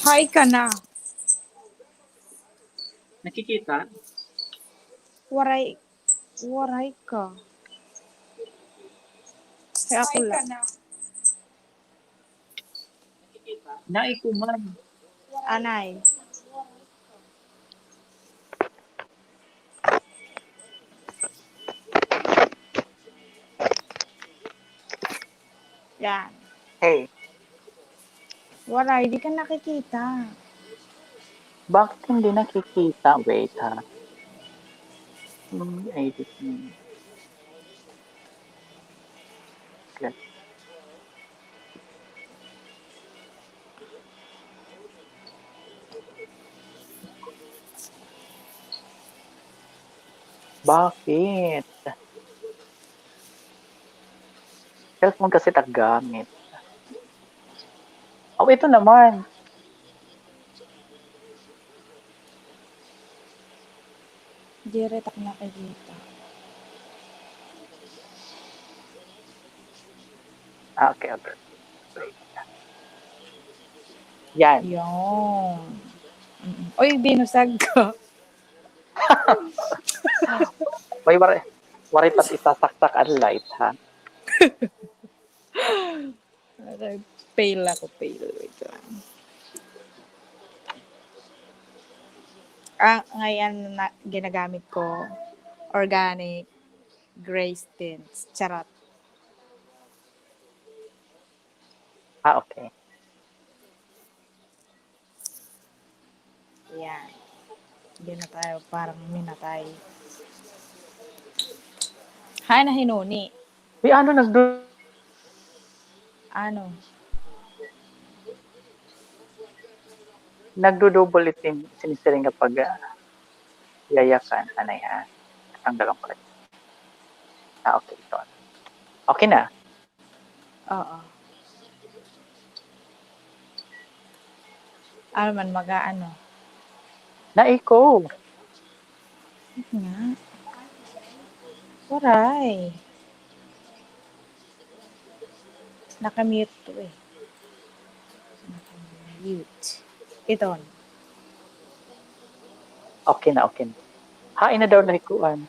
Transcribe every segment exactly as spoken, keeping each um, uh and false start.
Hi ka na. Nakikita? Waray, waray ka. Kay ako la. Naay ko man. Anay. Yan. Hey. Waray, di ka nakikita. Bakit hindi nakikita? Wait, ha. Hmm, ay, di ko. Okay. Bakit? Cellphone kasi it ak gamit. Oh, ito naman. Diri, tak nakikita. Ah, okay, okay. Yan. Yan. Mm-mm. Uy, binusag ko. Uy, waray, waray pa it isasaksak an light, ha? Fail ako, fail. Wait lang. Ah, ngayon na, ginagamit ko organic grace tints. Charot. Ah, okay. Yan. Hindi na tayo, parang minatay. Hay, nahinuni. Uy, ano, nagdu- Ano? Nagdudubol itin, sinisiring nga pag, ah, yayakan. Anay, ha? Tanggalon ko. Ah, okay, ito. Okay na. Oo. Ano man, mag-aano? Naiko. Nga. Waray. Naka-mute to eh. Naka-mute. Ito. Okay na, okay na. Hain na daw la hi kuan.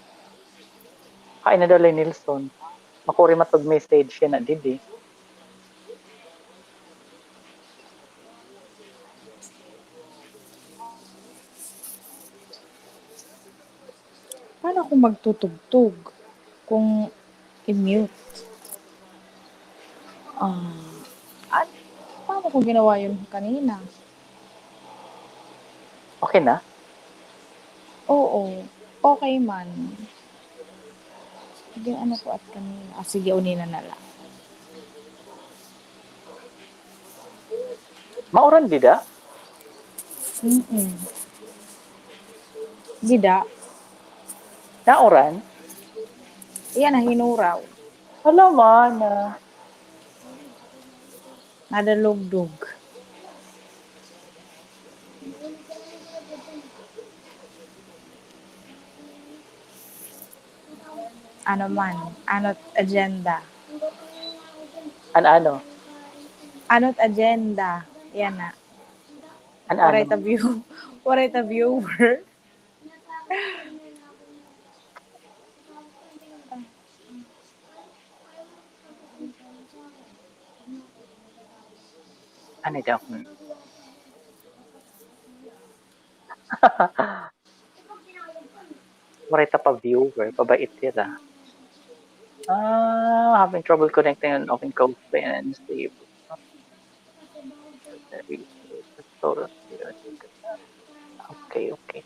Hain na daw la hi Nelson. Makuri man it ag-message yana didi. Paano kung magtutugtog? Kung i-mute? Ah, at paano ko ginawa yun kanina? Okay na? Oo. Okay man. Sige, ano ko at kanina? Ah, sige, unina na la. Mauran dida? Mm-mm. Dida. Nauran? Iya na, hinuraw. Hala, mana. Nadalugdog. Ano man? Ano't agenda? An ano? Ano't agenda? Yana. An ano? Waray ta view-, waray ta viewer. Ano daw? Waray ta pa viewer, pabait hira. Ah, having trouble connecting an open code and save. Okay, okay.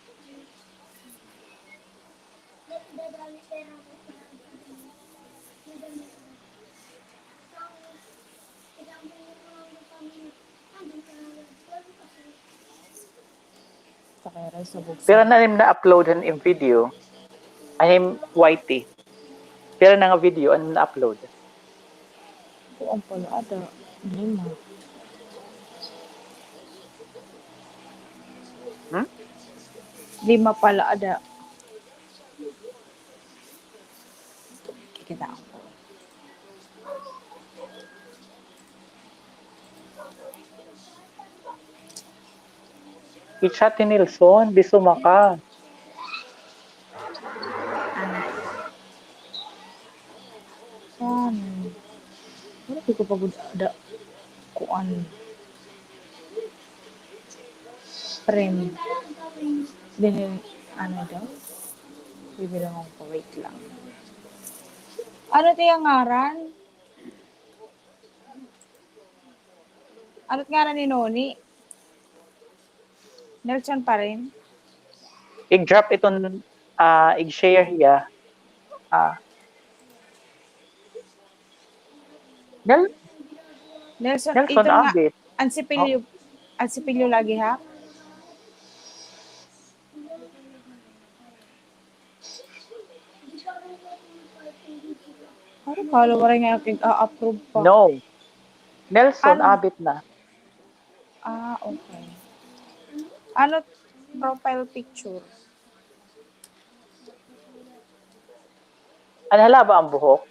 Pira na an im na-upload han im video? An im Y T. Pira na nga video an na-upload? Kuan pala, ada. Lima. Hmm? Lima pala, ada. Kikita ko. I-chat ni Nelson, di sumaka. Kuan. Wala ko pa gud ada kuan. Friend. Then, ano daw? Bibilangan ko, wait lang. Ano it iya ngaran? Ano it ngaran ni Noni? Nelson pa rin? I-drop iton, ah, i-share hiya. Ah. Nel-, Nelson, Nelson ito nga, Abit. An sipilyo, oh. An sipilyo lagi, ha? Ano pala, waray nga kag-a-approve pa. No. Nelson, ano? Abit na. Ah, okay. Ano profile picture? Ano, halaba an buhok?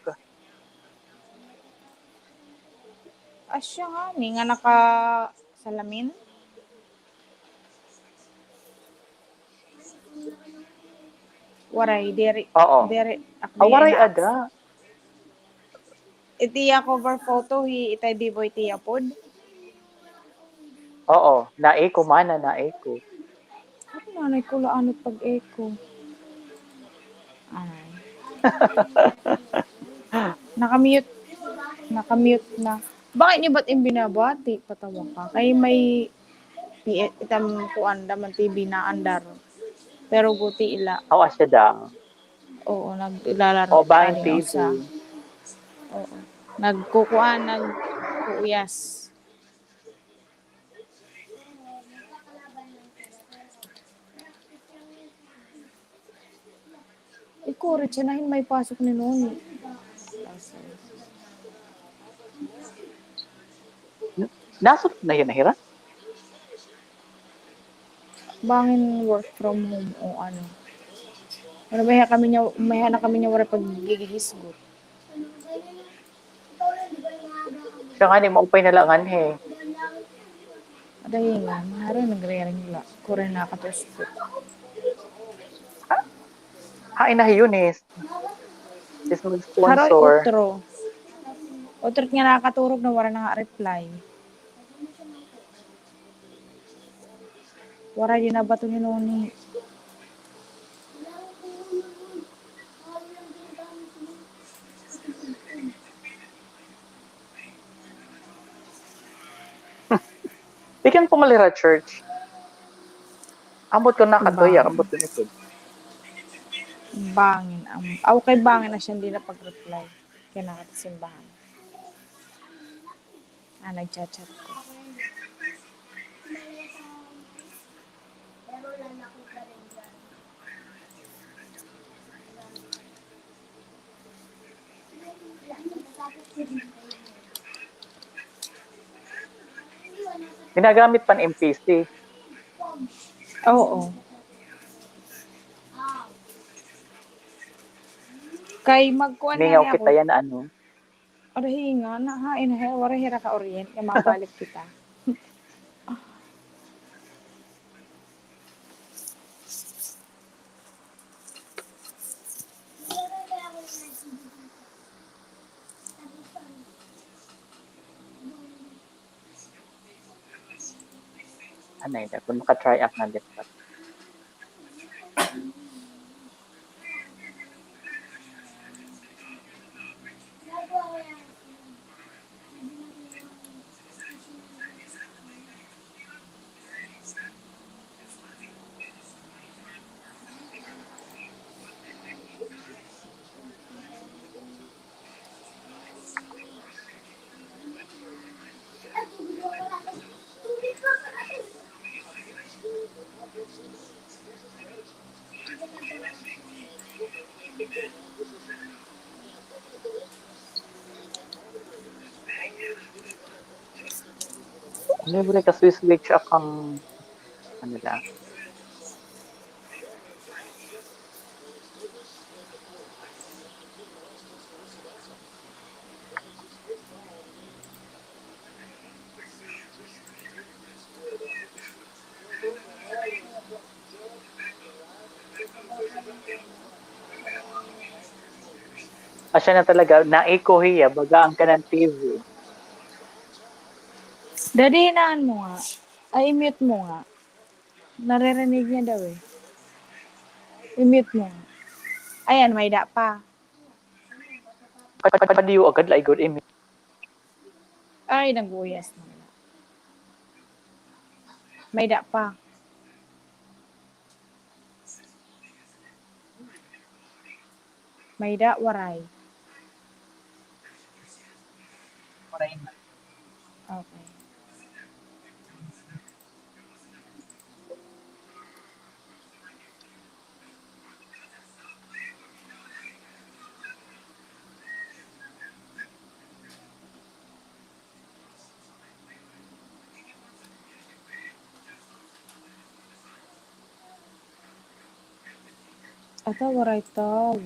Asya nga, ni nga nakasalamin. Waray, diri. Oo. Diri, ah, waray ada. It iya cover photo, hi Itay Biboy tiya pod. Oo, na-echo man, na-echo. Ano nanay ko, laanot pag-echo. Ay. Naka-mute. Naka-mute na. Bakit niyo ba't imbinabati? Patawa ka. Kay may P-, itam kuan, daman T V na andar. Pero guti ila. Aw, asya da. Oo, naglalaro. O, bangin T V. Oo. Nagkukuan, nagkuuyas. Ikurit siya na hin may pasok ni Noni. Nasot na hiya na hira? Bangin work from home o ano. Pero may kami niya, may na kami niya waray paggigihisgot. Siya ngani, maupay na la nganhi. Adahingan, haro nagre-ring la. Kuri nakatuspot. Ha? Hain na hi Eunice? Is mag-sponsor. Haro utro. Utro nga nakaturog na, waray na nga reply. Waray, di na ba ito ni Noni? Di kan pumalira church. Ambot ko nakatuya, ambot ko nakatuya. Bangin, am-, aw, kay bangin na siya, hindi na pag-reply. Kaya nakasimbahan. Ah, nagchat-chat ko. Ginagamit pan M P C. Oo. Kay magkuan na kita yan, ano? Adahingan, nahain, he, waray hira ka-orient, nga mabalik kita. Anay da, kun maka-try ak na dito. Libre ka Swiss Beach akong ano na. Siya na talaga, na-echo hiya, baga an kanan T V. Daddy, hinaan mo nga. Ay, i-mute mo nga. Naririnig niya daw eh. I-mute mo nga. Ayan, may da pa. Padiyo agad, laigod, i-mute. Ay, nag-uyas na. May da pa. May da, waray. Waray na. Okay. Ata waray tawo.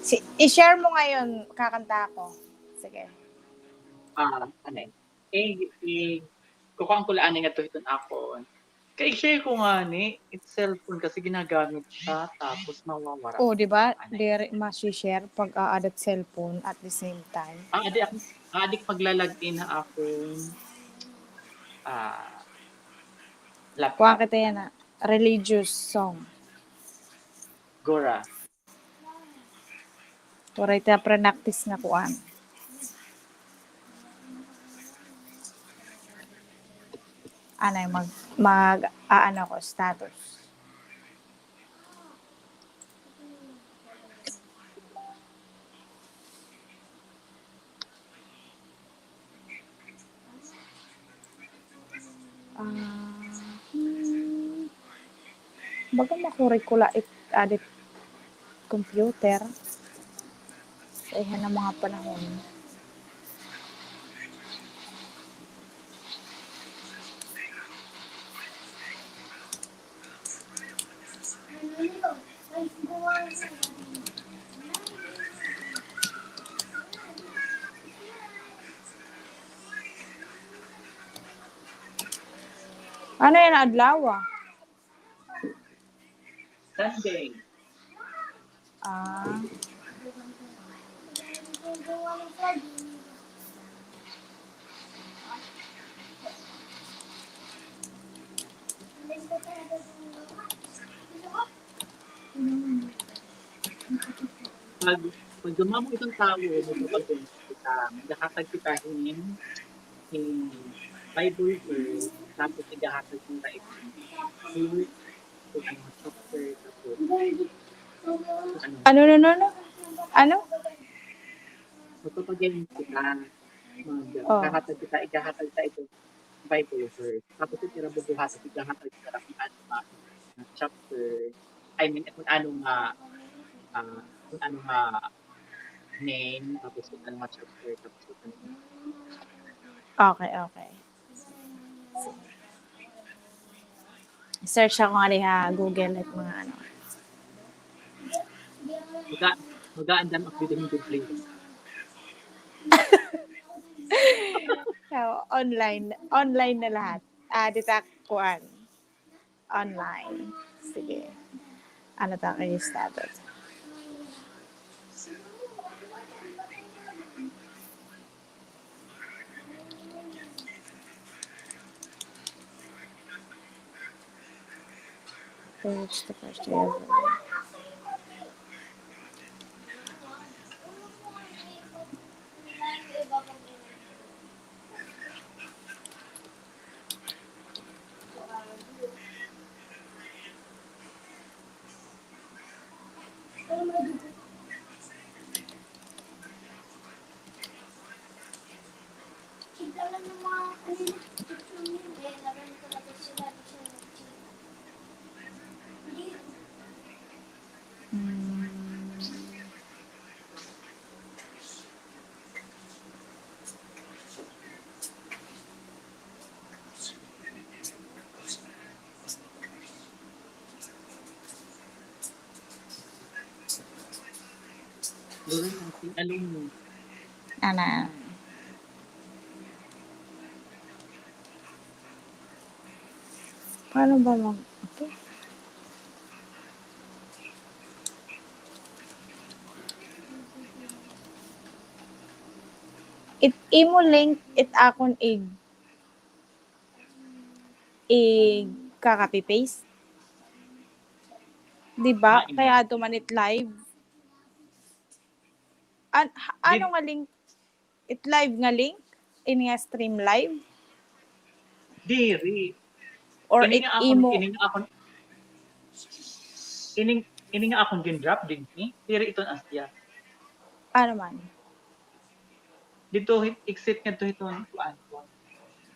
Si-, i-share mo ngayon, kakanta ako. Sige. Ah, ano eh? Eh, eh, kukuhaan ko la anay ngadto hiton akon. Kay i-share ko ngani, it cellphone kasi ginagamit siya, tapos mawawara. Oh, di ba? Anay. Diri ma-share pag, ah, adat cellphone at the same time. Ah, adi ako, ah, adi magla-log in ha akon, ah, laptop. Kuha kita yana, religious song. Gora. Waray ta prinaktis nga kuan. Anay mag, mag, aano ko, status. Ah, hmm. Baga makuri ko la it, ah, dit computer. Sa iya nga mga panahon. Ano yana adlaw, ah? Sunday. Ah. Pag, pag dumamo iton tawo, magpapag-, kita, maghahatag kita hin, hin Bible verse, tapos igahatag kita ito. Ano? Ano, no, no, no? Ano? Magpapagayon kita. Mag-, oh. Kahatag kita, igahatag ta ito Bible verse. Tapos ito, ira bubuhaton, igahatag kita kung ano nga, ah, chapter. I mean, kung ano nga, ah, kung ano nga name, tapos kung ano nga chapter, tapos kung ano nga. Okay, okay. Search ako nga diha Google it mga ano. Maga-, mag-aandam ako dito ng Google. So, online, online na lahat. Ah, dita kuan. Online. Sige. Ano ta kay status? Page the first day of the week. Alone. Ana. Paano ba mag-, ito? It imo link, it akon ig-, ig-copy paste. Di ba? Kay adto man it live. An-, ano nga link? It live nga link? Ini nga stream live? Diri. Or it imo? Ini nga akon, ini, ini nga akon gin-drop dinhi. Diri iton asya. Ano man? Didto, exit ngadto hiton kuan.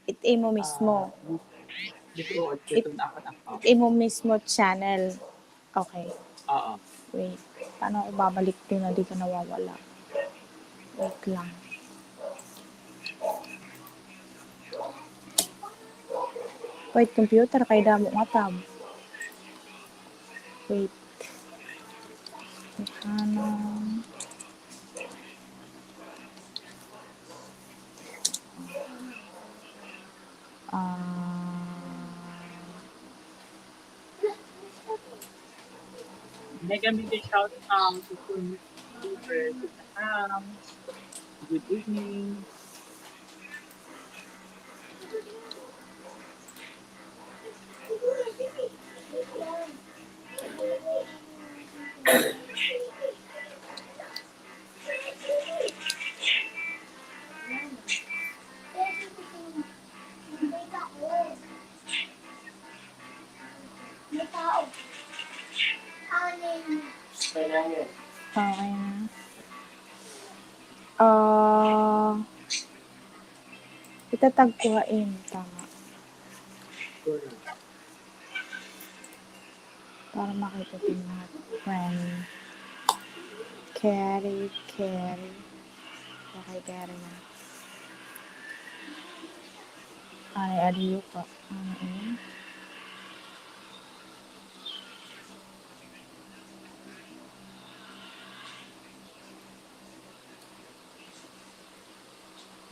It imo mismo. It imo mismo channel. Okay. Oo. Wait. Paano ako babalik dun na di ka nawawala? Wait lang. Wait, computer, kay damo nga tab. Wait. Ano? Ah. Mega, mega shout out to Kun Super Saham. Good evening. Okay na. Ah, itatag ko ha imo, tama. Para makita din lahat. Friend. Carry, carry. Okay, carry na. Ay, adiyo pa. Ano yun?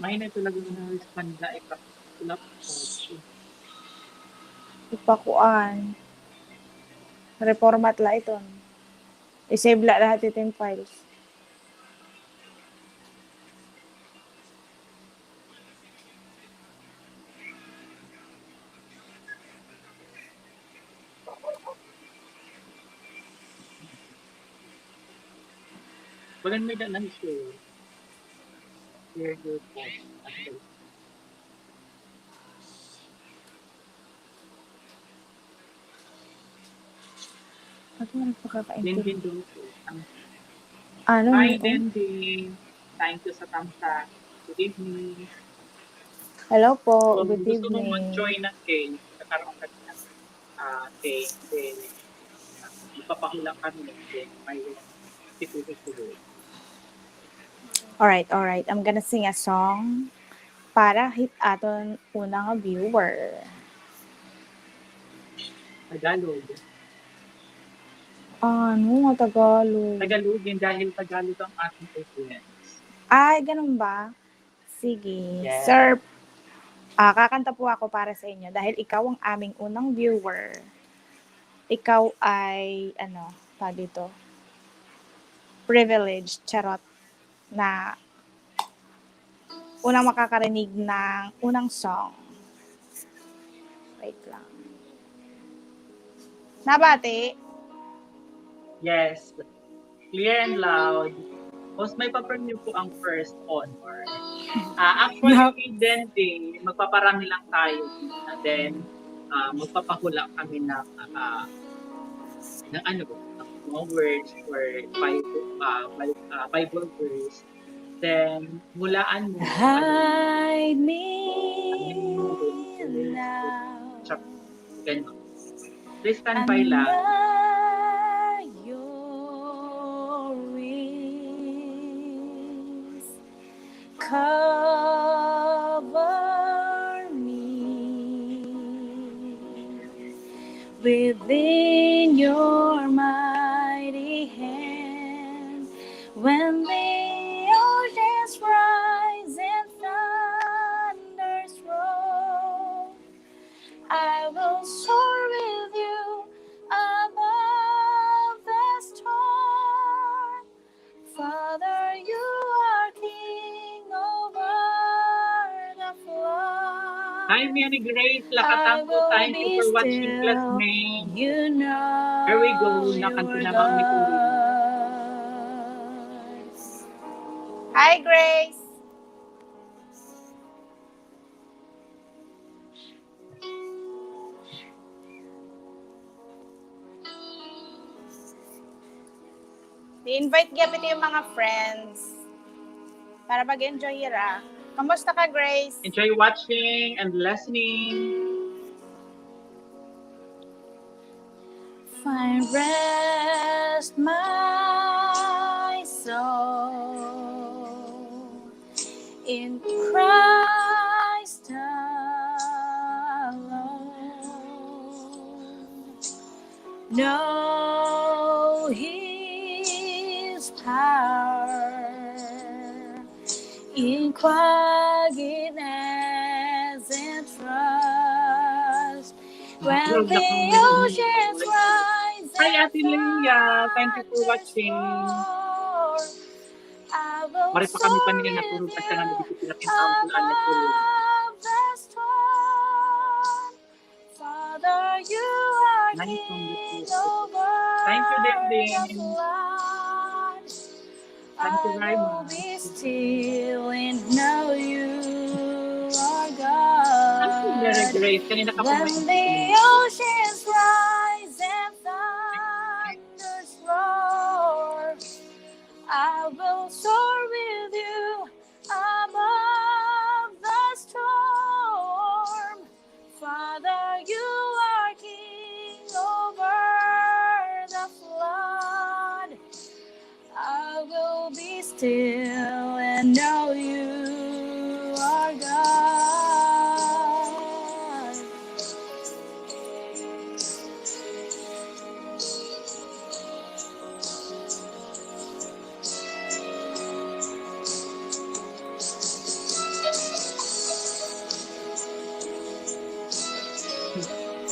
Mahina talaga nga respond la, ipa-, laptop. Ipakuan. Reformat la iton. I-save la lahat iton files. Walan may daan na share. Share your post. Ba't mo nagpakakaintindi? Dindin Dulce. Ano? Hi, Dindin. Thank you sa tamsa. Good evening. Hello po. Good evening. Kung gusto mong mag-join na, kay, nagkakaroon ka na, ah, kay, kay, ah, ipapahula kami, kay, may, all right, all right. I'm gonna sing a song para hit aton una nga viewer. Tagalog. Ano nga Tagalog? Tagalogin dahil Tagalog ang ating audience. Ay, ganun ba? Sige. Yes. Sir, ah, kakanta po ako para sa inyo dahil ikaw ang aming unang viewer. Ikaw ay, ano, tawag dito, privileged, charot, na unang makakarinig ng unang song. Wait lang. Nabati? Yes. Clear and loud. Tapos may pa-premiere po ang first honor. Ah, actually, Dindin, magpaparami lang tayo. And then, ah, magpapahula kami ng, ah, ng ano, ng mga words or Bible, ah, Bi-, ah, Bible verse. Then, hulaan mo. Hide me now. Chap-, ganun. Please stand by lang. Under your wings, cover me within your mighty hand. When the oceans rise and thunders roll, I will soar with you above the storm. Father, you are king over the flood. Hi, Mary Grace Lakatambo. Thank you for watching. Bless me. Here we go. Nakanta na kami. Hi, Grace. I-invite gihap ito iyong mga friends para mag-enjoy hira. Kamusta ka, Grace? Enjoy watching and listening. Find rest, my soul, in Christ alone. Know his power in quietness and trust. When the oceans rise. Hi, Ate Leah. Thank you for watching. Mari pa kami pa nila natulog pa siya nga nagtitira kin tawag na natulog. Father, you are king over the flood. Thank you, Dindin. Thank you very much. I will be still and know you are God. Thank you, Mary Grace. Kanina ka pa. When the oceans rise and thunders roar, I will soar with you above the storm. Father, you are king over the flood. I will be still and know you are God.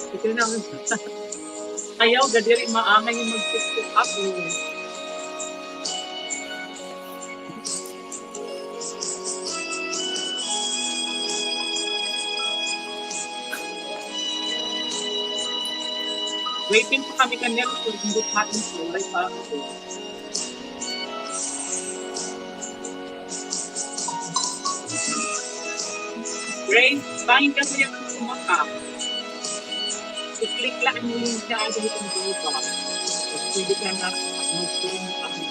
Ito na. Ayaw, gadiri maangay nga mag-TikTok ako. Waiting pa kami kanina, kung buthaton ko, wala pa ako. Grace, bangin ka kaya kung kumaka. I-click lang mo yung sa akin itong buka. Pwede ka na mag-stream kami.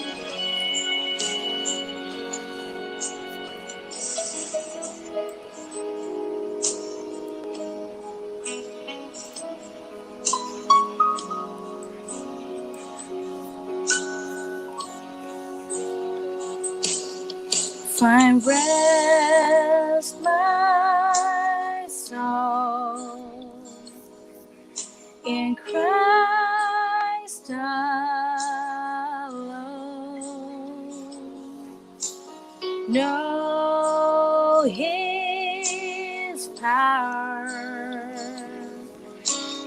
Find rest, my soul, in Christ alone. Know his power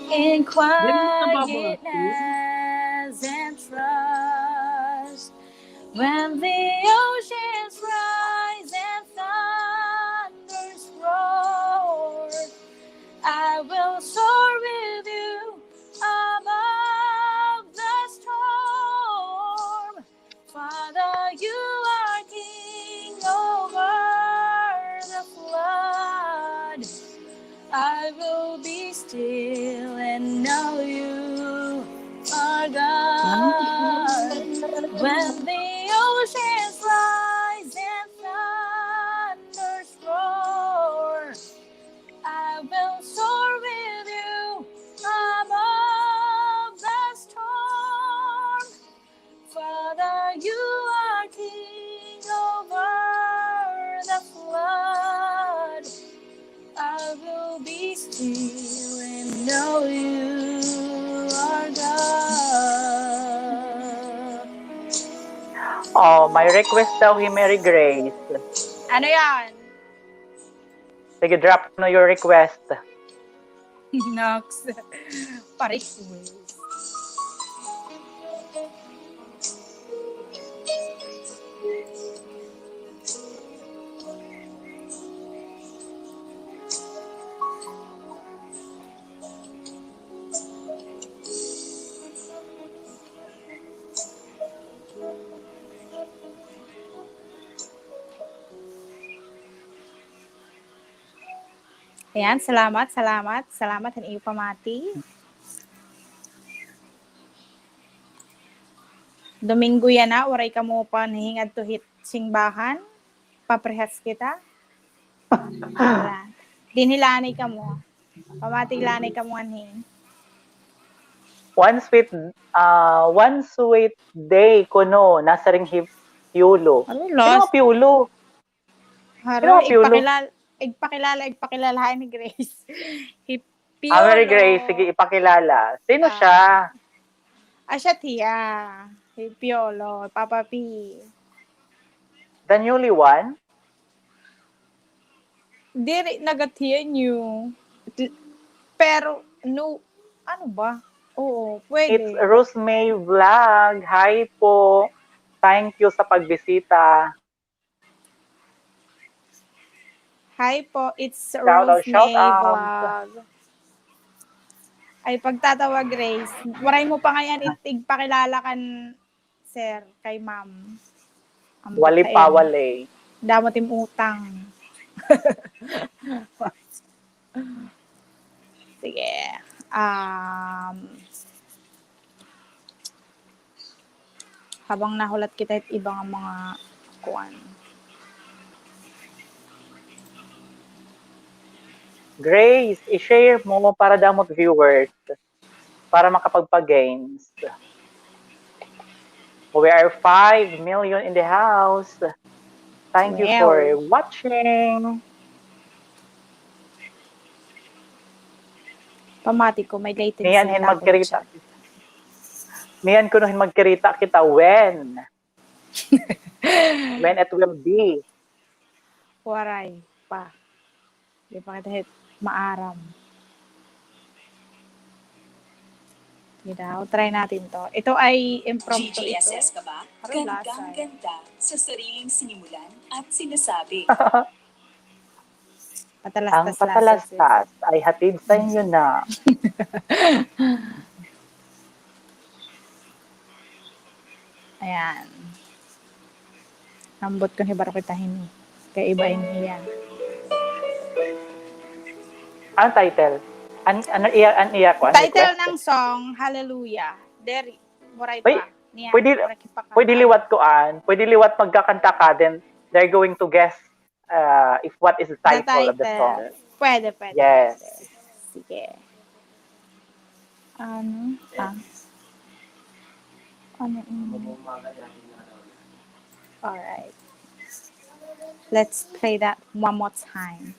in quietness and trust. When the oceans rise and thunders roar, I will soar with you above the storm. Father, you are king over the flood. I will be still and know you are God. When the oceans rise and thunders roar, I will soar with you above the storm. Father, you are king over the flood. I will be still and know you are God. Oh, may request daw hi Mary Grace. Ano yan? Sige, drop na your request. Nox. Pa-request. Ayan, salamat, salamat, salamat han iyo pamati. Domingo yana, waray kamo pa nahingadto hit singbahan. Paparehas kita. Wala. Dinhi la anay kamo. Pamati la anay kamo anhi. One sweet, ah, one sweet day kuno, nasiring hi Piolo. Ano, sino nga Piolo? Haro, igpakilala, igpakilala, igpakilala hi Grace. Hi Piolo. Ah, Mary Grace, sige, ipakilala. Sino siya? Ah, siya tiya. Hi Piolo, Papa P. The newly one? Diri, nagatiya niyo. Pero, no, ano ba? Oo, pwede. It's Rosemay Vlog. Hi po. Thank you sa pagbisita. Hi po, it's Rosemay Vlog. Ay, pagtatawa, Grace. Waray mo pa ngay-an igpakilala kan sir, kay ma'am. Wali pa, wali. Damo tim utang. Sige. Um, habang nahulat kita it iba nga mga kuan. Grace, i-share mo para damo it viewers para makapagpa-games. We are five million in the house. Thank you for watching. Pamati ko, may latency. Miyan hin magkirita. Miyan kuno hin magkirita kita when? When it will be? Waray pa. Di pa kita hit maaram. Sige daw, try natin 'to. Ito ay impromptu ito. G G S S ka ba? Gandang-ganda sa sariling sinimulan at sinasabi. Patalastas. Ang patalastas ay hatid sa inyo na. Ayan. Ambot kon hibaro kita hini. Kay iba ini hiya. An title? An, ano iya, an iya ko, an title ng song, Hallelujah. Diri, waray pa. Pwede, pwede liwat kuan, pwede liwat magkakanta ka, then they're going to guess uh, if what is the title of the song. Pwede, pwede. Yes. Sige. Ano? Ah. Ano ini? Alright. Let's play that one more time.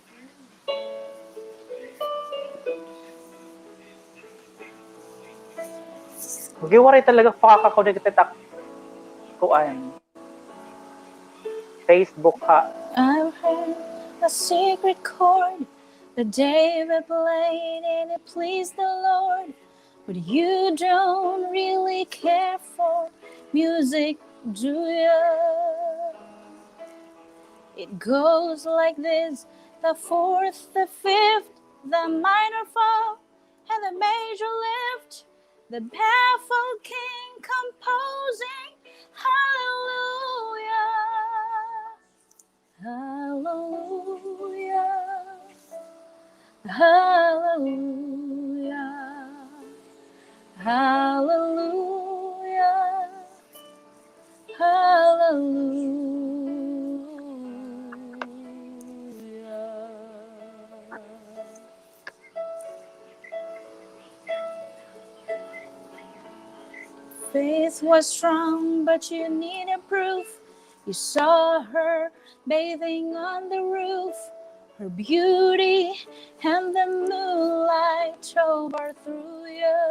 Waray talaga pakaka-connected ak-, kuan. Facebook ha. I heard a secret chord that David played and it pleased the Lord. But you don't really care for music, do you? It goes like this, the fourth, the fifth, the minor fall, and the major lift, the baffled king composing. Hallelujah, hallelujah, hallelujah, hallelujah, hallelujah. Faith was strong, but you needed proof. You saw her bathing on the roof. Her beauty and the moonlight overthrew you.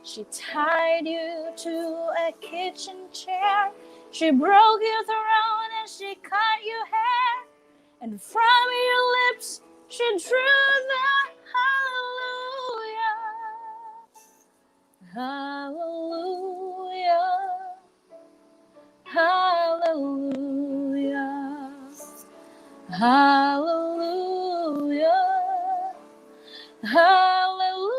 She tied you to a kitchen chair. She broke your throne and she cut your hair. And from your lips she drew the hallelujah. Hallelujah. Hallelujah. Hallelujah. Hallelujah.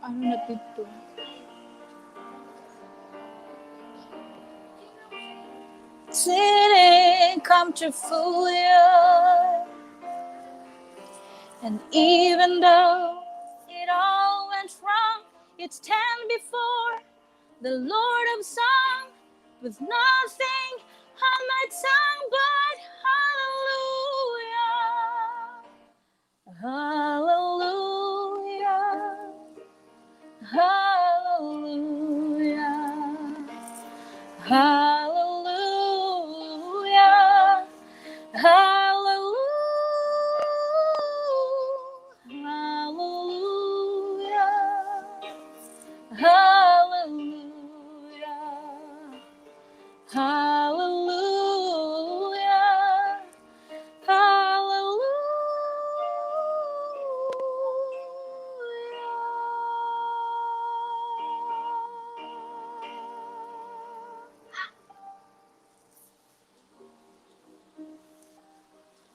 Ano na dito? Didn't come to fool you. And even though it all went wrong, you'd stand before the Lord of song with nothing on my tongue but hallelujah. Hallelujah. Hallelujah. Hallelujah. Hallelujah. Hallelujah. Hallelujah. Hallelujah. Hallelujah.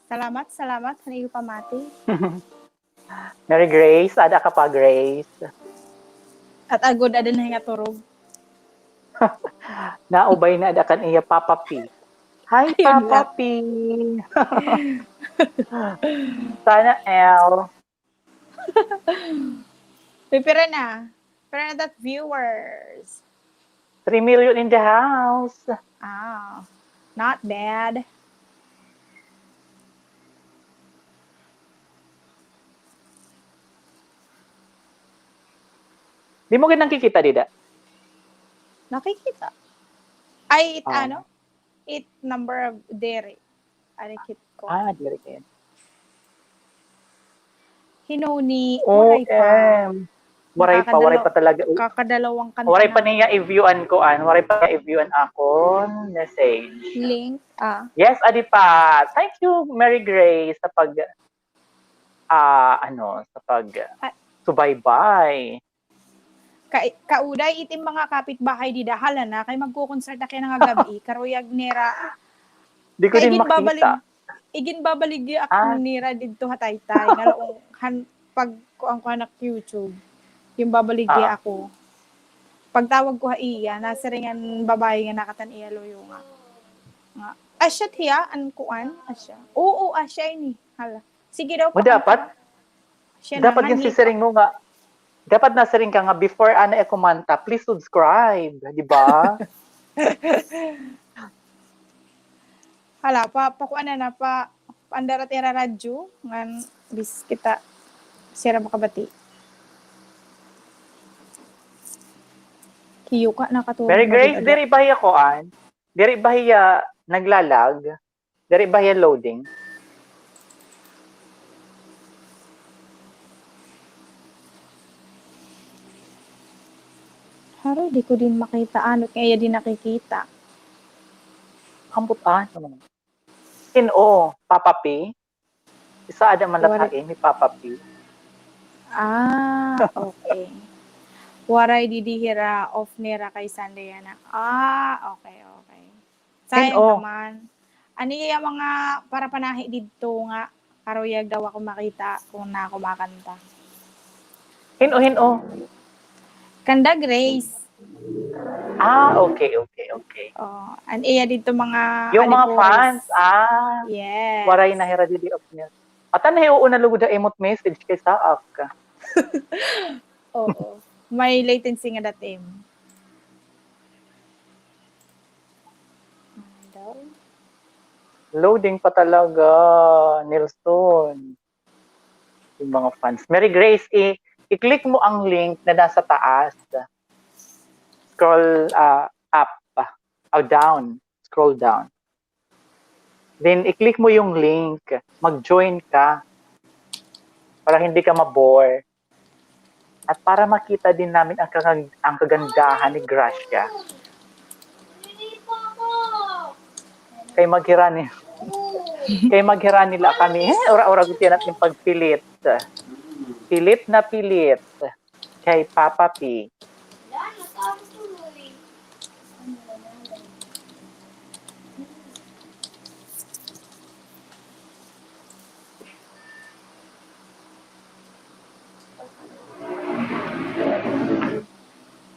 Salamat, salamat han iyo pamati. Mary Grace, ada ka pa, Grace? At agod, ada na nga turog. Naubay na ada kan iya Papa P. Hi, Papa P. Sana L. Pipira na. Pipira na that viewers. Three million in the house. Ah, not bad. Di mo gid nakikita dida? Nakikita. Ay, it ano? It number of diri. Arikit ko. Ah, diri kayo. Hinoni, waray pa. Waray pa, waray pa talaga. Kakadalawang kanta. Waray pa niya i-view an kuan, waray pa niya i-view an akon message. Link, ah. Yes, adi pa. Thank you, Mary Grace, sa pag, ah, ano, sa pag subaybay. Ka-, kauday it im mga kapitbahay dida, hala na, kay magko-concert na kay nga gab-i, karuyag nira. Di ko din makita. Iginbabalig-, iginbabaligya ako nira didto ha Taytay, nga laong han pagkuan ko han ak YouTube. Ginbabaligya ako. Pagtawag ko ha iya, nasiring an babaye nga nakatan iya luyo nga, nga, "Asya hiya, an kuan, asya." Oo, asya ini. Hala. Sige daw, madapat. Dapat gin sisiring mo nga, dapat nasiring ka nga, "Before ana kumanta, please subscribe," di ba? Hala, pa, pakuan na, pa, paandar it ira radyo, ngan bis kita, sira makabati. Kiyuka, nakatulog. Mary Grace, diri ba hiya kuan? Diri ba hiya naglalag? Diri ba hiya loading? Haro, di ko din makita. Ano kay iya din nakikita? Ambot ano? Sin-o, Papa P? Isa ada man la tayo, ni Papa P. Ah, okay. Waray didi hira, off nira kay Sunday yana. Ah, okay, okay. Sayang naman. Ano iya mga parapanahi didto nga karuyag daw ako makita kung na ako makanta? Hin-o, hin-o? Kanda Grace. Ah, okay, okay, okay. Oh, an iya didto mga, yung mga fans, ah. Yes. Waray na hira didi off nira. Atan na hiuuna lugod ha imot message kay saak. Oo. May latency nga datim. Loading pa talaga, Nelson. Yung mga fans. Mary Grace, i-, i-click mo ang link na nasa taas. Scroll, ah, up. Oh, down. scroll down. Then, i-click mo yung link. Mag-join ka para hindi ka ma-bore. At para makita din namin ang kagag-, ang kagandahan ni Gracia. Kay maghirani, kay maghirani la kami. Eh, ura-ura gud yana it pagpilit. Pilit na pilit kay Papa P.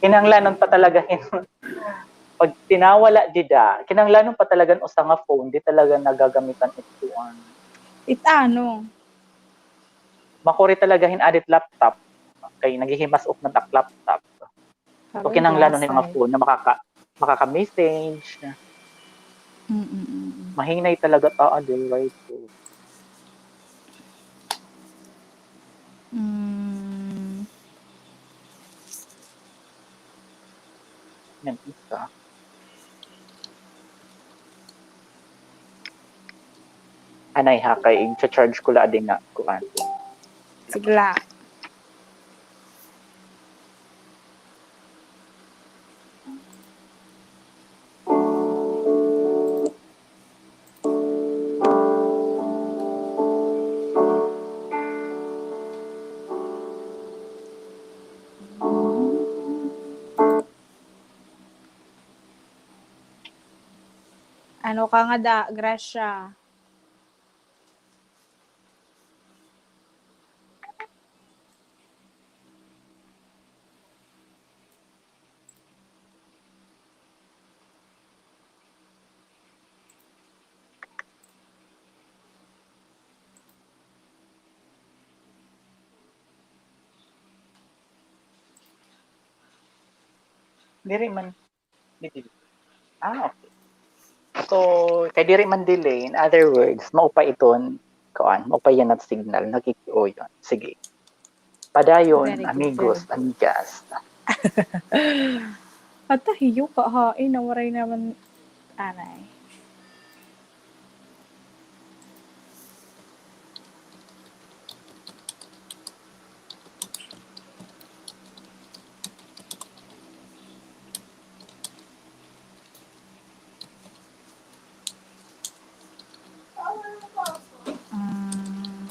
Kinahanglanon pa talaga hin, pag tinawala dida, kinahanglanon pa talaga hin usa nga phone, di talaga nagagamitan it kuan. It ano? Makuri talaga hin aada it laptop. Kay naghihimas-ok na it ak laptop. So, kinahanglanon hin mga phone na makaka-, makaka-message. Mm, mm, mm. Mahinay talaga ta, ah, di right. Mm. Yan, isa. Anay ha, kay i-charge ko la adi nga kuan. Sige la. Ano ka nga da, Gracia? Diri man. Diri. Ah, okay. So, kay diri man delay, in other words, maupay iton, kuan, maupay yana it signal, nakikiuyon. Sige. Padayon, amigos, amigas. Ata hiyo ka, ha? Eh, nawaray naman, aray. Mm.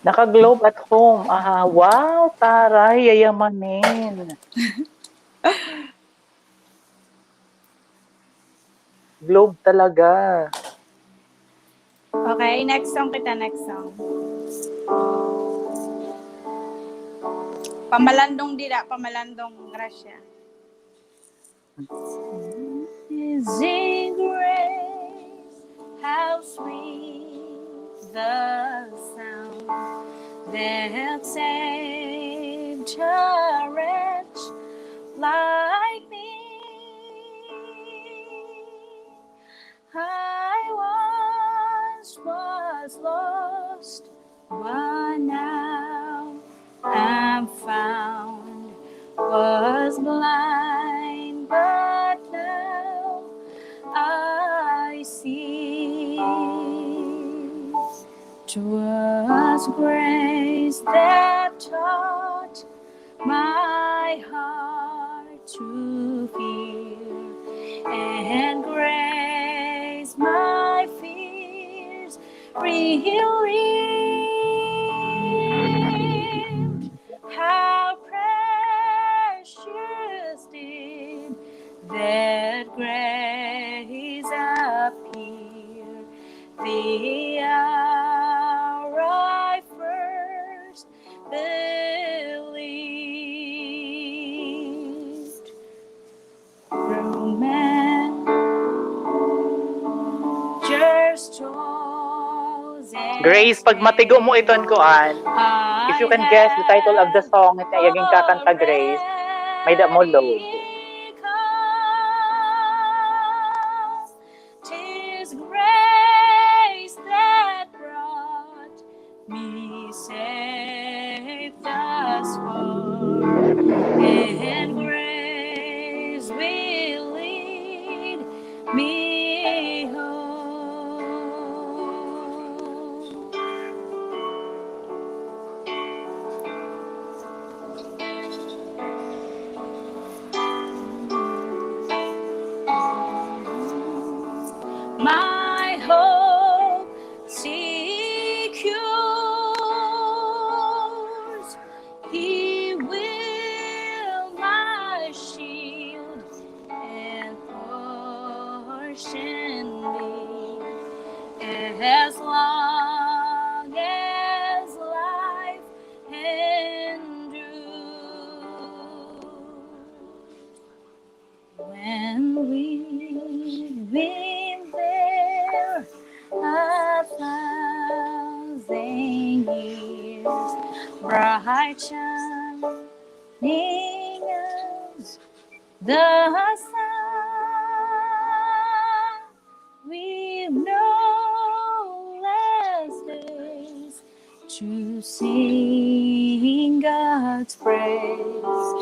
Naka-globe at home. Ah, wow, taray, yayamanin. Globe talaga. Okay, next song kita, next song. Pamalandong dida, pamalandong, Gracia. Amazing grace, how sweet the sound that saved a wretch like me. I once was lost, but now am found, was blind, but now I see. 'Twas grace that taught my heart to fear, and grace my fears relieved. How precious did that grace appear, the hour I first believed. Grace, pag matigo mo iton kuan, if you can guess the title of the song nga iya ginkakanta, Grace, may-ada mo load. 'Tis grace that brought me safe thus us far, and grace will lead me home. My hope secures, He will my shield and portion be, as long as life endures. When we've been there a thousand years, bright shining as the sun, we've no less days to sing God's praise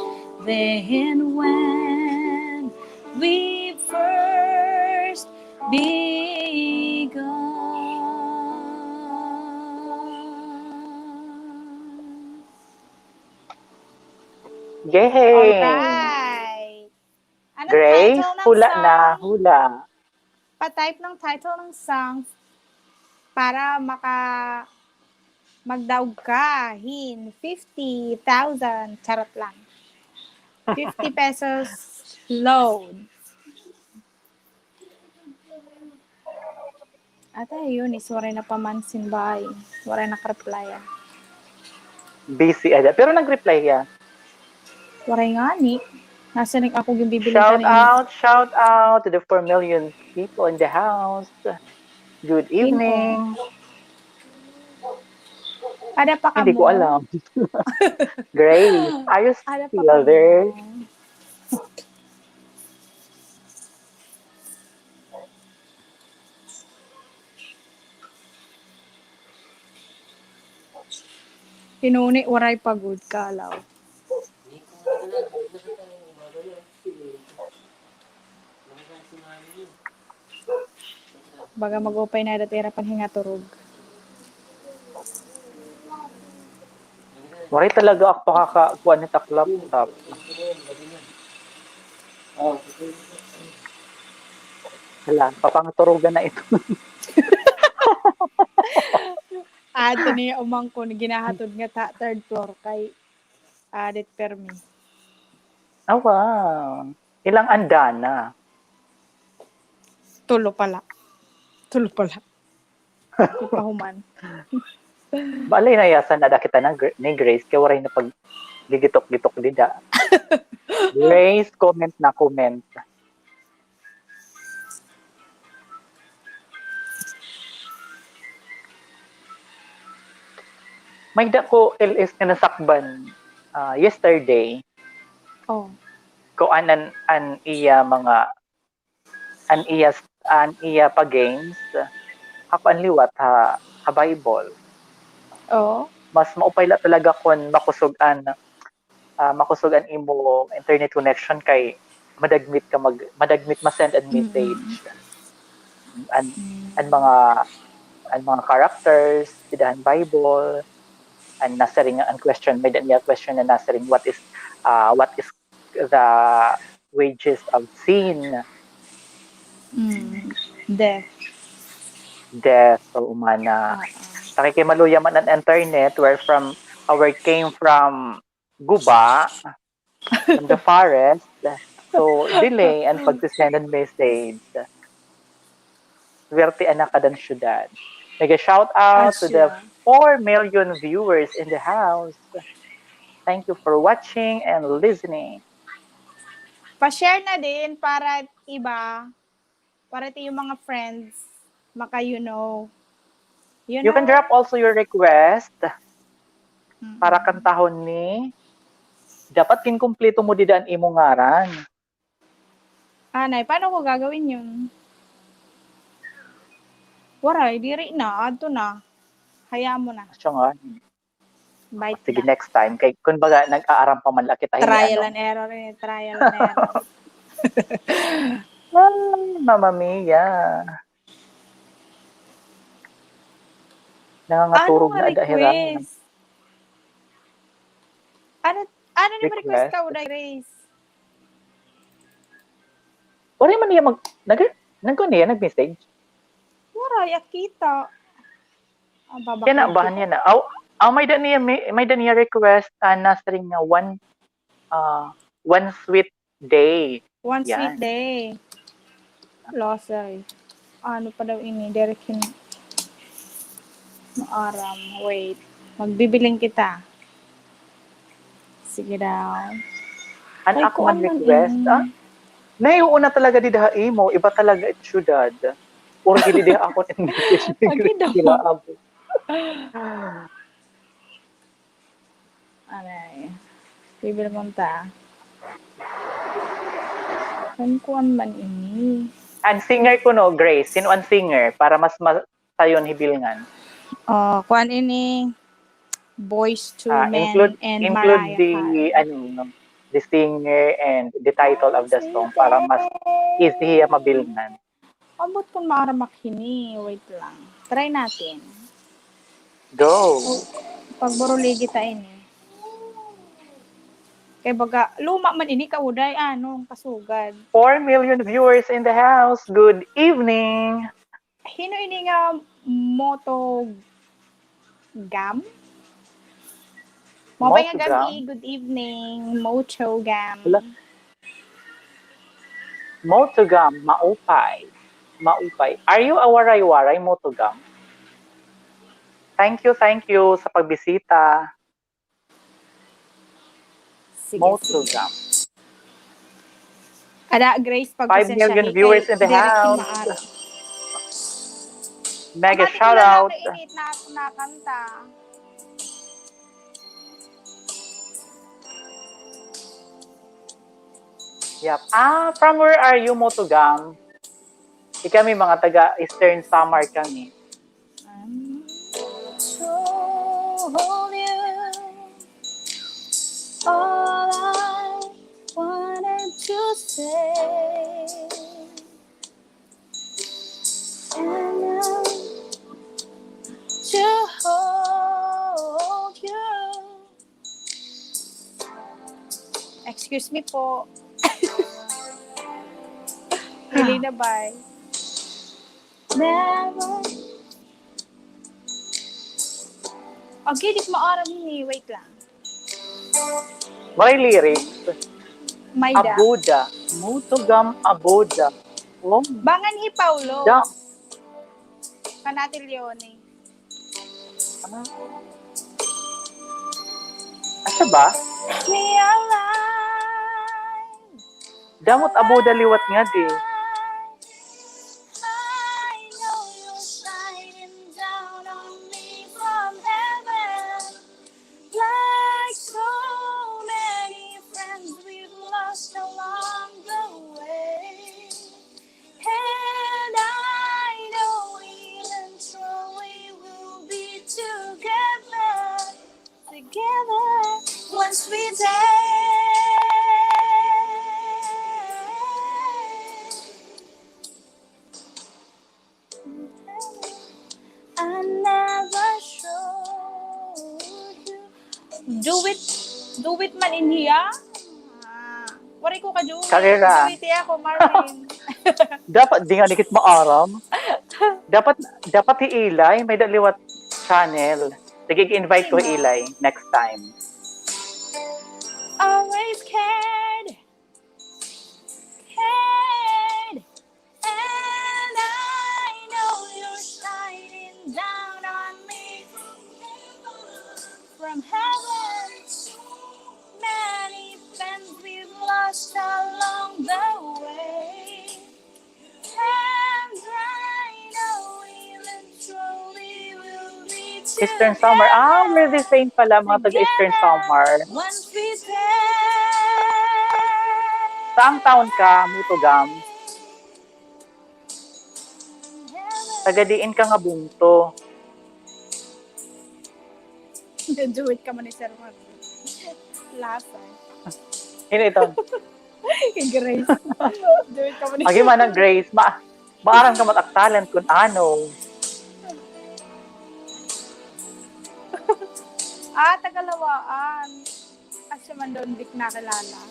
than when we first begun. Yay! Alright. Ano title ng song? Grace, hula na, hula. Pa-type ng title ng song para maka-, magdaog ka hin fifty thousand. Charot lang. Fifty pesos loan. Ate Eunice, waray na pamansin ba? Waray na ka-reply, ah. Busy ada. Pero nag-reply hiya. Waray ngani. Nasiring ako ginbibilingan. Shout out, shout out to the four million people in the house. Good evening. Ada pa kamo? Hindi ko alam. Grace, are you still there? Hinuni, waray pa gud kalaw. Baga mag-upay na dati ira panhingaturog. Waray talaga ako pakakakuan hit ak laptop. Hala, papangaturugan na ito. Adto niya umangkon, ginahatod nga ta third floor kay adit permi. Ah, wow. Ilang andana? Tulo pala. Tulo pala. Ipahuman. Balay na yasa na da kita na Gra-, ni Grace, kay waray na pag gigitok-gitok dida. Grace, comment na comment. May-ada ko L S nga nasakban, ah, yesterday. Oh. Kuan an, an iya mga, an iya, an iya pa-games, ha kuan liwat, ha, ha Bible. Oh. Mas maupay la talaga kon makusog an, ah, makusog an imo internet connection kay madagmit ka mag-, madagmit ma-send an message. An, an mga, an mga characters dida han Bible, an nasiring an question, may-ada niya question na nasiring, what is, ah, what is the wages of sin? Mm, death. Death, o umana. Sa kay maluya man an internet, we're from, uh, we came from guba, from the forest. So, delay an pagsi-send an message. Swerte an nakadan syudad. Mega shout out to the four million viewers in the house. Thank you for watching and listening. Pa-share na din para iba, para it iyo mga friends maka, you know, you know. You can drop also your request para kantahon ni. Dapat ginkumpleto mo dida an imo ngaran. Anay, paano ko gagawin yun? Waray, diri na, adto na. Hayaan mo na. Siya nga. Bait. Sige, next time. Kay, kun baga, nag-aaram pa man la kita, trial and error, eh. Trial and error. Ah, Mamma Mia. Nangangaturog na ada hira. Ano, ano ni request ka, Uday Grace? Waray man niya mag-, nag-, nag-, niya, nag-message? Waray, akita. Kaya na, bahan niya na. Aw, aw, may da niya, may, may da niya request, ah, Nasring nga one, ah, one sweet day. One sweet day. Losay. Ano pa daw ini? Diri ko maaram. Wait. Magbibiling kita. Sige daw. An ako man request, ah? Nay, oo na talaga dida ha imo. Iba talaga it syudad. Or didi ha akon English. Agi daw. Aray. Bibil man ta. An kuan man ini. An singer kuno, Grace. Sin-o an singer? Para mas ma-, sayon hibilngan. Oh, kuan ini, Boyz two Men and Mariah Carey. Include the, ano, the singer and the title of the song para mas easy hiya mabilngan. Ambot kun maaram ak hini. Wait lang. Try natin. Go. Oh, pagburuligi ta ini. Kay baga, luma man ini ka, Uday, ano, kasugad. Four million viewers in the house. Good evening. Hin-o ini nga Motogam? Maupay nga gab-i, good evening, Motogam. Hala. Motogam, maupay. Maupay. Are you a Waray-Waray, Motogam? Thank you, thank you sa pagbisita. Sige, Motogam. Ada, Grace, pagpasensya. Five million viewers in the house. Mega shout out. Init na ako nakanta. Yep. Ah, from where are you, Motogam? Kami mga taga Eastern Samar kami. I'm so hold you. All I wanted to say, and I'm to hold you. Excuse me po. Dili na, bye. Never. Okay, di ko maaram ini. Wait lang. May lyrics. May da. Abuda. Motogam abuda. Oh. Bangan hi Paulo. Da. Kan Ate Leonie. Ano? Asa ba? Damo it abuda liwat ngadi. Duet, duet man ini, ah. Waray ko ka-duet. Karera. Duet ako, Marvin. Dapat di nga dikit maaram. Dapat, dapat hi Eli, may da liwat channel. Sige, i-invite ko hi Eli next time. Always cared. Cared. And I know you're shining down on me. From heaven, many friends we've lost along the way. And I know eventually we'll be together. Eastern Samar. Ah, we're the same pala, mga taga Eastern Samar. Once we turn. Saang town ka, Motogam? Taga diin ka nga bungto? Duduet kamo ni Sir Marvin. Lasa. Hino iton? Kay Grace. Duet kamo ni Agi man ang Grace. Ma maaram ka mag-aktalan kun ano. Ah, tagalawaan. Asya man daw, di ko nakilala.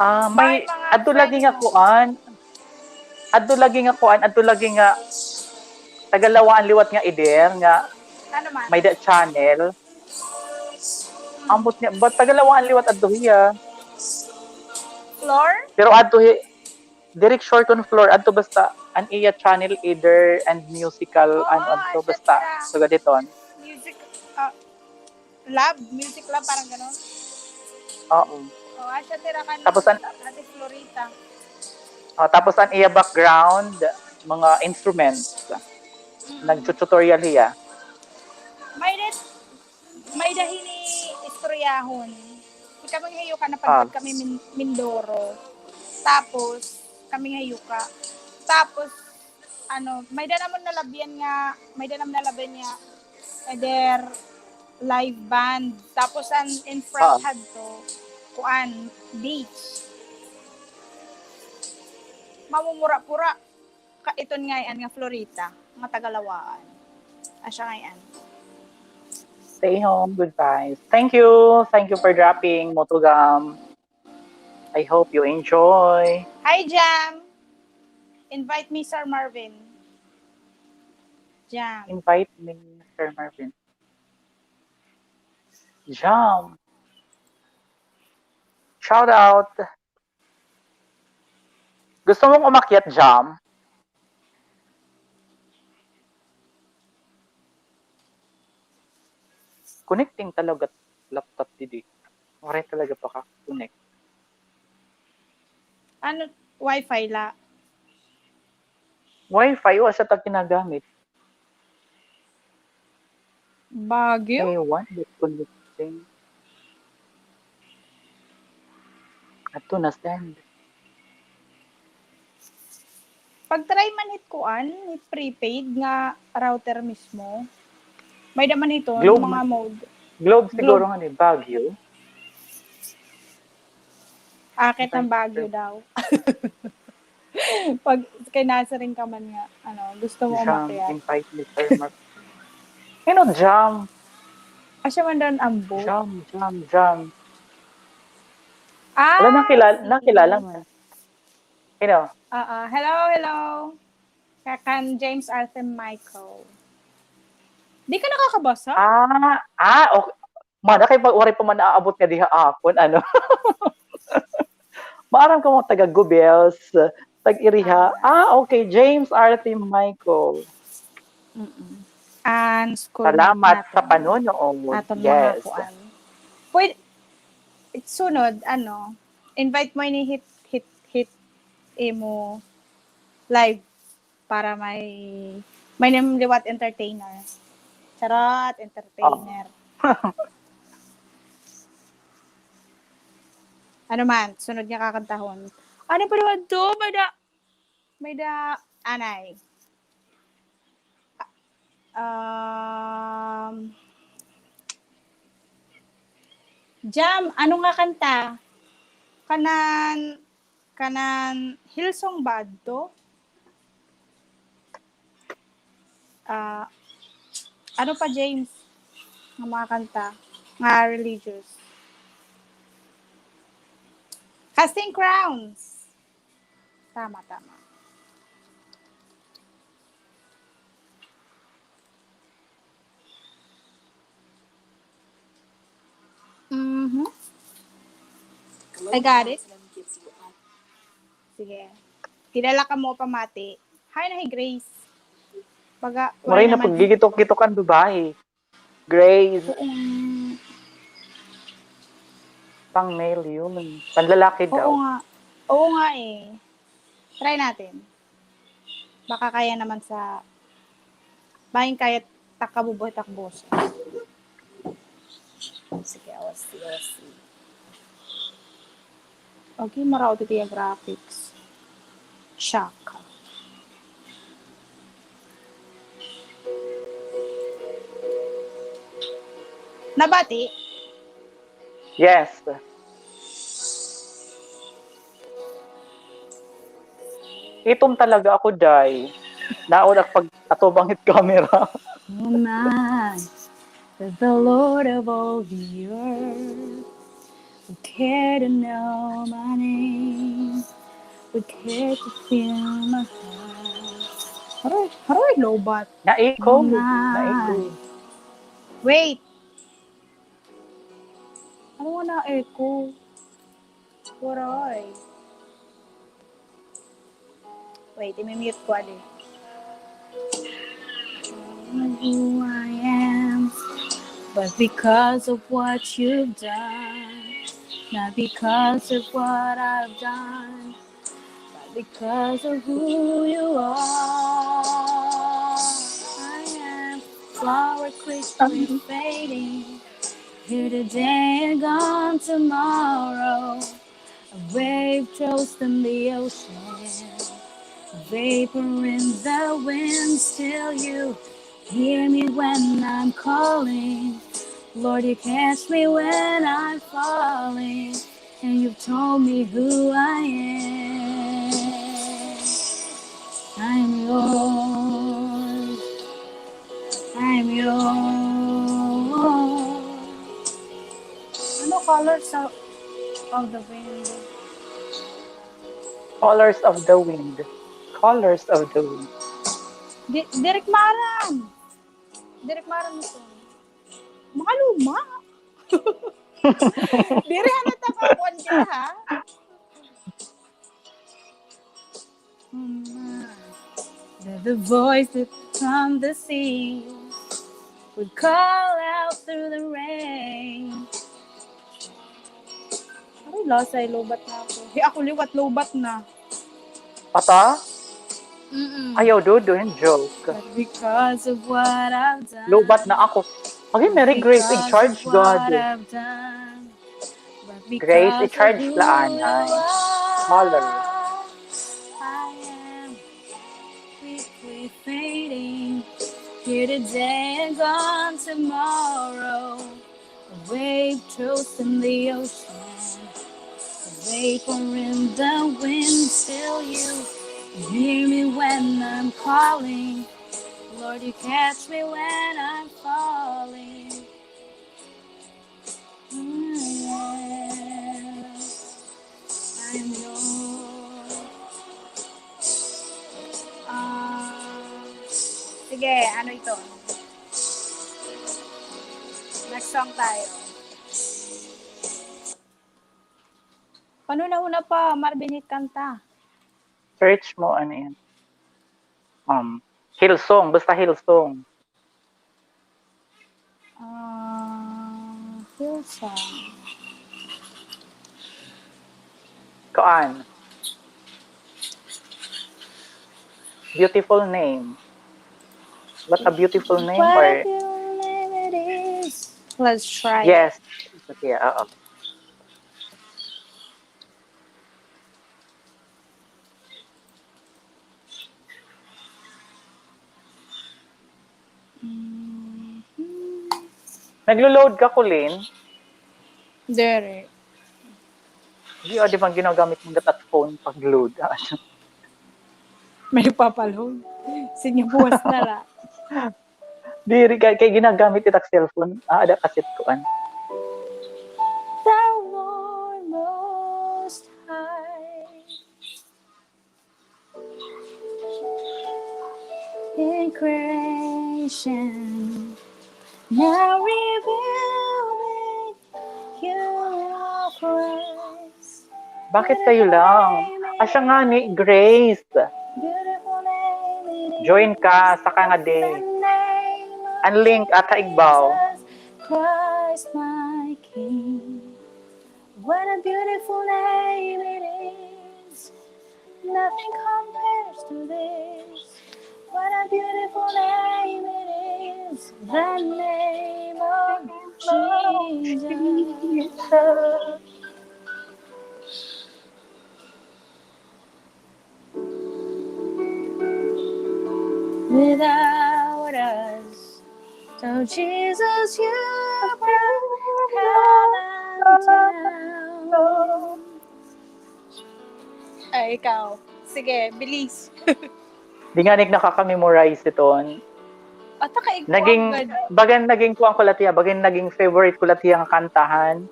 Ah, may, may mga adto lagi nga kuan. Adto lagi nga kuan, adto lagi nga tagalawaan liwat nga Eder nga ano man? May da channel. Ambot niya, but tagalawaan liwat adto hiya. Floor? Pero adto hi, diri sure kun floor, adto basta an iya channel Eder and musical, oh, ano, adto basta. Sugad hiton. Music, ah, Lab, music lab, parang ganon. Oo. Oh, asya tira kan Ate Florita. Oh, tapos an iya background, mga instruments. Mm. Nagtututorial hiya. May da, may da hini istoryahon. Kami nga hiyo ka, napadpad kami Min-, Mindoro. Tapos, kami nga hiyo ka. Tapos, ano, may da namon nalabyan nga, may da namon nalabyan nga, Eder live band. Tapos, an in front hadto, kuan, beach. Mamumura-pura. Ka-, iton ngay-an nga Florita, nga tagalawaan. Asya ngay-an. Stay home, good vibes. Thank you. Thank you for dropping, Motogam. I hope you enjoy. Hi, Jam. Invite me, Sir Marvin. Jam. Invite me, Sir Marvin. Jam. Shout out. Gusto mong umakyat, Jam? Connecting talaga laptop didi. Waray talaga paka-connect. Ano, wifi la? Wifi, wa siya ta ginagamit. Baguio? Ewan, not connecting. Ato na send. Pag-try man hit kuan, hit prepaid nga router mismo. May da man hiton, Globe mga man. Mode. Globe siguro nga ni Baguio. Akit ang Baguio daw. Pag kay nasiring ka man nga, ano, gusto mo umakyat. Jam, invite me, Sir Mark. Hino Jam? Asya man daw ambot. Jam, Jam, Jam. Ah, wala, nakilala, sige, nakilala man. Hino? Ah, ah. Hello, hello. Kakan James Arthur Michael. Di ka nakakabasa? Ah, ah, okay. Mana kay pag waray pa man aabot nga diha akon, ano. Maaram ka mga taga Gubels, tag-iriha. Ah, okay, James Arthur Michael. Mm-mm. An school. Salamat sa panonood. Aton mga kuan. Pwede, sunod, ano, invite mo ini hit, hit, hit, imo live. Para may, may name liwat entertainer. Charot, entertainer. Ano man, sunod nga kakantahon. Ano pa naman to? May da, may da, anay. Um, Jam, ano nga kanta? Kanan, kanan Hillsong ba adto? Ah, ano pa, James? Nga mga kanta nga religious. Casting Crowns. Tama, tama. Mhm. I got it. Sige. Kilala ka mo pamati. Hi na hi Grace. Baga, waray na paggigitok-gitok an babae. Grace. Oo. Pang male yun. Panlalaki daw. Oo nga. Oo nga eh. Try natin. Baka kaya naman sa, bangin kaya ta kabubuhay ta ak boses. Sige, awas, awas. Okay, maraot ito yung graphics. Shaka. Nabati? Yes. Itom talaga ako, day. Naon ak pag-atubang hit camera. Oh my, that the Lord of all the earth would care to know my name, would care to feel my heart. Haroy, haroy, lowbat. Na-echo. Oh my. Na-echo. Wait. Ano nga na-echo? Waray. Wait, imi-mute ko, adi. Who I am, but because of what you've done, not because of what I've done, but because of who you are. I am flower quickly fading, here today and gone tomorrow. A wave tossed in the ocean, a vapor in the wind. Still you hear me when I'm calling. Lord, you catch me when I'm falling. And you've told me who I am. I'm yours. I'm yours. Ano, Colors of, of the Wind? Colors of the Wind. Colors of the Wind. Di, Direk Maran. Direk Maran mo to. Mga luma. Diri, ha, natapakuan kita, ha? That the voice that from the sea would call out through the rain. Aray, lasay, lowbat na ako. Hi, ako liwat, lowbat na. Pata? Mm-mm. Ayaw, Dudu, hin joke. But because of what I've done. Lowbat na ako. Okay, Mary Grace, in charge, God. Because of what I've done. But because of who you are. Grace, i-charge la anay. Smaller. I am quickly fading, here today and gone tomorrow. A wave tossed in the ocean, a vapor in the wind. Still you hear me when I'm calling. Lord, you catch me when I'm falling. Mm, yeah. I'm yours. Ah, sige, ano ito? Next song tayo. Panhunahuna pa, Marvin, hit kanta. Search mo, ano yan? Um, Hillsong, basta Hillsong. Ah, Hillsong. Kuan. Beautiful name. What a beautiful name. What a beautiful name it is. Let's try. Yes. Yeah, oo. Mhm. Naglo-load ka, Colleen? Diri. Di, ah, di ba ginagamit mo that phone pag-load? May nagpapa-load. Sige, buwas na la. Diri, kay, kay ginagamit it ak cellphone. Ah, ada kasi kuan. The Lord Most High. In creation, now revealing you, Christ. Bakit kayo lang? Asya ngani, Grace. Beautiful name it is. Join ka, saka ngadi. The name of Jesus. An link ata igbaw. Christ my King. What a beautiful name it is. Nothing compares to this. What a beautiful name it is. The name of Jesus. Without us, so Jesus, you Ay, ikaw. Sige, bilis. Di nga nik nakaka-memorize iton. Ata ka ikaw. Naging, bagan naging kuan ko la hiya, bagan naging favorite ko la hiya nga kantahan.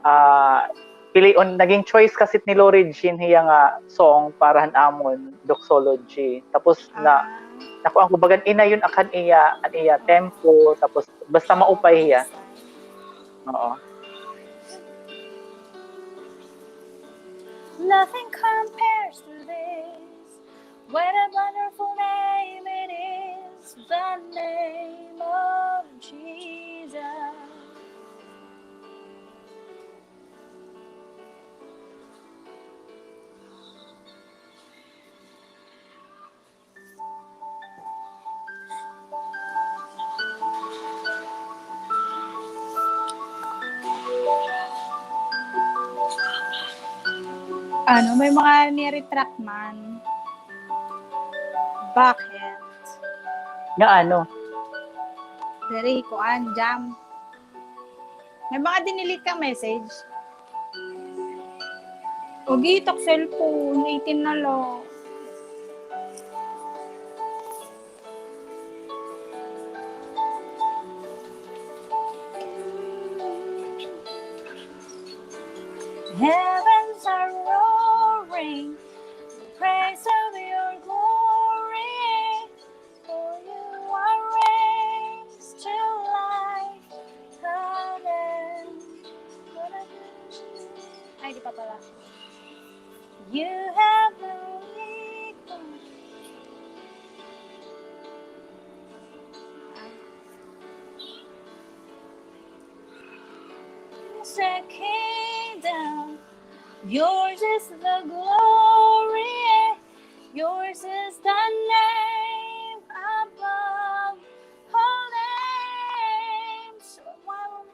Ah, pilion, naging choice kasi ni Lori Jean hiya nga song para han amon doxology. Tapos na, nakuan ko bagan inayon ak han iya, an iya tempo, tapos basta maupay hiya. Oo. Nothing compares to this. What a wonderful name it is, the name of Jesus. Ano, may mga ni-retract man. Bakit? Nga ano? Diri, kuan, jam. May mga dinelete ka message. O, gitak cellphone, eighteen na la. Heavens are roaring, praise of your glory. For you are raised to life again. Ay, di pa pala. You have the victory. It's a kingdom. Yours is the glory. Yours is the name above all names. Wow.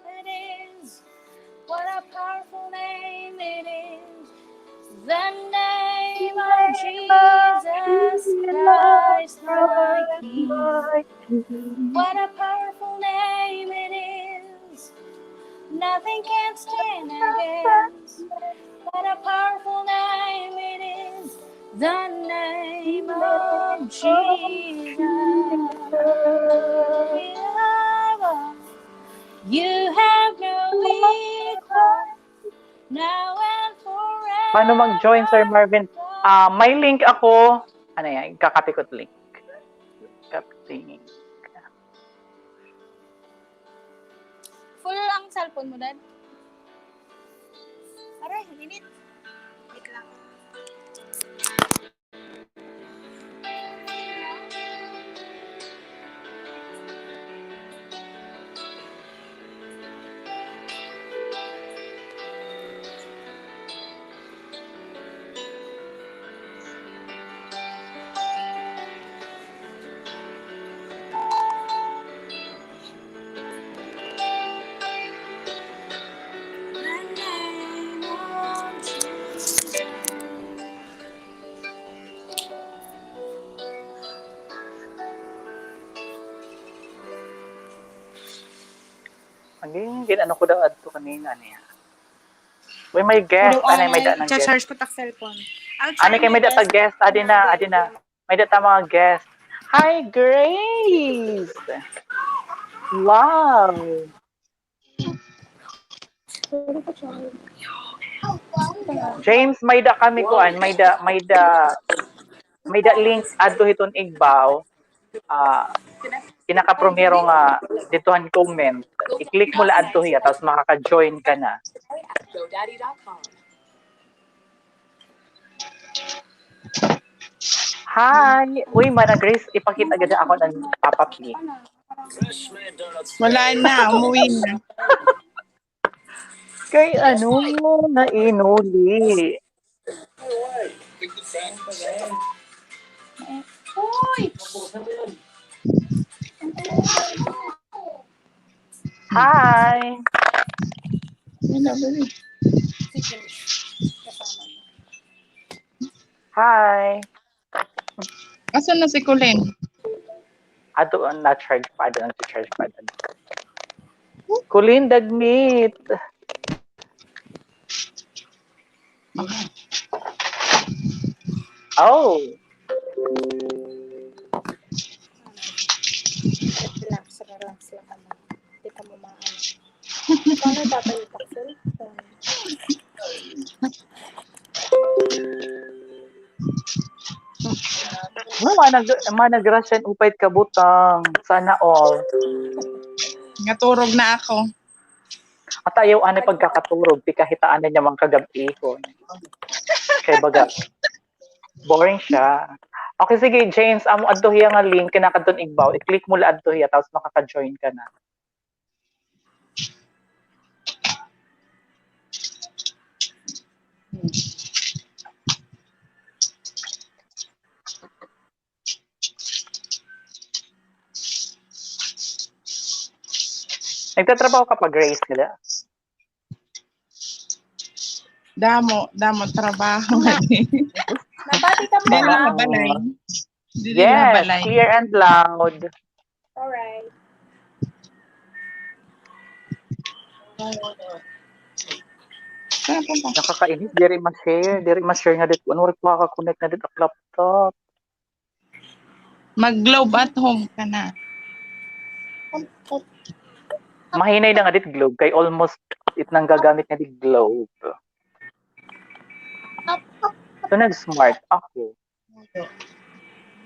It is. What a powerful name it is. The name of Jesus Christ, my King. What a powerful name it is. Nothing can stand against. What a powerful name it is. The name of Jesus. You have no equal. Now and forever. Paano mag-join, Sir Marvin? Ah, may link ako. Ano yan? Kakopy ko link. Copy link. Full ang cellphone mo, Dad? Aray, init. Wait lang. Ang gin-, gin-ano ko daw adto kanina niya. Uy, may guest. Anay, may da ng guest. Charge ko tak cellphone. Anay, kay may da ta guest. Adi na, adi na. May da ta mga guest. Hi, Grace! Wow! James, may da kami kuan, may da, may da, may da link adto hiton igbaw. Ah, pinakaprimero nga didto han comment. I-click mo la adto hiya, tapos makaka-join ka na. Hi! Uy, Mana Grace, ipakita gad ako ng Papa P. Wala na, umuwi na. Kay ano, nainuli. Uy! Hi! Hi! Asan na si Colleen? Ato, na-charge pa, ato, na-charge pa, ato. Colleen, dagmit. Oh. Relax, relax lang kamo. Di kamo maano. Paano papalitak sa cellphone? Wala, nag-, managrasya, upay kabutang. Sana all. Naturog na ako. At ayaw anay pagkakaturog, pikahitaan na niya mga kagab-ihon. Kay baga, boring siya. Okay, sige, James, amo adto hiya nga link, kinakadton igbaw. I-click mo la adto hiya, tapos makaka-join ka na. Nagtatrabaho ka pa, Grace, dida? Damo, damo trabaho. Nabati ka mo, dili ha balay. Dili ha balay. Yes, clear and loud. Alright. Nakakainis, diri ma-share, diri ma-share nga dit, ano, rin makaka-connect nga dit ak laptop. Mag-globe at home ka na. Mahinay na nga dit globe, kay almost it nanggagamit nga dit globe. So, nag-smart ako.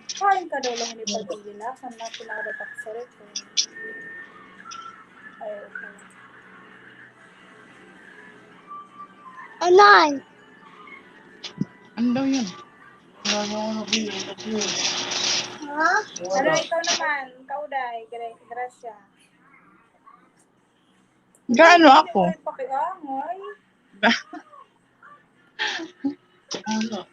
Kain ka daw lang ni Padilla, kan na pinakadapat sa record. Ay, okay. Anan? Ano daw yun? Ha? Ano, ikaw naman, Kauday, Gra-, Gracia. Gaano ako? Pakiangoy. Ano?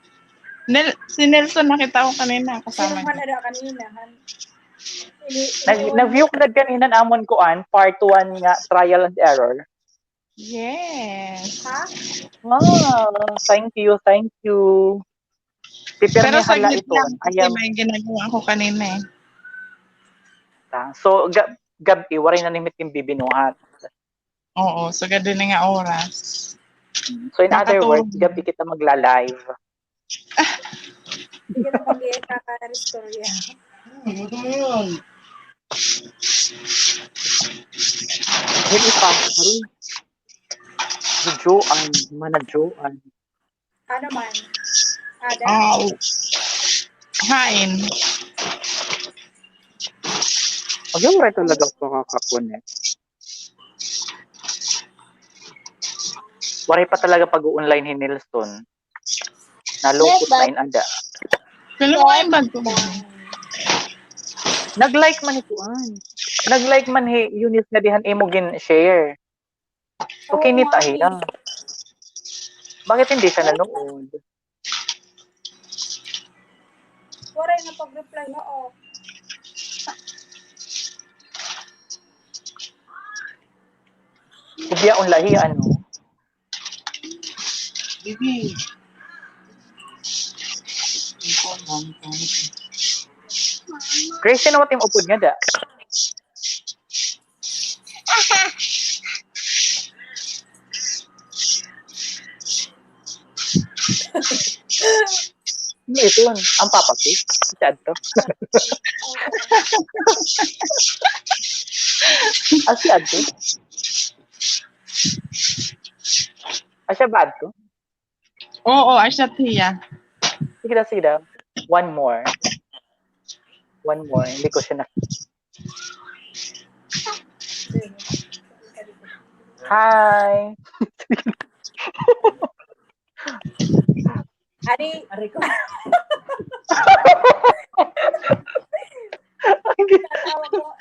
Nel-, si Nelson nakita ko kanina, kasama niya. Kanina, han. Ini-, nag-, ini-, na-view ko na kanina an amon kuan, part one nga, trial and error. Yes. Ha? Wow, thank you, thank you. Pero saglit lang, kasi may ginagawa ako kanina eh. Ah, so, ga-, gab-i, waray na nimit yung bibinuhat. Oo, so gadi na nga oras. So, in other words, gab-i kita magla-live. Sige na, mag-iyak ka, Karistorya. Ano mo yun? Dili pa, aroy. Joan, mana Joan. Ano man? Ada? Ah, hain. Ayaw, waray talaga ako makaka-connect. Waray pa talaga pag-online hi Nelson. Nalukot na in ada. Kalawain ba ito? Nag-like man hi kuan. Nag-like man hi Eunice nga dihan imo gin-share. So, kinita hiya. Bakit hindi siya nanood? Waray na pag-reply, oo. Biyaon la hiya, ano? Bibi. Christian, what im upod nga da? Ano ito? An Papa Cake? Asya adto. Asya adto. Asya ba adto? Oo, asya hiya. Sige daw, sige daw. One more. One more. Hindi ko siya na- Hi. Ari. Ari ko.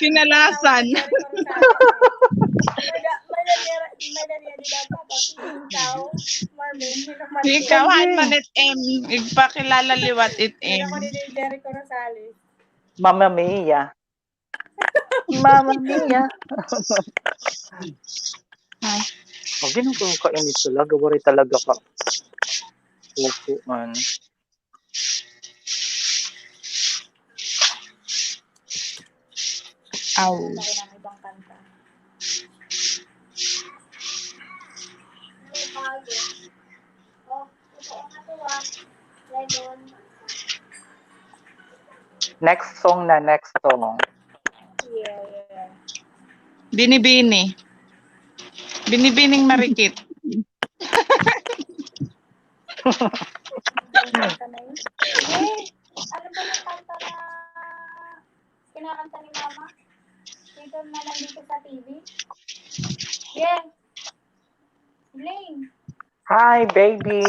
Kinalasan. Ikaw, han man it M. Igpakilala liwat it M. Ako ni Jericho Rosales. Mamma mia. Mamma mia. Ay. Ginoo ko, kainis talaga. Waray talaga ka. Kukuan. Aw. Ako ng ibang kanta. Next song na, next song. Yeah, yeah. Bini-bini. Bini-bining marikit. Yay! Ano ba yung kanta na kinakanta ni Mama? Dito na lang dito sa T V. Yeah. Bling. Hi, baby.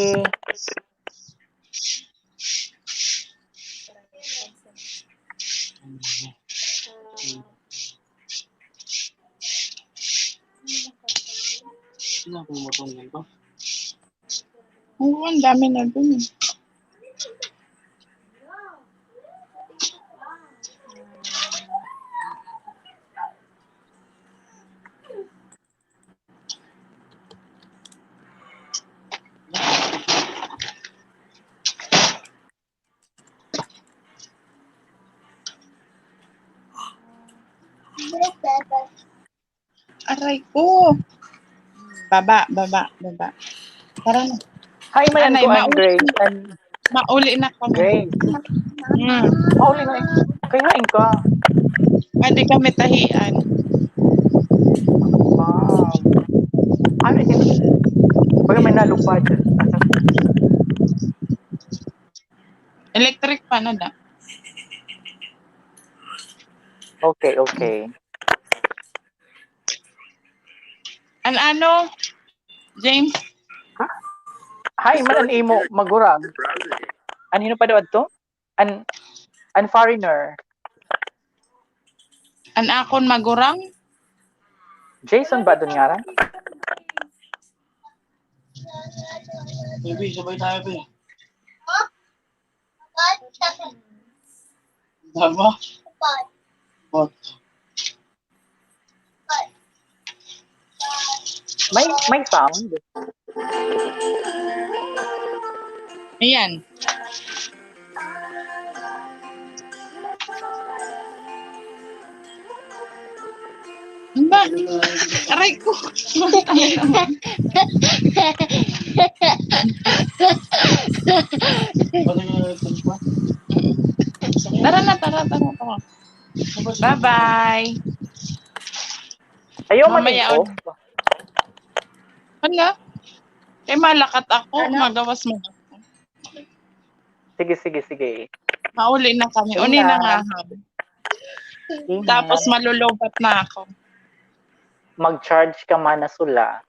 Oo, ang dami na dun eh. Aray ko. Baba, baba, baba. Tara na. Hi, Anay, mauli, Grace. Mauli na kami. Grace. Mm. Mauli na. Kay hain ka? Adi kami tahian. Wow. Ano yun? Baga may nalupad. Electric fan na da. Okay, okay. An ano, James? Hi, man an imo magurang. An hin-o pa daw adto? An, an foreigner. An akon magurang? Jason ba adton ngaran? Baby, sabay tayo, be. Tama? What? May, may sound. Ayan. Ba? Aray ko. Tara na, tara, tara, tara. Bye-bye. Ayaw mamaya, maligo. Hala? Kay malakat ako, magawas mo. Sige, sige, sige. Mauli na kami. Uni na nga. Tapos malulubat na ako. Mag-charge ka man na sula.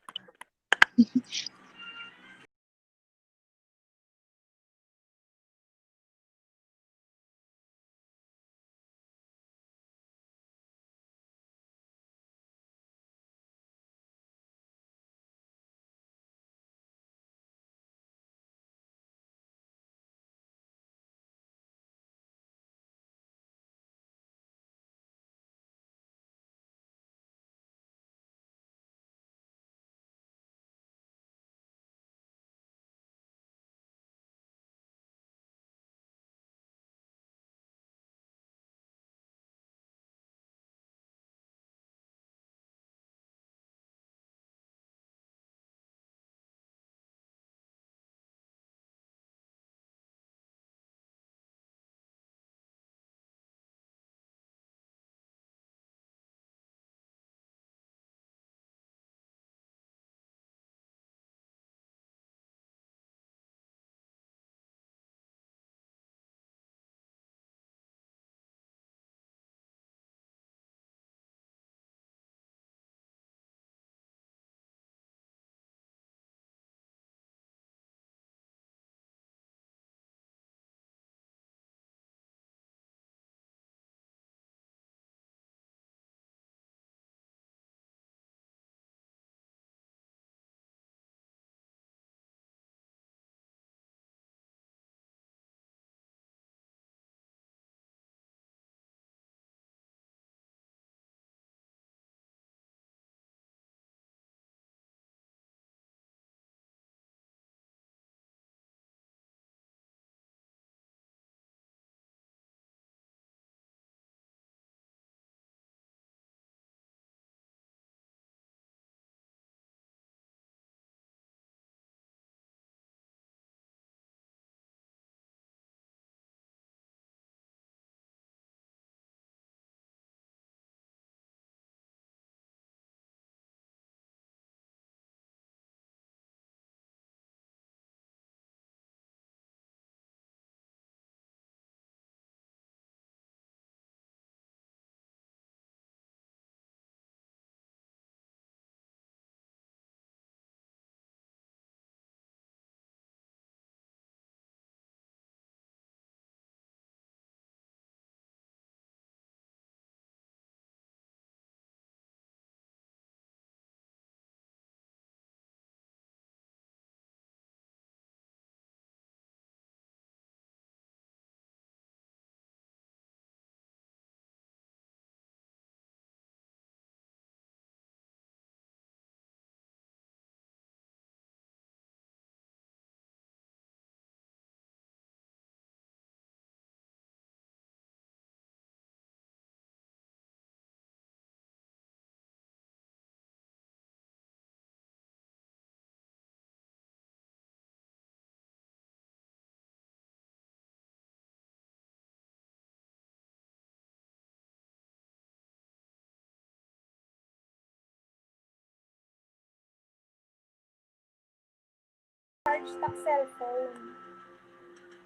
Hashtag cellphone.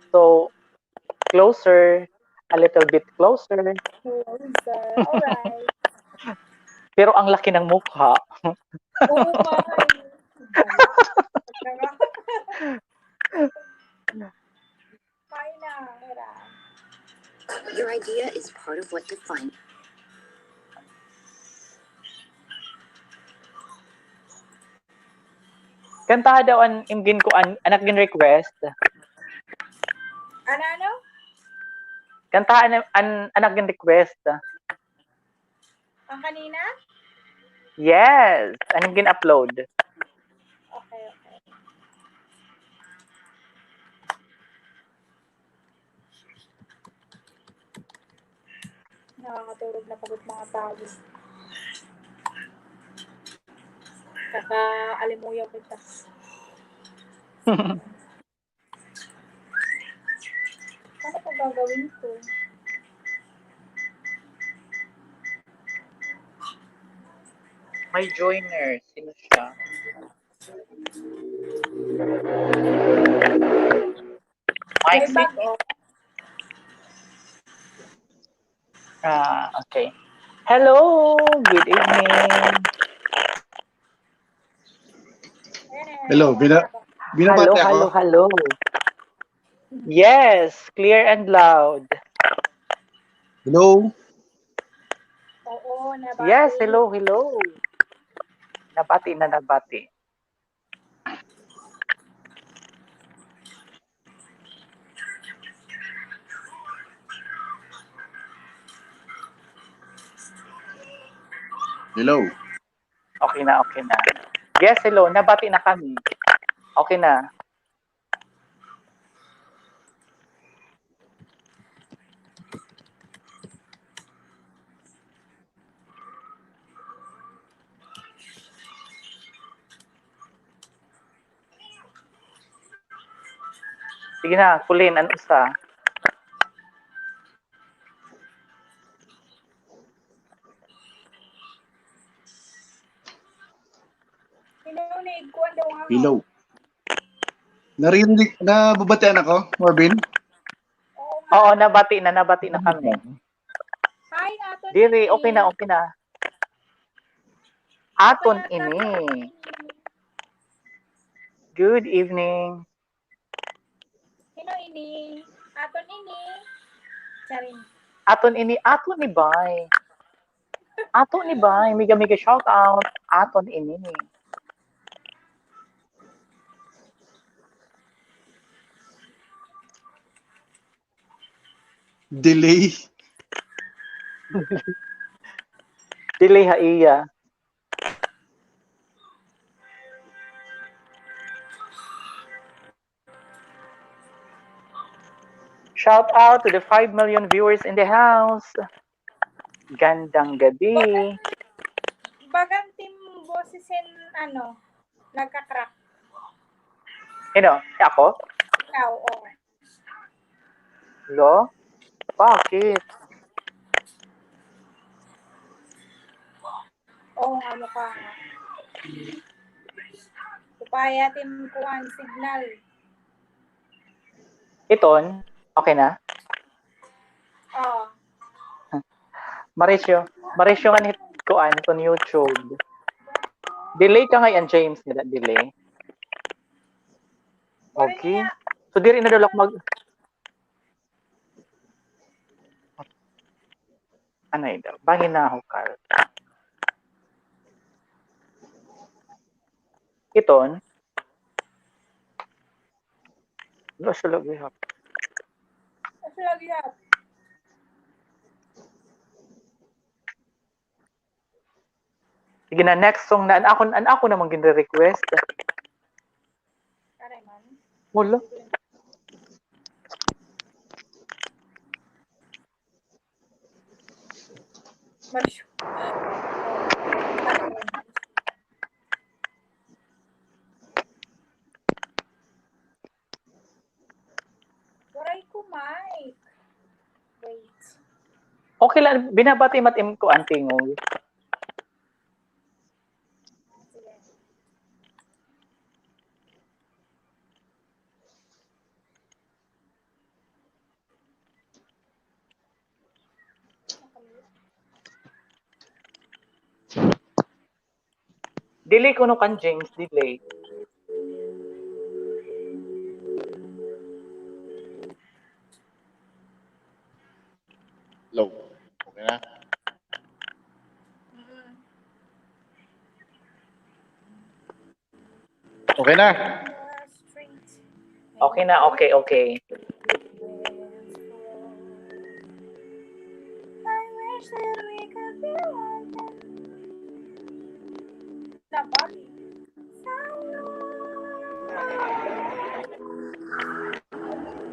So, closer, a little bit closer. Closer. Alright. Pero ang laki ng mukha. Oo nga. Fine na, Hera. Your idea is part of what defines. Kantaha daw an im ginkuan, an ak gin-request. Ano, ano? Kantaha an, an, an ak gin-request. Ang kanina? Yes, an im gin-upload. Okay, okay. Nakakaturog na pagod mga tao. Kakaalimuyaw kita. Paano ko gagawin to? May joiner. Sino siya? Mike, sino? Ah, okay. Hello, good evening. Hello, bina-, binabati ako? Hello, hello, hello. Yes, clear and loud. Hello? Oo, nabati. Yes, hello, hello. Nabati na, nabati. Hello. Okay na, okay na. Yes, hello. Nabati na kami. Okay na. Sige na, Kulin, an usa. Hello, nag-kuan daw nga. Hello. Narinig, nababatian ako, Marvin? Oo, nabati na, nabati na kami. Hi, aton ini. Diri, okay na, okay na. Aton ini. Good evening. Sino ini? Aton ini. Charing. Aton ini, aton ni bay. Aton ni bay. Mega, mega shout out. Aton ini. Delay. Delay ha iya. Shout out to the five million viewers in the house. Gandang gabi. Bagan, bagan tim boses hin, ano, nagka-crack. Sino? Si ako? Ikaw, oo. Lo? Bakit? Oo nga, mukha nga. Upaya tim kuan, signal. Iton, okay na? Oo. Marisyo, marisyo nga ni kuan, iton YouTube. Delay ka ngay-an, James, nila delay. Okay. So, diri na daw lak mag-, ano ito? Bangin na ako, Carl. Iton. Wala siya lagi hap. Wala siya lagi hap. Sige na, next song na. An ako, an ako namang ginre-request. Wala. Mas-, Waray ko mic. Wait. Okay lang, binabati mat im kuan, tingog. Sige. Delay kuno kan James, delay. Hello. Okay na? Okay na. Okay na, okay, okay.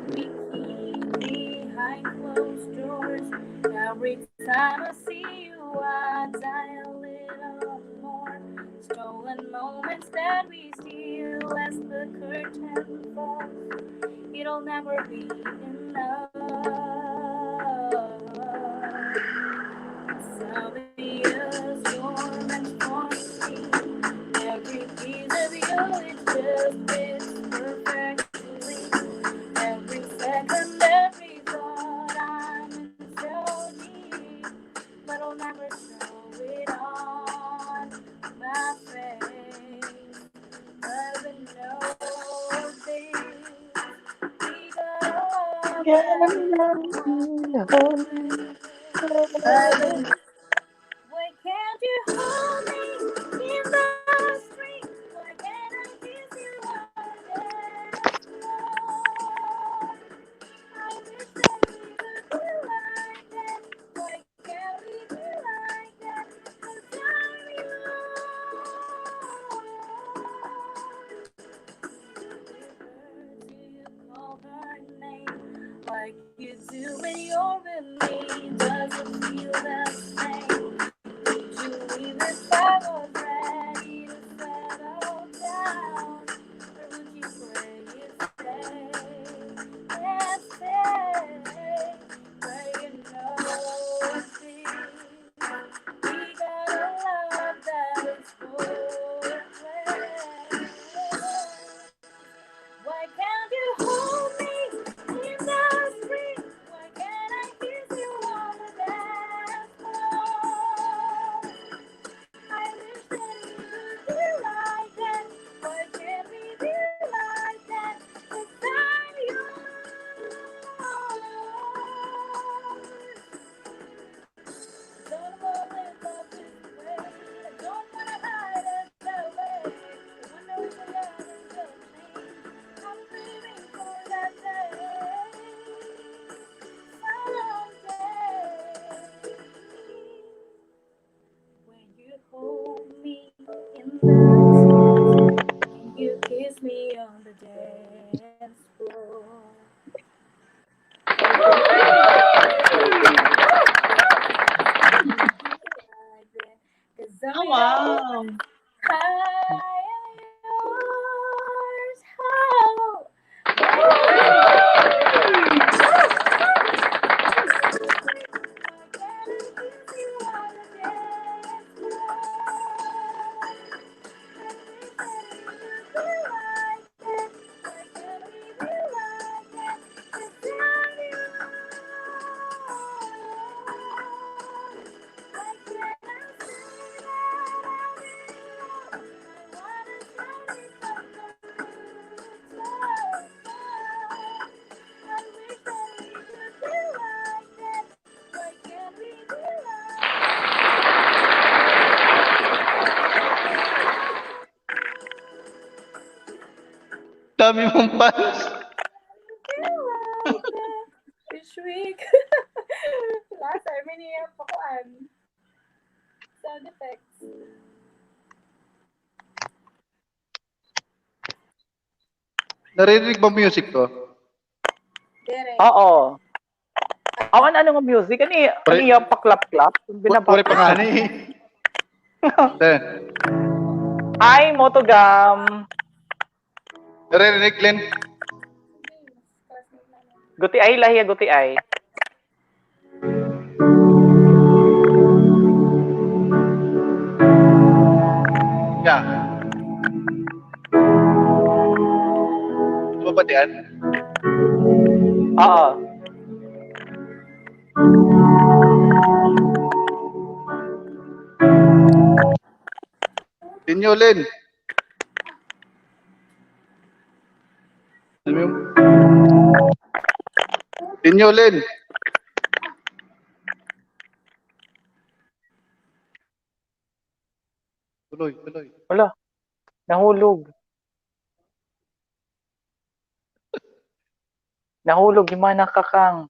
We keep behind closed doors. Every time I see you, I die a little more. Stolen moments that we steal as the curtain falls. It'll never be enough. It's obvious you're meant for me. Every piece of you, it just fits perfectly. Every second, every thought, I'm in so deep, but I'll never show it on my face. But we know things we got. Why can't you hold me in the street? Why can't I kiss you on the dance floor? I wish that we could be like that. Why can't we be like that? 'Cause I'm yours. You call her name like you do when you're with me. Does it feel the same? Would you leave if I was ready to settle down? Or would you play it safe and stay? But you know one thing, we got a love that is for real. Why can't you hold me in the street? Why can't I kiss you on the dance floor? I wish that it could be like that. Why can't we be like that? 'Cause I'm yours. Don't wanna live up this way. Don't wanna hide us away. Wonder if the love is a change. I'm craving for that day. Someday. When you hold me in the arms, you kiss me on the dance floor. Oh, wow. Dami mong fans. This week. Last time, ini yung pakuan. Sound effects. Naririnig ba music ko? Dire. Oo. Awan ano nga music? Ani, ani yung paklap-klap? Wala pa nga ni. Ay, Motogam. Naririnig, Glenn? Gutiay la hiya, gutiay. Yeah. Mabatian? Oo. Continue, Lynn. Continue, Lynn. Tuloy, tuloy. Hala, nahulog. Nahulog hi Mana Kakang.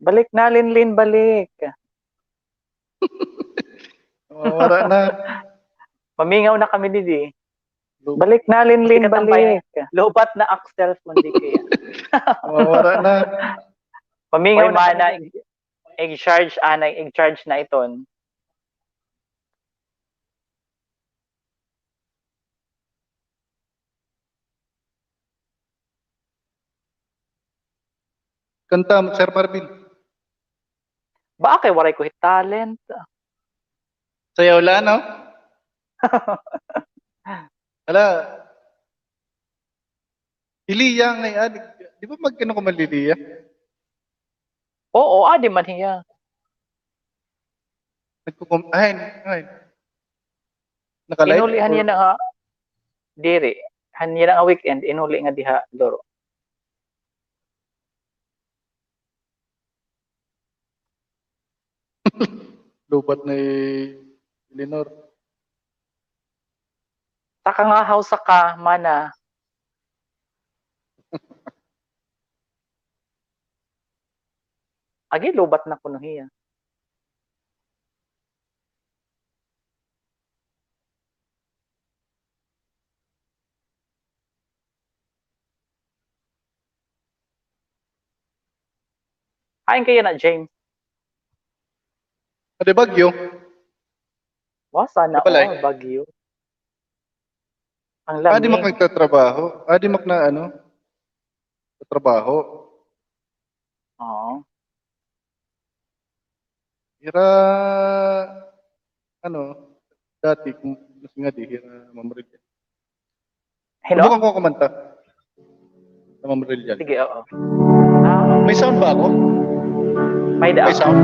Balik na, Linlin, balik. Mawara na. Mamingaw na kami didi. Balik na, Linlin, balik. Lobat na ak cellphone, di kaya. Mawara na. Mamingaw na kami. Ig-charge, anay, ig-charge na iton. Kanta, Sir Marvin. Baka kay waray ko hit talent. Sayaw la, no? Hala. Hi Lia ngay-an, di ba mag-ano ka man hi Lia? Oo, adi man hiya. Nagkukum-, ay, ay. Naka-live? Inuli han iya na nga, diri. Han iya na nga weekend, inuli nga diha, Loro. Lobat na hi Eleanor. Taka nga haw sa ka, mana. Agi, lobat na kuno hiya. Hain kaya na, James? Adi Baguio. Wa, sana all Baguio. Ang lami. Adi mak nagtatrabaho. Adi mak na ano? Tatrabaho. Oo. Hira, ano, dati, kung mas nga di, hira, Ma'am Rillian. Hello? Subukan ko kumanta. Sa Ma'am Rillian. Sige, oo. Ah. May sound ba ako? May daw. May sound?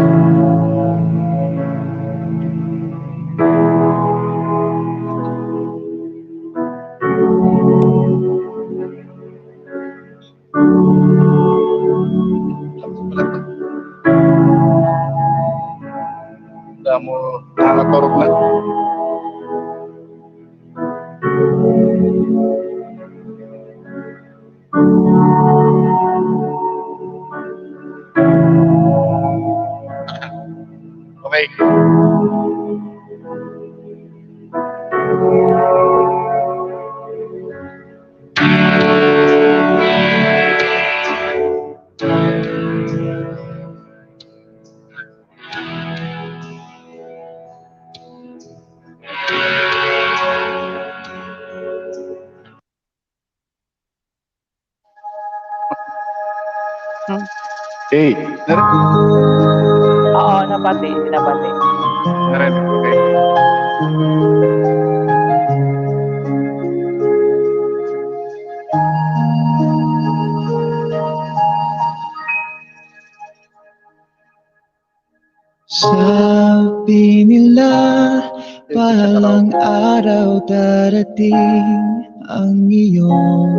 Damo, nakaturog na. Okay. Hmm. Okay. Nare-, oo, nabati, nabati. Nare-, okay. Sabi nila, balang araw darating ang iyong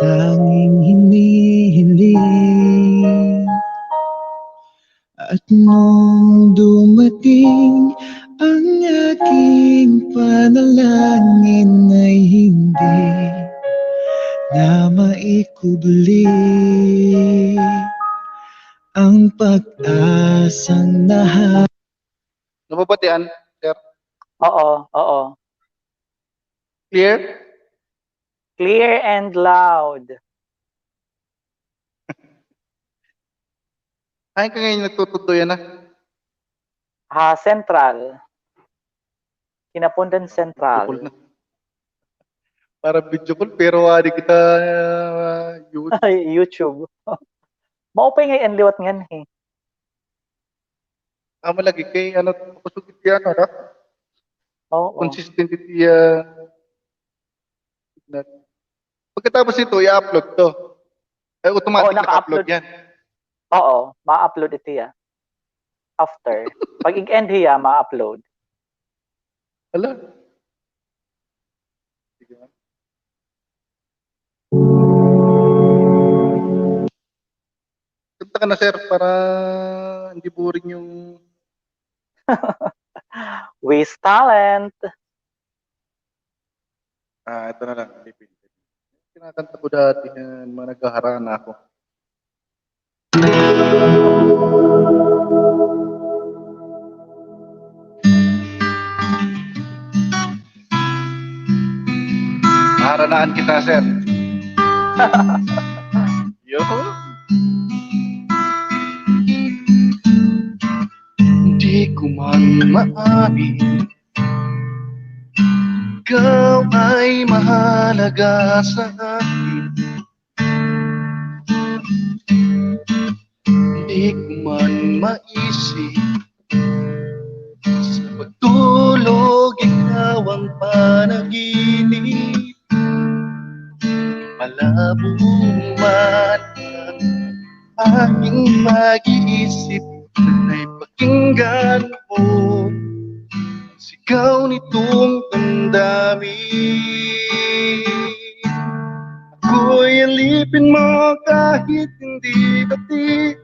tanging hinihiling. At nung dumating ang aking panalangin ay hindi na maikubli. Ang pag-asang naha- Nababatian, sir? Oo, oo. Clear? Clear and loud. Hain ka ngay-an nagtutudloy yana? Ha, Central. Quinapondan Central. Bukol na. Para video call, pero waray kita, ah, YouTube. Ay, YouTube. Maupay ngay-an liwat nganhi. Amo lagi kay, ano, kusog it iya, ano, no? Oo. Consistent it iya, ah, signal. Pagkatapos nito, i-upload to. Ay, automatic naka-upload yan. Oo, ma-upload ito ya. After. Pag i-end hiya, ma-upload. Hala. Sige. Kanta ka na, sir, para hindi boring yung Waste talent. Ah, ito na lang, Pilipino. Kinakanta ko dati yan, mga naghaharana ako. Haranaan kita, sir. Yo. Di ko man maamin, ikaw ay mahalaga sa akin. Di ko man maisip, sa pagtulog ikaw ang panaginip. Malabo man ang aking pag-iisip, sana'y pakinggan mo. Sigaw nitong damdamin. Ako'y alipin mo kahit hindi pati.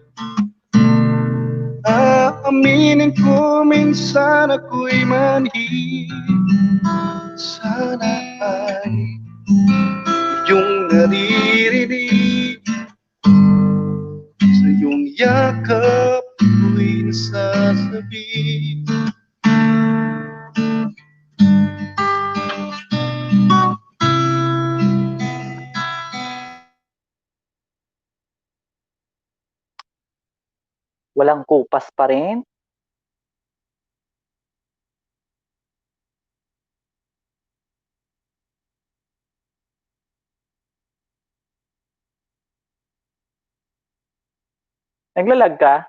Aaminin ko minsan ako'y manhid. Sana ay iyong naririnig. Sa iyong yakap ako'y nasasabi. Walang kupas pa rin? Nagla-lag ka?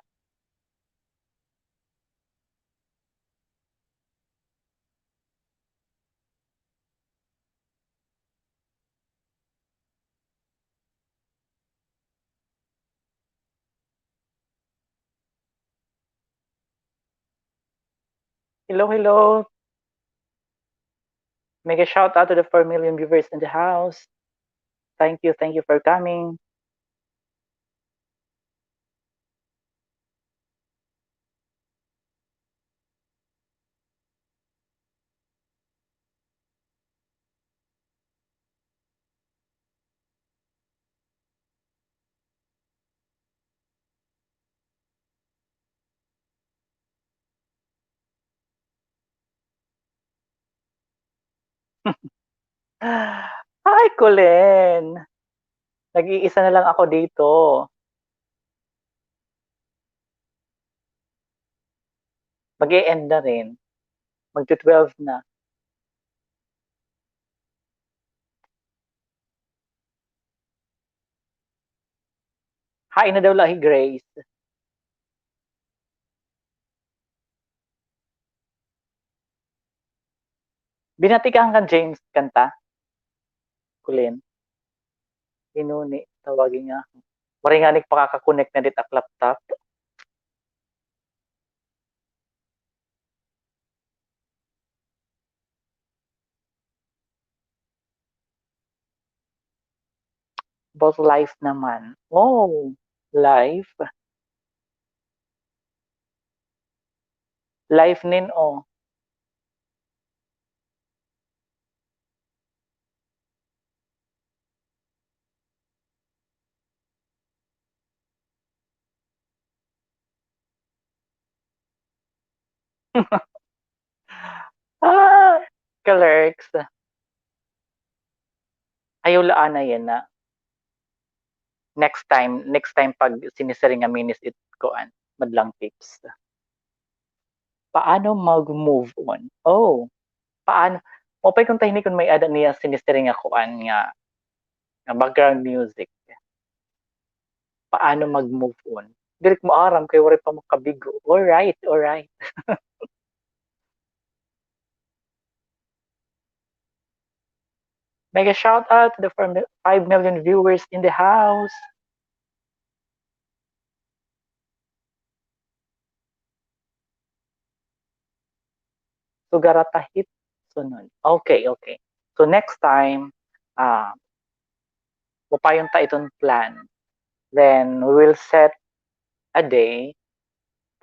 Hello, hello. Mega shout out to the four million viewers in the house. Thank you, thank you for coming. Hi, Colin. Nag-iisa na lang ako dito. Mag-e-end na rin. Magto-twelve na. Hain na daw la hi Grace. Binati ka han kan James kanta? Kulin. Inuni, tawagi nga. Waray ngani pakaka-connect na dida ak laptop. About life naman. Oh, life. Life nin, oh. Ah, ka-lurks. Ayaw la anay yana. Next time, next time pag sinisiring nga minis it kuan, madlang tips. Paano mag-move on? Oh, paano? Maupay kon tahini kon may-ada niya sinisiring nga kuan nga, nga background music. Paano mag-move on? Diri ko maaram kay waray pa makabigo. All right, all right. Mega shout out to the four mil-, five million viewers in the house. Sugara ta hit sunod. Okay, okay. So next time, ah, upayon ta iton plan. Then we will set a day,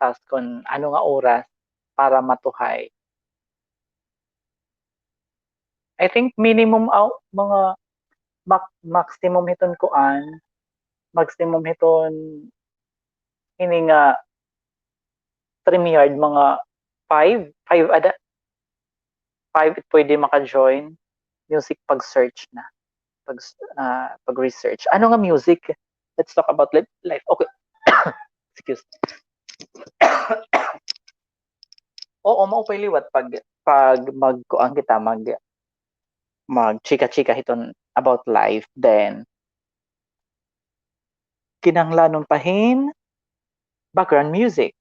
tas kon ano nga oras para matuhay. I think minimum, aw, mga mak-, maximum hiton kuan, maximum hiton hini nga StreamYard, mga five, five ada, five it pwede maka-join. Music, pag-search na. Pag, ah, pag-research. Ano nga music? Let's talk about li-, life. Okay. Excuse. Oo, maupay liwat pag, pag magkuan kita, mag, magchika-chika hiton about life, then kinahanglanon pa hin background music.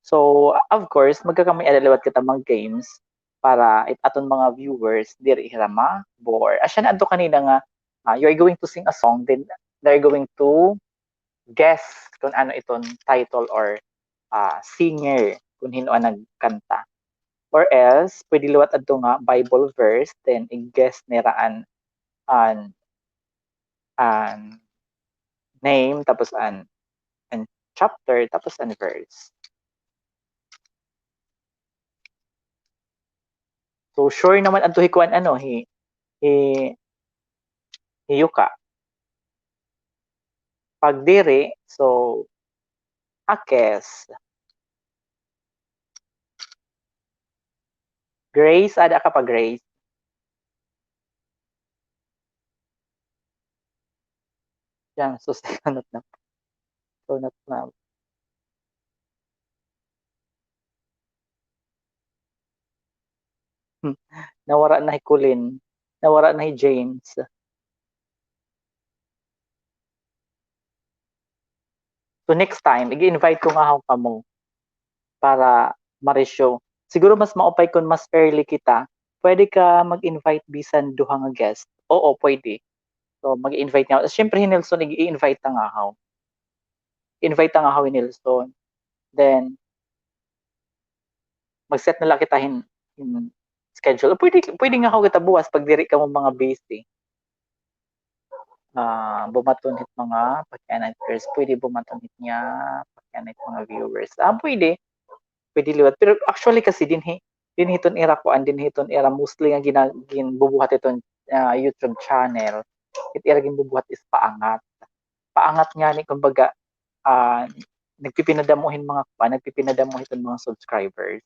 So, of course, magkakamay-ada liwat kita mag-games para it aton mga viewers diri hira ma-bore. Asya na adto kanina nga, ah, you are going to sing a song, then they're going to guess kung ano iton title or, ah, singer, kung hin-o an nagkanta. Or else, pwede liwat adto nga Bible verse, then i-guess nira an, an, an name, tapos an, an chapter, tapos an verse. So, sure naman adto hi kuan, ano, hi, hi, hi Yuka. Pag diri, so, Akes. Grace, ada ka pa, Grace? Yan, sus, kanot na. Kanot na. Hmm. Nawara na hi Colin. Nawara na hi James. So next time, ig-invite ko ngahaw kamo para mare-show. Siguro mas maupay kon mas early kita. Pwede ka mag-invite bisan duha nga guest. Oo, pwede. So, mag-invite niya. Siyempre, hi Nelson, i-invite ta ngahaw. Invite ta ngahaw hi Nelson. Then, mag-set na la kita hin, hin schedule. Pwede, pwede ngahaw kita buwas pag diri kamo mga busy. Ah, bumaton hit mga pakianay first. Pwede bumaton hit niya pakianay mga viewers. Ah, pwede. Pwede liwat. Pero actually kasi dinhi, dinhi hiton ira kuan, dinhi hiton ira mostly nga gina-, ginbubuhat hiton, ah, YouTube channel, it ira ginbubuhat is paangat. Paangat ngani, kumbaga, ah, nagpipinadamo hin mga kuan, nagpipinadamo hiton mga subscribers.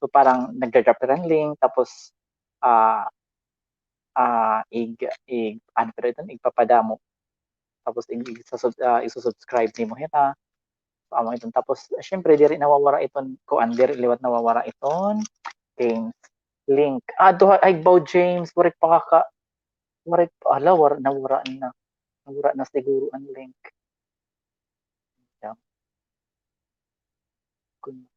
So parang nagda-drop hira hin link, tapos, ah, ah, ig-, ig-, ano pa iton, igpapadamo. Tapos ig-, igsusub-, ah, igsusubscribe nimo hira. So, amo iton. Tapos, siyempre, diri nawawara iton kuan, diri liwat nawawara iton games link. Ah, duha, ay, baw, James, waray pa kaka-, waray pa, ala, war-, nawara na. Nawara na siguro an link. Yan. Kun-,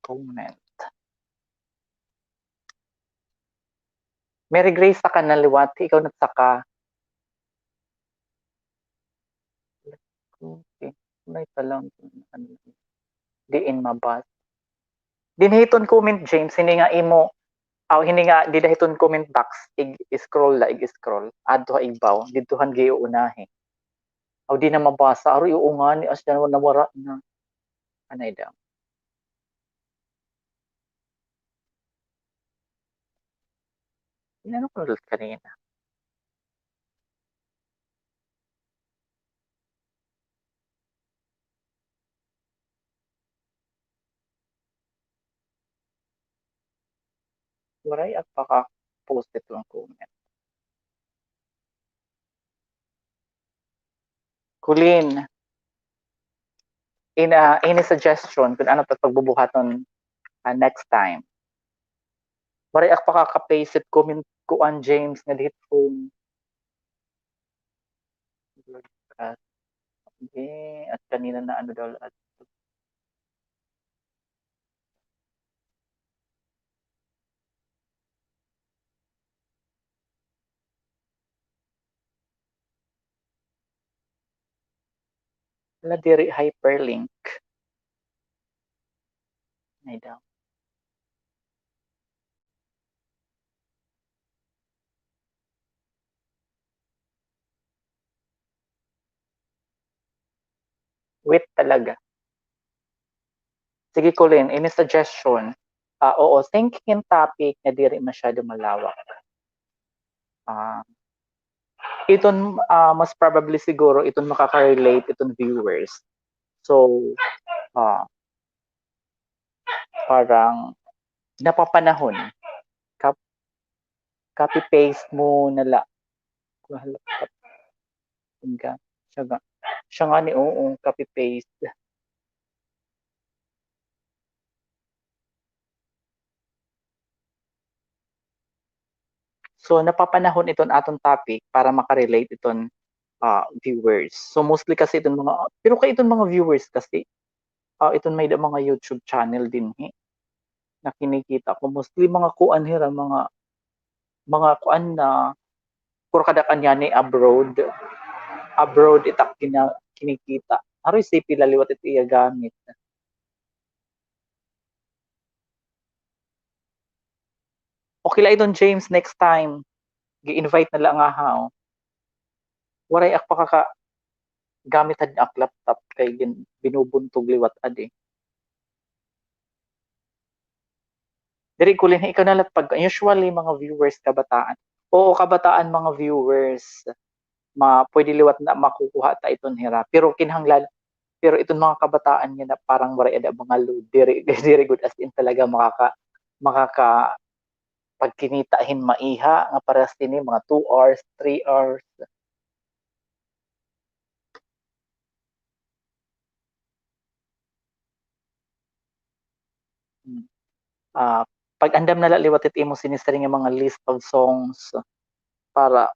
comment. Mary Grace, saka na liwat, ikaw nagsaka. Okay. May pa lang, ano, diin mabas. Dinhi hiton comment, James, hini nga imo, aw, hini nga dida hiton comment box, ig-, scroll la, ig-scroll. Adto ha igbaw, didto han giuunahi. Aw, di na mabasa. Aroy, oo ngani, asya nawara na. Anay daw. Inano ko ulit kanina. Waray ak paka-post iton comment. Colleen, in, ah, any suggestion kun ano ta pagbubuhaton Ah, next time. Waray ak pakaka-paste it comment kuan, James, nga dihit phone. Broadcast. Okay, at kanina na ano daw lahat. Wala diri hyperlink. Ay daw. Wait talaga. Sige, Colleen, any suggestion? Ah, oo, thinking in topic na diri masyado malawak. Ah, iton, ah, mas probably siguro iton makaka-relate iton viewers. So, ah, parang napapanahon. Kap-, copy paste mo na la. Kuha laptop. Siya nga. Siya nga. Siya nga ni, oo, copy paste. So, napapanahon iton aton topic para makarelate iton, ah, viewers. So, mostly kasi iton mga, pero kay iton mga viewers kasi, ah, iton may da mga YouTube channel dinhi na kinikita ko. Mostly mga kuan hira, mga, mga kuan na, puro kada kanya ni abroad. Abroad it ak gina-, kinikita. Aroy, C P la liwat it iya gamit. Okay la iton, James, next time. Gi-invite na la nga ha, oh. Waray ak pakaka-, gamit had ak laptop kay gin-, binubuntog liwat adi. Diri, Colleen, ikaw na la pag, usually, mga viewers, kabataan. Oo, kabataan, mga viewers. Ma-, pwede liwat na makukuha ta iton hira. Pero kinahanglan, pero iton mga kabataan nga na parang waray ada mga load, diri, diri gud as in talaga makaka-, makaka-, pagkinita hin maiha nga parehas hini, mga two hours, three hours. Hmm. Ah, pag-andam na la liwat it imo sinisiring nga mga list of songs para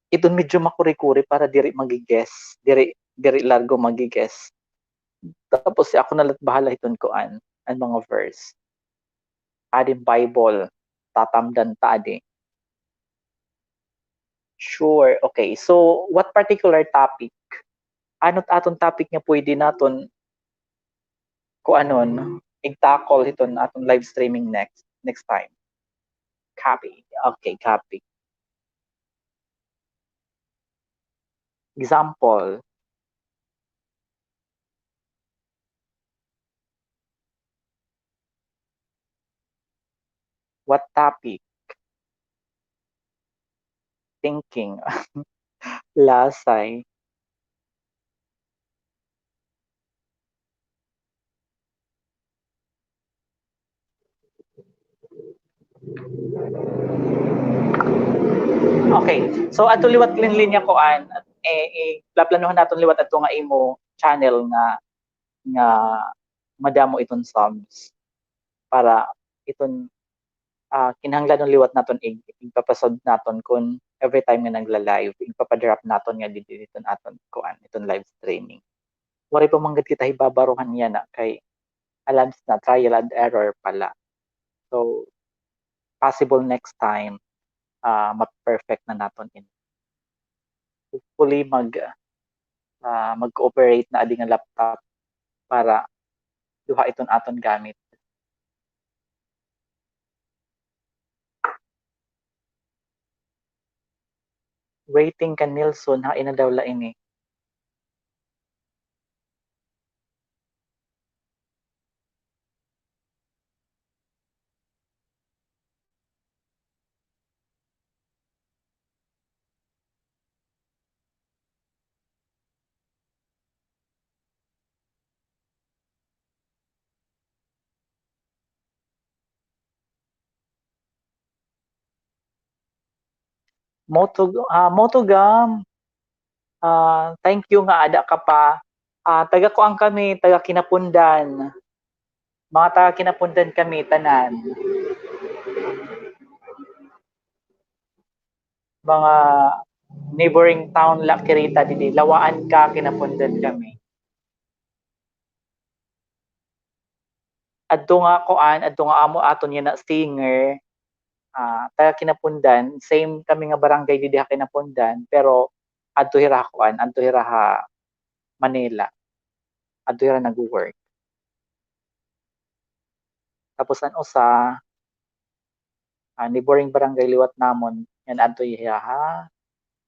iton medyo makuri-kuri para diri magi-guess, diri, diri largo magi-guess. Tapos si ako na la bahala hiton kuan, an mga verse. Adi Bible, tatamdan ta adi. Sure. Okay. So, what particular topic? Ano it aton topic nga pwede naton kuanon, ig-tackle hiton aton live streaming next, next time? Copy. Okay, copy. Example, what topic? Thinking. Lasay. Okay. So, adto liwat linya kuan, eh, eh, plaplanohan naton liwat adto nga imo channel nga, nga madamo iton subs para iton, ah, kinahanglan liwat naton ig-, igpapasud naton kun every time nga nagla-live, igpapadrop naton nga didi iton aton kuan, iton live streaming. Waray pa man gad kita hibabaruhan yana kay alands na, trial and error pa la. So, possible next time, ah, ma-perfect na naton ini. Hopefully, mag, ah, mag-cooperate na adi nga laptop para duha iton aton gamit. Waiting kan Nelson, hain na daw la ini. Motog-, ah, Motogam. Ah, thank you nga ada ka pa. Ah, taga kuan kami, taga Quinapondan. Mga taga Kinapundan kami tanan. Mga neighboring town la kirita didi. Lawaan ka, Kinapundan kami. Adto nga kuan, adto nga amo aton yana singer, ah, taga Kinapundan, same kami nga barangay didi ha Kinapundan, pero adto hira ha kuan, adto hira ha Manila. Adto hira nagwo-work. Tapos an usa, ah, neighboring barangay liwat namon, ngan adto hiya ha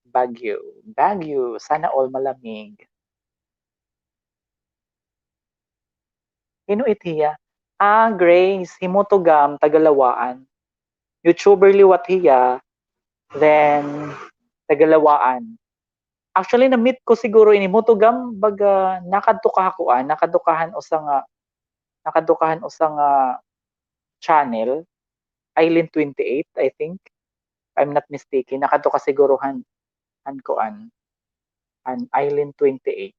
Baguio. Baguio, sana all malamig. Hin-o it hiya? Ah, Grace, hi Motogam, taga Lawaan. YouTuber liwat hiya, then taga Lawaan. Actually, na-meet ko siguro ini Motogam, baga nakadto ka ha kuan, nakadto ka han usa nga, nakadto ka han usa nga channel, Island twenty-eight, I think. I'm not mistaken, nakadto ka siguro han, han kuan, han Island twenty-eight.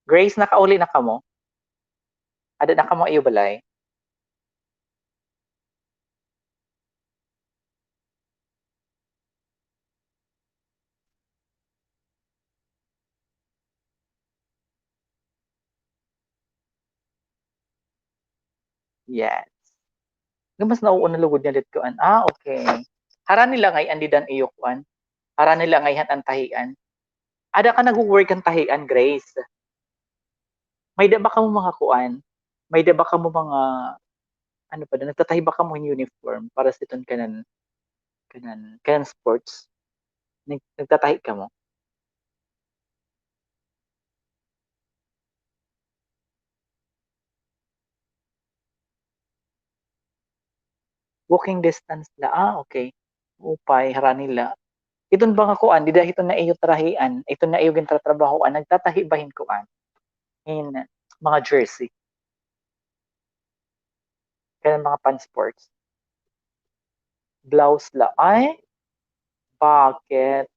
Grace, nakauli na kamo? Ada na kamo ha iyo balay? Yes. Nga mas nauuna lugod nga lit kuan. Ah, okay. Harani la ngay-an dida an iyo kuan. Harani la ngay-an an tahian. Ada ka nagwo-work han tahian, Grace? May-ada ba kamo mga kuan? May-ada ba kamo mga, ano pa daw, nagtatahi ba kamo hin uniform para sa iton kanan, kanan, kanan sports? Nag-, nagtatahi kamo? Walking distance la. Ah, okay. Upay, harani la. Iton ba nga kuan, dida hiton nga iyo tarahian, iton nga iyo gintratrabahoan, nagtatahi ba hin kuan? Hin mga jersey. Kanan mga pan-sports. Blouse la. Ay, bakit?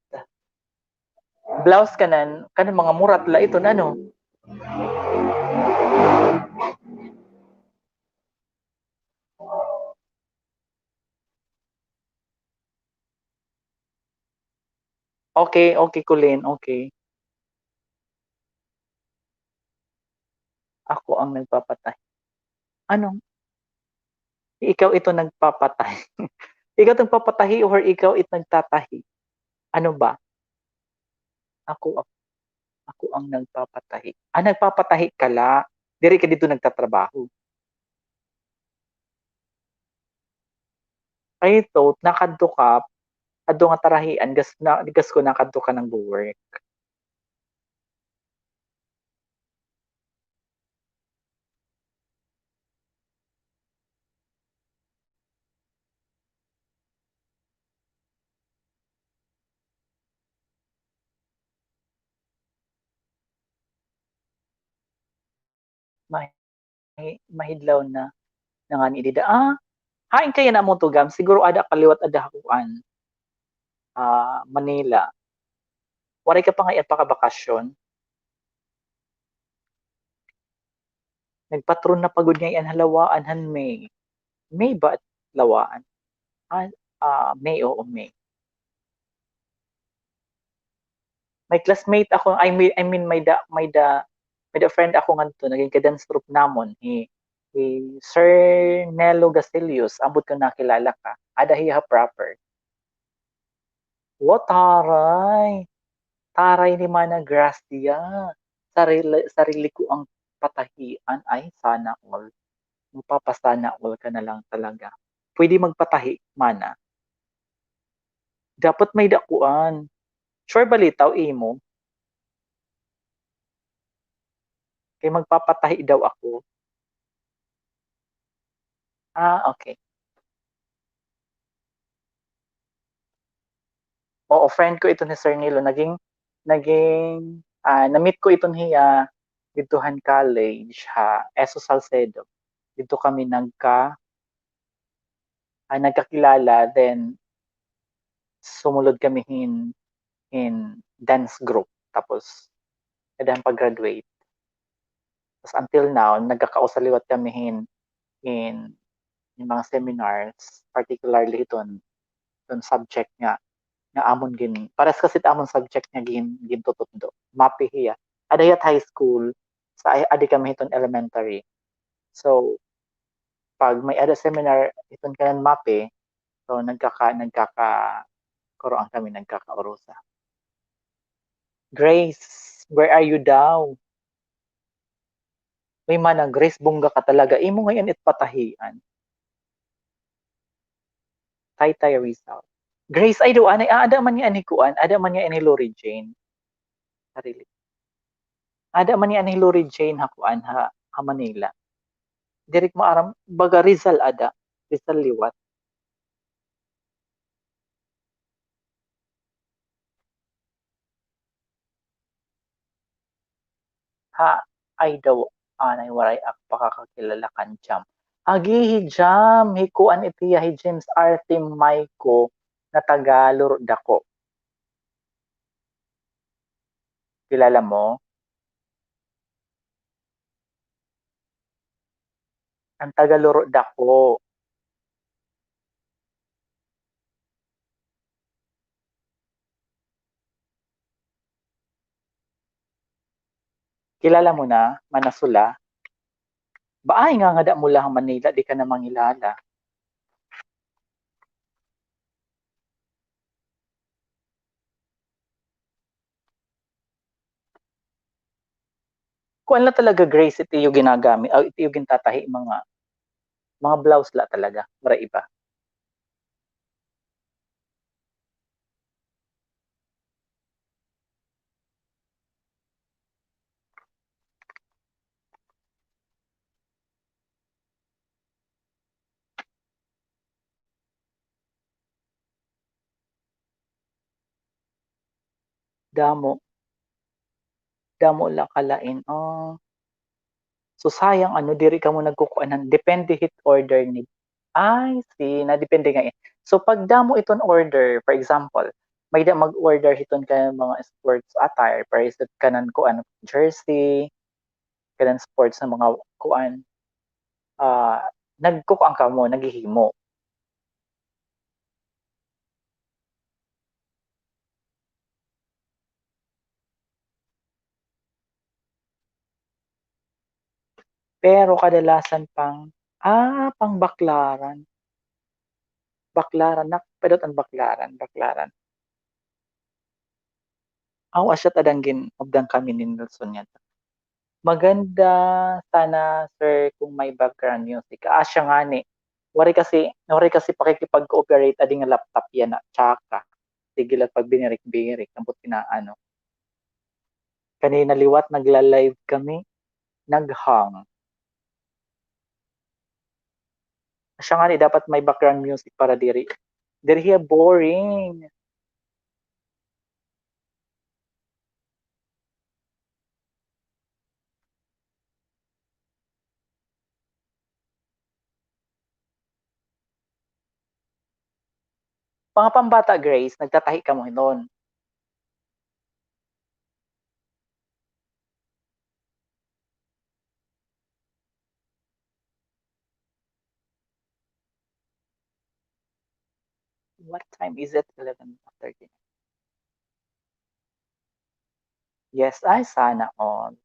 Blouse kanan, kanan mga murat la iton, ano? Okay, okay, Colleen, okay. Ako ang nagpapatahi. Ano? Ikaw ito nagpapatahi. Ikaw ito nagpapatahi or ikaw ito nagtatahi? Ano ba? Ako, ako, ako ang nagpapatahi. Ah, nagpapatahi ka la. Diri ka didto nagtatrabaho. I thought, nakadto ka, adto nga tarahian, gas, na, gas ko nakadto ka nagwo-work. Mahi-, mahidlaw na, na ngani dida. Ah, hain ka yana, Motogam? Siguro ada ka liwat ada ha kuan. Ah, Manila. Waray ka pa ngay-an pakabakasyon? Nagpatron na pa gud ngay-an ha Lawaan han May. May ba Lawaan? Ah, ah, May, oo, May. May classmate ako, I mean, I mean, may da, may da, may da friend ako ngadto, naging ka-dance troupe namon, hi, hi Sir Nello Gasilius, ambot kon nakilala ka. Ada hiya ha Proper. Wa, taray. Taray ni Mana Gracia. Sarili, sarili ko ang patahian. Ay, sana all. Magpapasana all ka na lang talaga. Pwede magpatahi, Mana. Dapat may da kuan. Sure ba, Litaw, imo? Kay magpapatahi daw ako. Ah, okay. Oo, friend ko iton hi Sir Nilo. Naging, naging, ah, na-meet ko iton hiya didto han college, ha Esso Salcedo. Didto kami nagka-, ah, nagkakilala, then sumulod kami hin in dance group. Tapos, kada pag-graduate. Tas until now, nagkakausa liwat kami hin, hin, hin mga seminars, particularly hiton, hiton subject nga, nga amon gin-, parehas kasi it amon subject nga gin-, gintututdo. MAPEH hiya. Ada hiya high school, sa ay, adi kami hiton elementary. So, pag may ada seminar hiton kanan MAPEH, so nagkaka-, nagkaka-, kuroan kami, nagkakaurusa. Grace, where are you daw? Uy, mana Grace, bongga ka talaga. Imo ngay-an it patahian. Taytay Rizal. Grace, ay, do, anay, ah, ada man niya ani kuan, ada man niya ani Lori Jane. Sarili. Ada man niya ani Lori Jane ha kuan, ha, ha Manila. Diri ko maaram, baga Rizal ada. Rizal liwat. Ha, ay daw, anay, waray ak pakakakilala kan Jam. Agi, hi Jam, hi kuan itiya, hi James Arthim Mayco, nga taga Lurudako. Kilala mo? An taga Lurudako. Kilala mo na, Mana Sula? Baay nga ngada mo la ha Manila, di ka na mangilala. Kuan la talaga, Grace, it iyo ginagamit, aw, it iyo gintatahi, mga, mga blouse la talaga, waray iba. Damo. Damo la kalain. Ah. So, sayang, ano, diri kamo nagkukuanan. Depende hit order ni. I see. Nadepende nga, eh. So, pag damo iton order, for example, may-ada mag-order hiton kanan mga sports attire, para sa kanan kuan, jersey, kanan sports nga mga kuan, ah, nagkukuan kamo, naghihimo. Pero kadalasan pang, ah, pang Baclaran. Baclaran, nak-, padot an Baclaran, Baclaran. Aw, asya ta, dangin, abdan kami ni Nelson nga. Maganda sana, sir, kung may background music. Ah, asya ngani. Waray kasi, waray kasi pakikipag-cooperate adi nga laptop yana, tsaka. Sige la pagbinirik-birik, ambot inaano. Kanina liwat nagla-live kami, nag-hang. Asya ngani dapat may background music para diri. Diri hiya boring. Mga pambata, Grace, nagtatahi kamo hiton. What time is it? Eleven thirty. Yes, ay, sana all.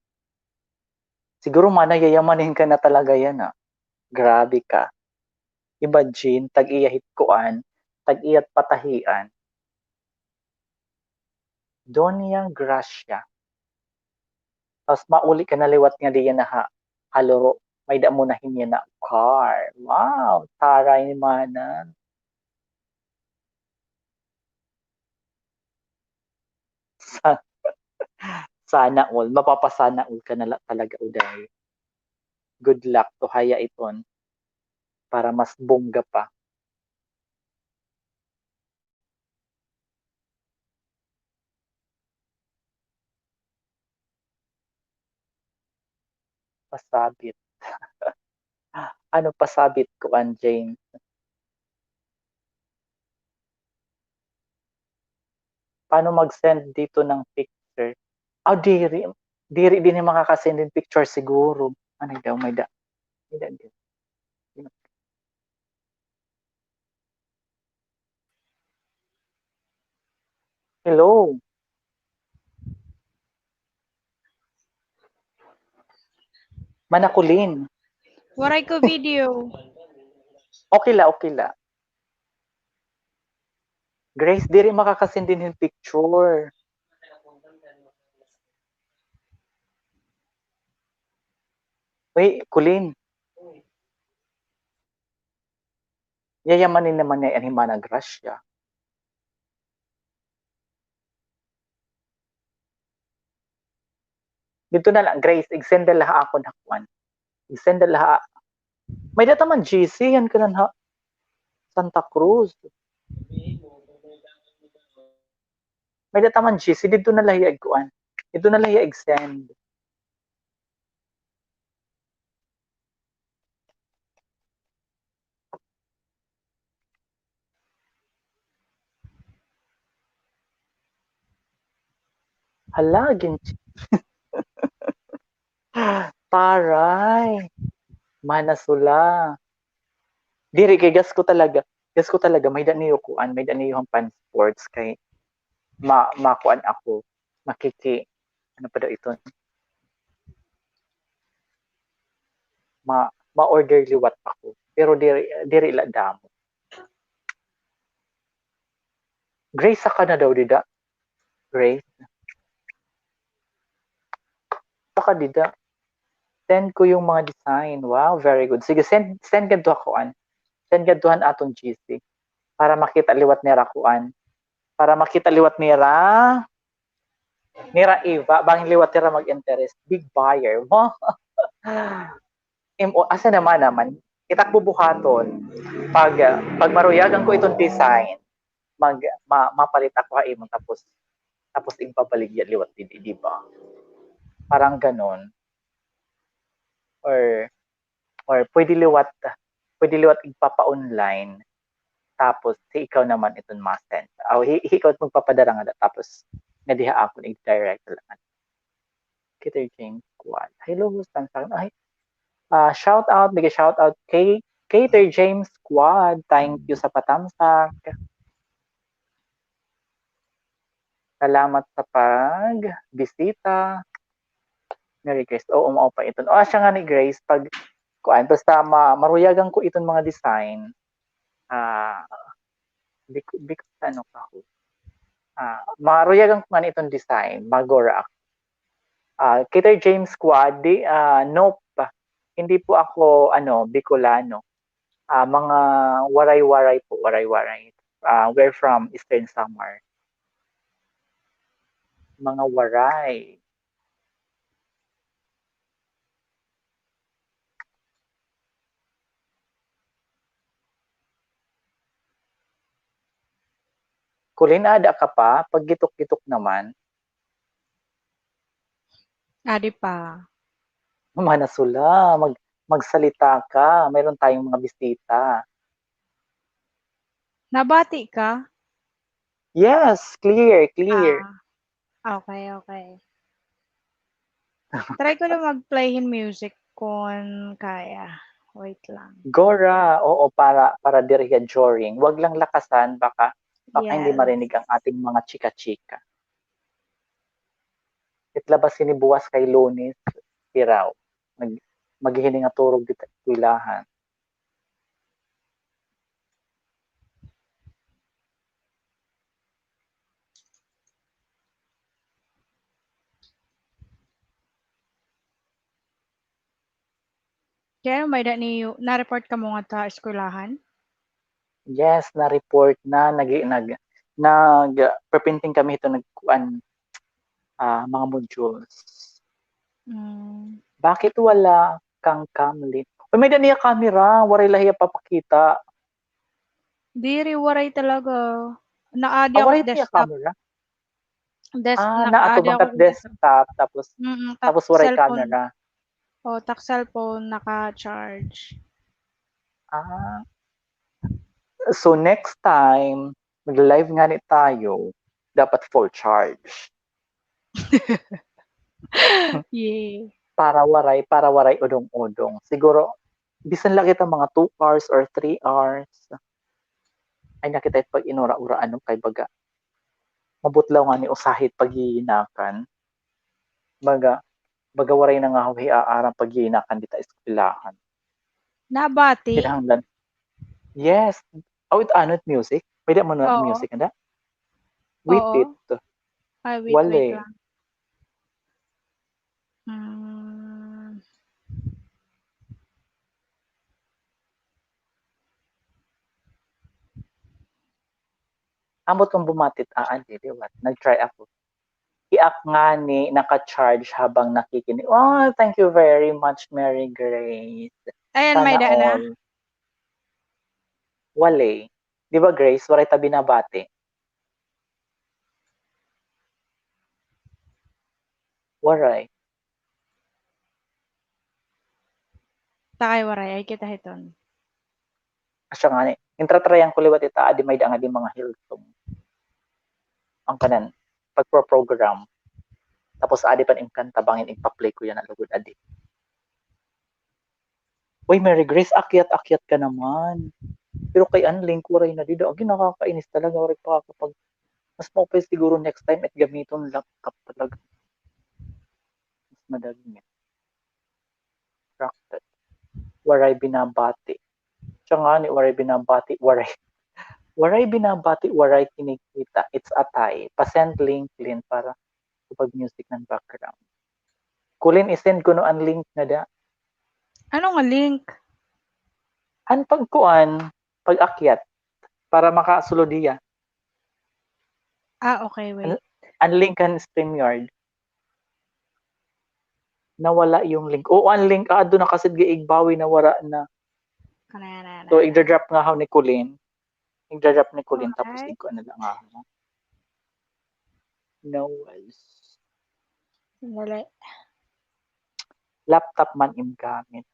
Siguro, mana, yayamanin ka na talaga yana. Grabe ka. Imagine, tag-iya hit kuan, tag-iya patahian. Doña Gracia. Tapos mauli ka na liwat ngadi yana ha, ha Loro, may-ada mo na hin yana car. Wow, taray ni mana. Sa-, sana all. Mapapasana all ka na la talaga, uday. Good luck to haya iton para mas bongga pa. Pasabit. Ano pasabit, kuan, James? Paano mag-send dito ng picture? Ah, diri. Diri din makaka-send hin picture siguro. Ano daw, may da. May da din. Hello. Mana Colleen. Waray ko video. Okay la, okay la. Grace, diri makaka-send din hin picture. Uy, Colleen. Yayamanin naman niya yan, hi Mana Gracia. Dito na lang, Grace, i-send la ha akon ha kuan. I-send la ha. May data man G C, yan ka na ha Santa Cruz. May data man G C, dito na la hiya ig-kuan. Dito na la hiya ig-send. Hala, ginchi. Taray. Mana Sula. Diri kay gas ko talaga. Gas ko talaga, may da niyo kuan, may da niyo han pan sports kay ma-, makuan ako, makiki-, ano pa daw iton? Ma-, ma-order liwat ako. Pero diri, diri la damo. Grace, saka na daw dida. Grace. Saka dida. Send ko yung mga design. Wow, very good. Sige, send, send ngadto ha kuan. Send ngadto han aton G C. Para makita liwat nira kuan. Para makita liwat nira. Nira Eva, bangin liwat nira mag-interest. Big buyer. Wow. Im-, o, asa naman naman? Kita ko bubuhaton. Pag, ah, pag maruyagan ko iton design, mag, ma-, mapalit ako ha imo, tapos, tapos igbabaligya liwat, di, di, di ba? Parang ganon. Or, or pwede liwat, pwede liwat igpapa-online, tapos hi ikaw naman iton ma-send. Aw, hi, hi ikaw magpapadara ngada, tapos ngadi ha akon, i-direct la ngada. Kater James Squad. Hello, Stan Stan. Ay, ah, shout out, mega shout out kay Kater James Squad. Thank you sa patamsak. Salamat sa pagbisita. Merry Christmas. Oo, mao pa iton. O, asya ngani, Grace, pag, kuan, basta ma-, maruyagan ko iton mga design. Ah, bik-, bik-, ano ka ho? Ah, maruyagan ko ngani iton design, magora ako. Ah, Kater James Squad, di, ah, nope. Hindi po ako, ano, Bicolano. Ah, mga Waray-Waray po, Waray-Waray. Ah, we're from Eastern Samar. Mga Waray. Colleen, ada ka pa? Paggitok-gitok naman. Adi pa. Mana Sula, mag-, magsalita ka. Mayroon tayong mga bisita. Nabati ka? Yes, clear, clear. Ah, okay, okay. Try ko lang mag-play hin music kon kaya. Wait lang. Gora, oo, para, para diri hiya during. Wag lang lakasan, baka, baka hindi marinig ang ating mga chika-chika. It labas hini buwas kay Lunes, piraw. Mag-, maghihiling nga turog dito, eskwelahan. Kay ano, may-ada niyo, na-report kamo ngadto ha eskwelahan? Yes, na-report na, nag-, nag-, nag-preparing kami hito, nagkuan, ah, mga modules. Mm. Bakit wala kang camlet? Uy, may-ada niya camera, waray la hiya papakita. Diri, waray talaga. Naadi ako sa desktop. Ah, waray niya camera? Des-, ah, nakaadi ako sa desktop, tapos, mm, tapos waray camera. Oh, tak cellphone, naka-charge. Ah. So, next time, mag-live ngani tayo. dapat full charge. Yeah. Para waray, para waray udong-udong. Siguro, bisan la kita mga two hours or three hours, ay na kita it pag-inura-ura, ano, kay baga, mabutlaw ngani usahay it paghihinakan. Baga, baga waray na ngahaw hiaarang paghihinakan dida ha eskwelahan. Nabati. Kinahanglan. Yes. Oh, it, ano, it music? May-ada man nga music, ada? Wait, wait. Ay, wait, wait lang. Hmm. Ambot kon bumati it aadi, liwat. Nag-try ako. Hi ak ngani naka-charge habang nakikinig. Oh, thank you very much, Mary Grace. Ayan, may daan na. Waray. Di ba, Grace? Waray ta binabati. Waray. Takay waray, ay kita hiton. Asya ngani, gintratryan ko liwat it aadi may-ada ngadi mga Hillsong. An kanan, pagpro-program. Tapos aadi pa an im kanta, bangin igpa-play ko yana lugod adi. Uy, Mary Grace, akyat-akyat ka naman. Pero kay an link, waray na dida. Agi, nakakainis talaga, waray pakakapag-, mas maupay siguro next time it gamiton laptop talaga. Mas madali niya. Practice. Waray binabati. Siya ngani, waray binabati, waray. Waray binabati, waray kinikita. It's a tie. Pa-send link, Lynn, para kapag music ng background. Kulin, i-send kuno an link ngada. Ano nga link? An pagkuan, pag-akyat, para makasulod hiya. Ah, okay, wait. An, an link kan StreamYard. Nawala yung link. Oo, an link, ah, doon nakasid ga igbawi, nawala na. Ano yan, ano, so, yan, igda-drop ngahaw ni Kulin. Igda-drop ni Kulin, tapos igkuan na la ngahaw. No worries. Sandali. Laptop man im gamit.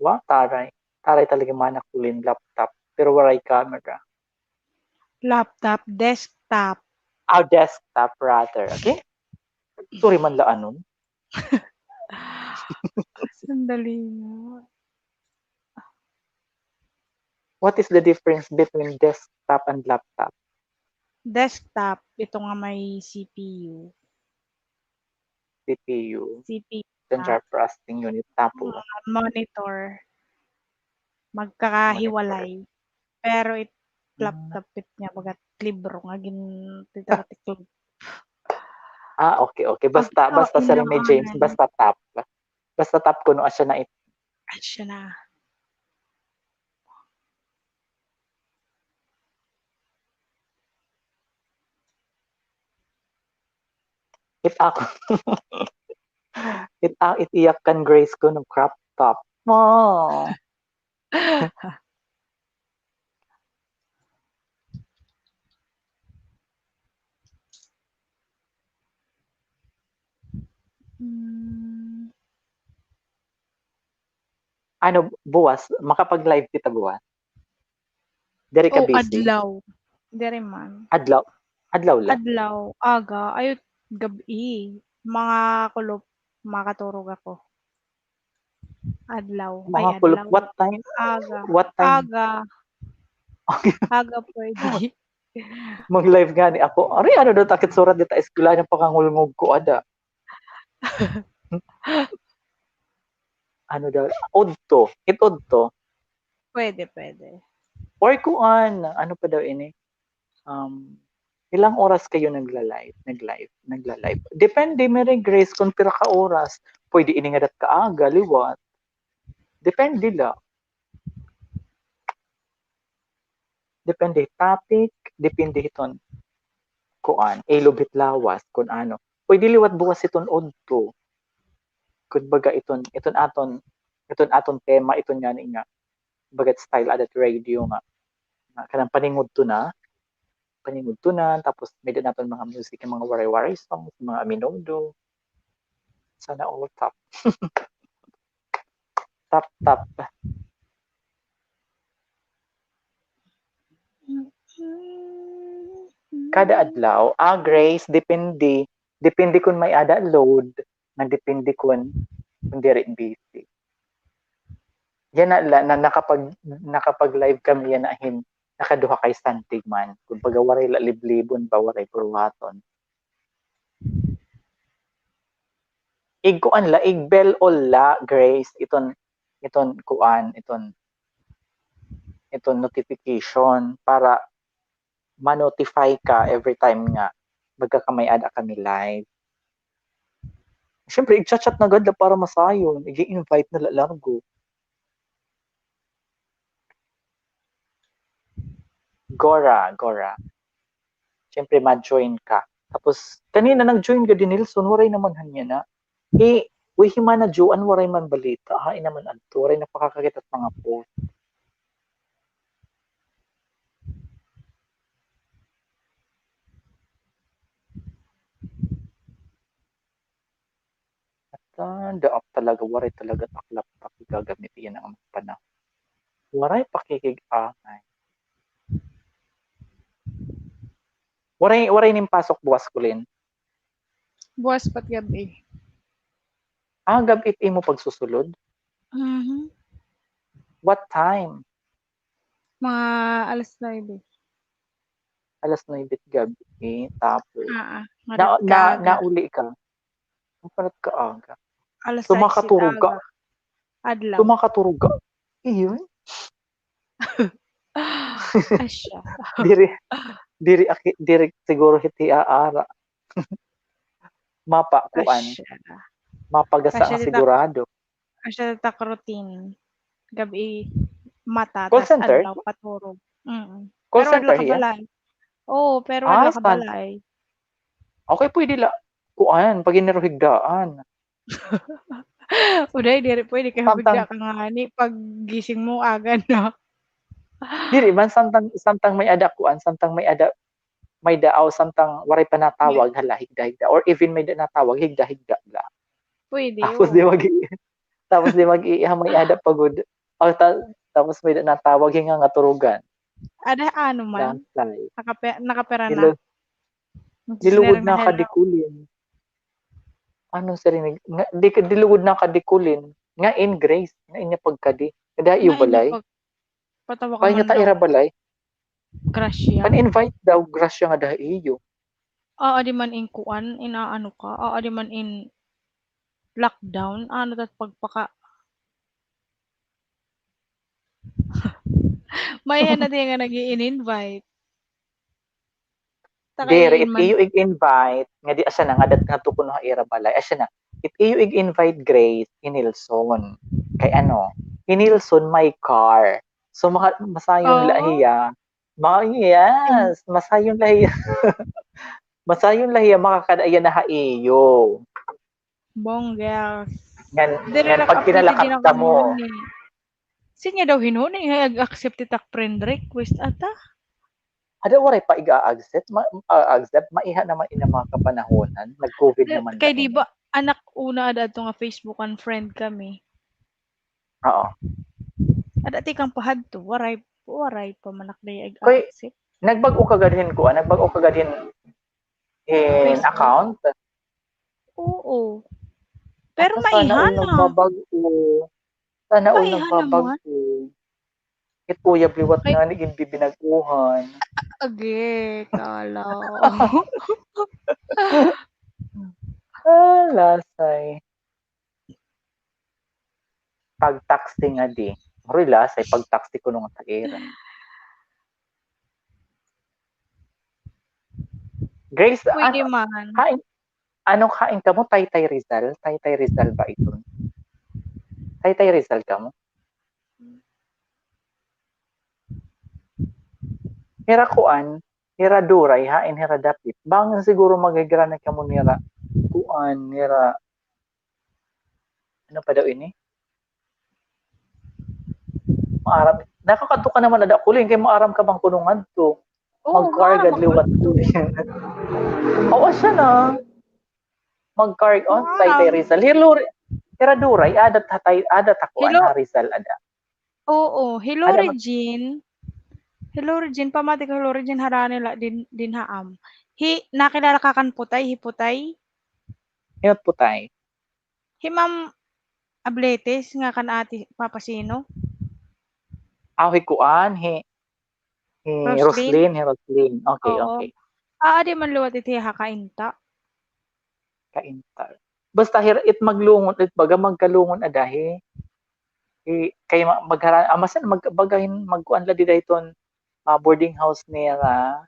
Wa, taray. Taray talaga man ak, Kulin, laptop. Pero waray camera. Laptop, desktop. Ah, desktop rather. Okay? Sorry man la anon. Sandali nga. What is the difference between desktop and laptop? Desktop, ito nga may C P U. C P U. C P U. Central Processing Unit. Tapos? Mga monitor. Magkakahiwalay. Monitor. Pero it laptop it nga baga libro nga gin-, titara-tiklo. Ah, okay, okay. Basta, basta, Sir May James, basta top. Basta top kuno, asya na it. Asya na. It ako. It, ah, it iyak kan Grace kuno, crop top. Oh. Hmm. Ano, buwas, makapag-live kita buwas? Diri ka busy? Adlaw. Diri man. Adlaw? Adlaw la? Adlaw, aga. Ay, gab-i. Mga kulop, makaturog ako. Adlaw. Mga kulop. Ay, adlaw. What time? Aga. What time? Aga. Aga pwede. Mag-live ngani ako. Ari, ano daw, takit surat dita eskwela nga pakangulngog ko, ada. Ano daw? Udto. It udto. Pwede, pwede. Or kuan, ano pa daw ini? Um, ilang oras kayo nagla-live, nag-live, nagla-live? Depende, Mary Grace, kung pira ka oras. Pwede ini nga dat kaaga, liwat. Depende la. Depende topic, depende hiton kuan, ilob hit lawas, kun ano. Pwede liwat buwas hiton udto. Kun baga iton, iton aton, iton aton tema, iton ngani nga, baga style adat radio nga, nga kanang paningudto na, paningudto na, tapos may-ada naton mga music, nga mga Waray-Waray songs, mga Aminodo. Sana all top. Top, top. Kada adlaw. Ah, Grace, depende. Depende kon may-ada load, nga depende kon, kon diri busy. Yana la, na nakapag-, nakapag-live kami yana hin nakaduha ka Sunday man. Kumbaga, waray la liblibon ba, waray buruhaton. Igkuan la, igbell all la, Grace, iton, iton kuan, iton, iton notification para ma-notify ka every time nga magkakamay-ada kami live. Siyempre, igcha-chat na gad la para masayon. Ig-invite na la largo. Gora, Gora. Siyempre, ma-join ka. Tapos, kanina nag-join gad hi Nelson, waray naman han yana. Eh, uy, hi Mana Joan, waray man balita. Hain naman adto, waray na pakakakita hit mga post. At, ah, daak talaga, waray talaga tak laptop gagamit yana nga panahon. Waray pakikig-angay. Waray, waray nim pasok buwas, Kulin? Buwas pa it gab-i. Ah, gab-i it imo pagsusulod? Mhm. What time? Mga alas nuebe. Alas nuebe it gab-i, tapos Ah, ah. na, Madat na, kaaga. Nauli ka? Ang parat kaaga. Alas sais it aga. Tumakaturuga. Adlaw. Tumakaturuga. Iyon. Asya. Diri, diri aki, diri siguro hiti aara. Mapa, kuan. Asya. Mapagasa. Asya, ang sigurado. Asya tak routine. Gab-i mata, call tas center? Adlaw paturog. Mm. Call center hiya? Pero adlaw kabalay. Oo, pero adlaw kabalay. Okay, pwede la. Kuan, pag iniro higdaan. Uday, diri pwede kay higda ka ngani pag gising mo, aga na. Diri man, samtang, samtang may-ada kuan, samtang may-ada, may-ada aw, samtang waray pa natawag, hala, higda-higda. Or even may-ada natawag, higda-higda la. Pwede, tapos di mag-i-, tapos di mag-iiha, may-ada pa gud. Tapos may-ada natawag, hinga nga turugan. Ada, ano man? Nakapira, nakapira na? Nilugod na ka, Kulin. Ano, sir, nga, di, dilugod na ka, Kulin. Nga in, Grace, nga in niya pagkadi. Kada iyo balay. Patawa ka man daw. Ira balay. Gracia. Pan-invite daw, Gracia, nga daha iyo. Aa, di man in kuan, in aano ka, aa, di man in lockdown, ano, tat pagpaka-, may-ada na diyan nga nag-i-invite. Diri, it iyo ig-invite, nga di, asya na, nga dat nga tukon ha ira balay, asya na, it iyo ig-invite, Grace, hi Nelson. Kay ano, hi Nelson may car. So, maka-, masayon la hiya. Ma-, yes, masayon la hiya. Masayon la hiya, makakada-iya na ha iyo. Bongga. Ngan, ngan pag kinalakat kamo. Sinya daw hinuni nga ag-accept it ak friend request ata. Ada waray pa iga-accept, ma-, ah, accept, maiha naman ina mga kapanahonan, nag-covid naman. Kay di ba, anak, una ada ato nga Facebook unfriend kami. Oo. Ada tikang pahadto, waray, waray pa man ak diri ag-accept. Nagbag-o ka gad hin kuan, nagbag-o ka gad hin, hin account? Oo. Pero maiha na. Sana all nagbabag-o. Sana all nagbabag-o. It uyab liwat nga ni ginbibinag-uhan. Agi, kala. Ah, lasay. Pag-taxi nga di. Maroy lasay, pag-taxi kuno nga sa ira. Grace, pwede man. Hain, ano, hain kamo, Taytay Rizal? Taytay Rizal ba iton? Taytay Rizal kamo? Hira kuan, hira Duray, hain hira dapit. Bangin siguro maghigrana kamo nira kuan, nira, ano pa daw ini? Maaram. Nakakadto ka naman ada, Kulin, kay maaram ka man kuno ngadto. Oo, mag-car gad liwat to. Oo, siya na. Mag-car, oh, Taytay Rizal. Hira Duray, ada ta-, ada ta kuan ha Rizal, ada. Oo, hello, Regine. Hi Lorigin, pamati ko hi Lorigin, harani la dinhi, dinhi ha am. Hi, nakilala ka kan Putay, hi Putay? Hi Putay. Hi Ma'am Abletes nga kan Ate Papa Sino? Aw, hi kuan, hi, hi Roslyn? Roslyn, hi Roslyn. Okay, oo, okay. Adi man liwat it hiya ha Cainta. Cainta. Basta hira it maglungon, it baga magkalungon ada hi. Hi, kay ma-, maghara-, ah, masan mag-, baga hin magkuan la dida hiton, ah, boarding house nira.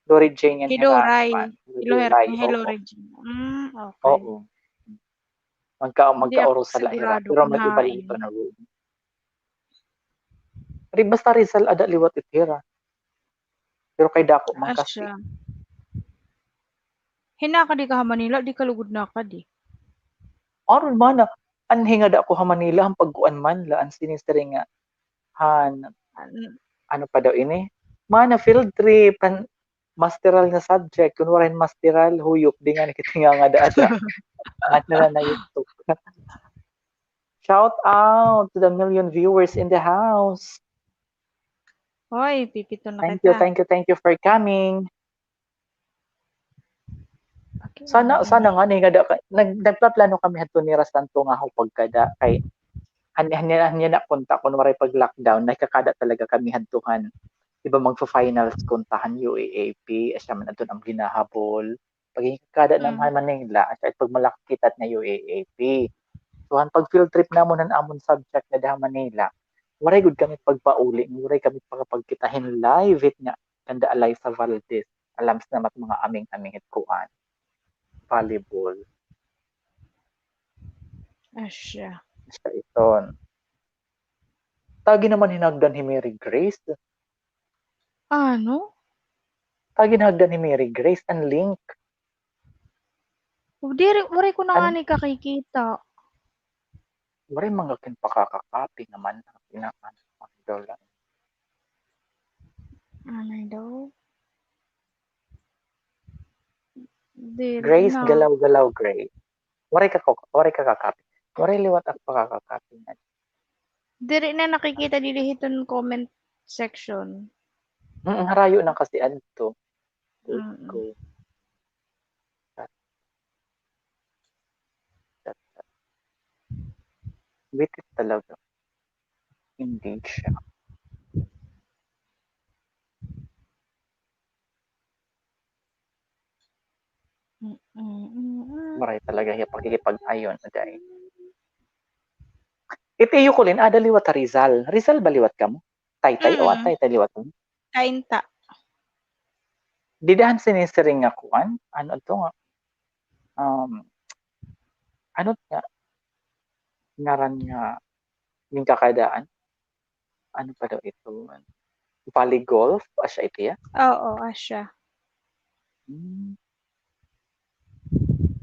Lorigin ngan hi Doray. Hi Doray, hi Lorigin. Mm, okay. Oo. Magka-, magkaurusa la hira. Pero mag-iba-iba na room. Ri-, basta Rizal ada liwat it hira. Pero kay dako man kasi. Hinakadi ka ha Manila, di ka lugod nakadi. Aron mana, anhi nga da ko ha Manila, an pagkuan man la, an sinisiring nga, han, ano pa daw ini? Mana field trip, han masteral nga subject, kun waray masteral, huyop, di nga nakitinganga da ada. Masteral na yustok. Shout out to the million viewers in the house. Hoy, pipito na kita. Thank you, thank you, thank you for coming. Sana, sana ngani nga da ka, nag-, nagpaplano kami hadto ni Rastanto nga ho pagkada kay han-, han-, han-, han-, na punta kun waray pag-lockdown, nakakada talaga kami hadto han, di ba, magfa-finals kunta han U A A P, asya man adton am ginahabol. Pag-, kada na ha Manila, asya it pagmalakit kita nga U A A P. So, han pag-field trip namon han amon subject nga da ha Manila, waray gud kami pagpauli, waray kami pakapagkita hin live hit nga kanda Alyssa Valdez. Alam sa naman mga aming-aming hit kuan. Volleyball. Asya. Asya iton. Tagi naman hin hagdan hi Mary Grace. Ano? Tagi hin hagdan hi Mary Grace an link. Diri, waray ko na ngani kakikita. Waray man ka kin pakakakapi naman. Inaan, ang dola. Ano daw? Diri Grace, na. Galaw-galaw, Grace. Waray ka ko-, waray ka kakapi. Waray liwat ak pakakakapi na. Diri na nakikita diri hiton comment section. Mm, harayo na kasi adto. Mm. Ko. Bitin talaga. Hindi siya. Mm, mm, mm. Waray talaga hiya pakikipag-ayon, aday. It iyo, Colin, ada liwat ha Rizal. Rizal ba liwat kamo? Taytay o Taytay liwat kamo? Cainta. Dida han sinisiring nga kuan? Ano to nga? Um, ano nga? Ngaran nga ginkakadaan? Ano pa daw ito? Valley Golf? Asya ito, ya? Oo, asya. Hmm.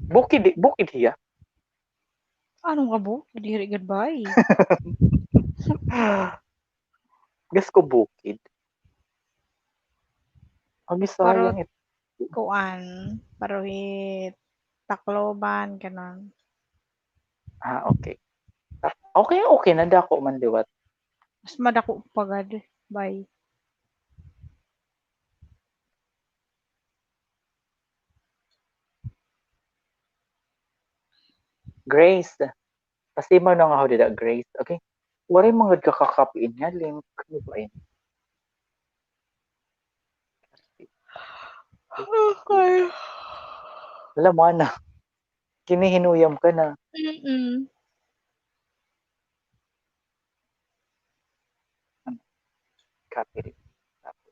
Bukid, bukid hiya? Ano nga bukid? Diri gad bay. Gas ko bukid. Agi, sayang it-, kuan, paruhit, Tacloban, ganon. Ah, okay. Ta-, okay, okay na, dako man liwat. Mas madako pa gad, bay. Grace. Pasimaw na nga ho dida, Grace. Okay. Waray man gad ka kakapiin nga link. Ano ba ini? Okay. Alam mo na. Kinihinuyam ka na. Mm-mm. Copy. Copy.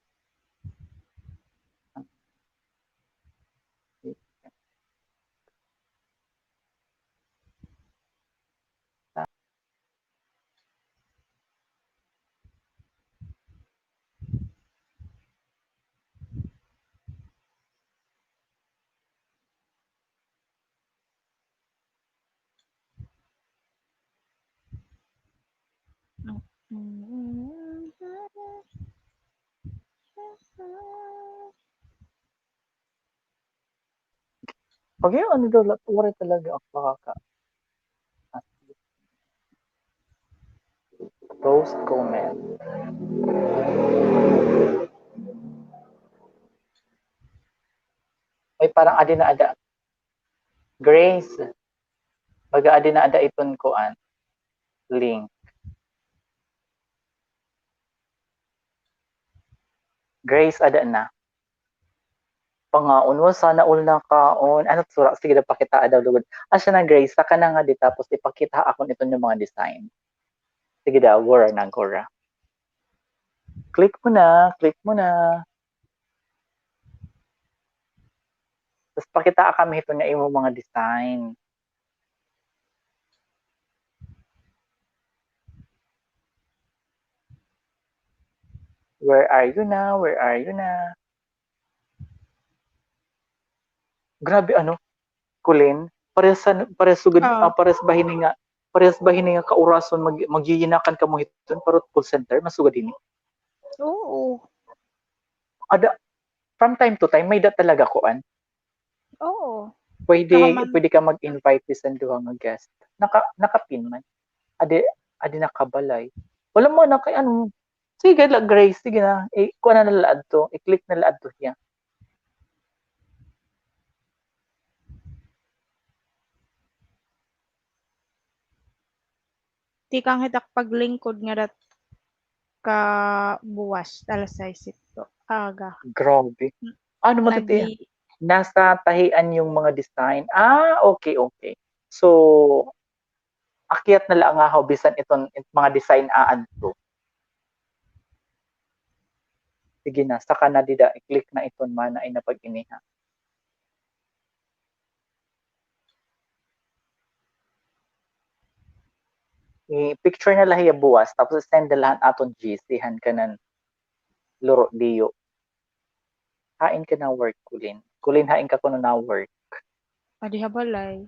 Okay, ano daw, la-, waray talaga ako makaka-, post comment. parang adi na ada. Grace, baga adi na ada iton kuan, link. Grace, ada na. Pangaon, wa, sana all nakaon. Ano, sura, sige daw, pakitaa daw lugod. Asya na, Grace, saka na ngadi, tapos ipakita akon iton nga mga design. Sige daw, gura na, gura. Click mo na, click mo na. Tapos pakitaa kami hiton nga imo mga design. Where are you na? Where are you na? Grabe, ano, Kulin, parehas sa, parehas sugad, ah, parehas ba hini nga, parehas ba hini nga kaurason mag-, magyiyinakan kamo hiton, pero call center, masugad hini? Oo. Ada, from time to time, may-ada talaga kuan. Oo. Pwede, pwede ka mag-invite bisan duha nga guest. Naka-, naka-pin man. Adi, adi nakabalay. Wala man na kay ano. Sige la, Grace, sige na. I-, kuan na la adto. I-click na la adto hiya. Tikang hit ak paglingkod ngada ka buwas, alas sais hito. Aga. Grabe. Ano man titi? Nasa tahian yung mga design. Ah, okay, okay. So, akyat na la ngahaw bisan iton, it-, mga design aadto. Sige na, saka na dida, i-click na iton, mana, ay na pag-iniha. I-picture na la hiya buwas, tapos i-send na la han aton G C han kanan Luro Diyo. Hain ka na work, Kulin? Kulin, hain ka kuno na work? Adi ha balay.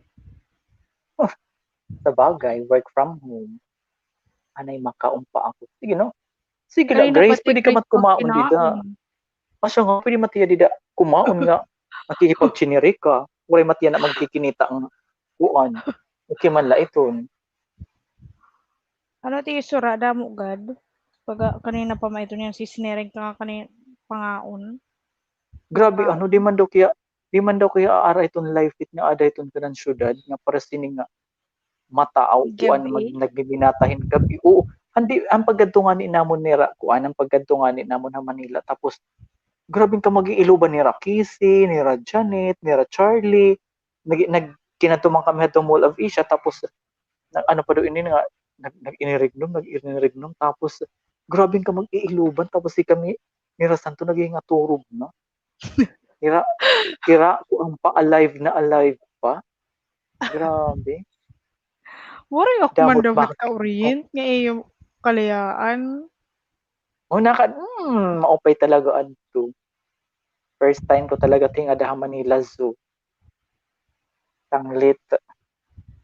Sabagay, work from home. Anay, makaon pa ako. Sige, no? Sige la, Grace, pwede ka mat kumaon dida. Asya nga, pwede mat hiya dida kumaon nga nakikipagchiniri ka. Waray mat hiya na magkikinita nga kuan. Okay man la iton. Ano ti sura, damo gad? Pag, kanina pa man iton nga sisnering ka nga kani pangaon. Grabe, ano, di man daw kaya, di man daw kaya aara iton live feed nga ada iton kanan syudad nga para sini nga mataaw, kuan, mag-, nagbiminata hin gab-i. Oo, andi, an pagkadto ngani namon nira, kuan, an pagkadto ngani namon ha Manila. Tapos, grabe ka mag-iiloban nira Kisi, nira Janet, nira Charlie. Nag-, nag-, kinadto man kami hadto Mall of Asia, tapos, nag-, ano pa daw ini nga, nag-, nag-inirignom, nag-inirignom, tapos, grabe ka mag-iiloban, tapos si kami, nira Santo, naghingaturog na. Hira, hira ko ang pa-alive na alive pa. Grabe. Waray ako man daw ka-orient nga iyo kalayaan. O, naka-, hmm, maupay talaga adto. First time ko talaga tingada ha Manila Zoo. Sanglit,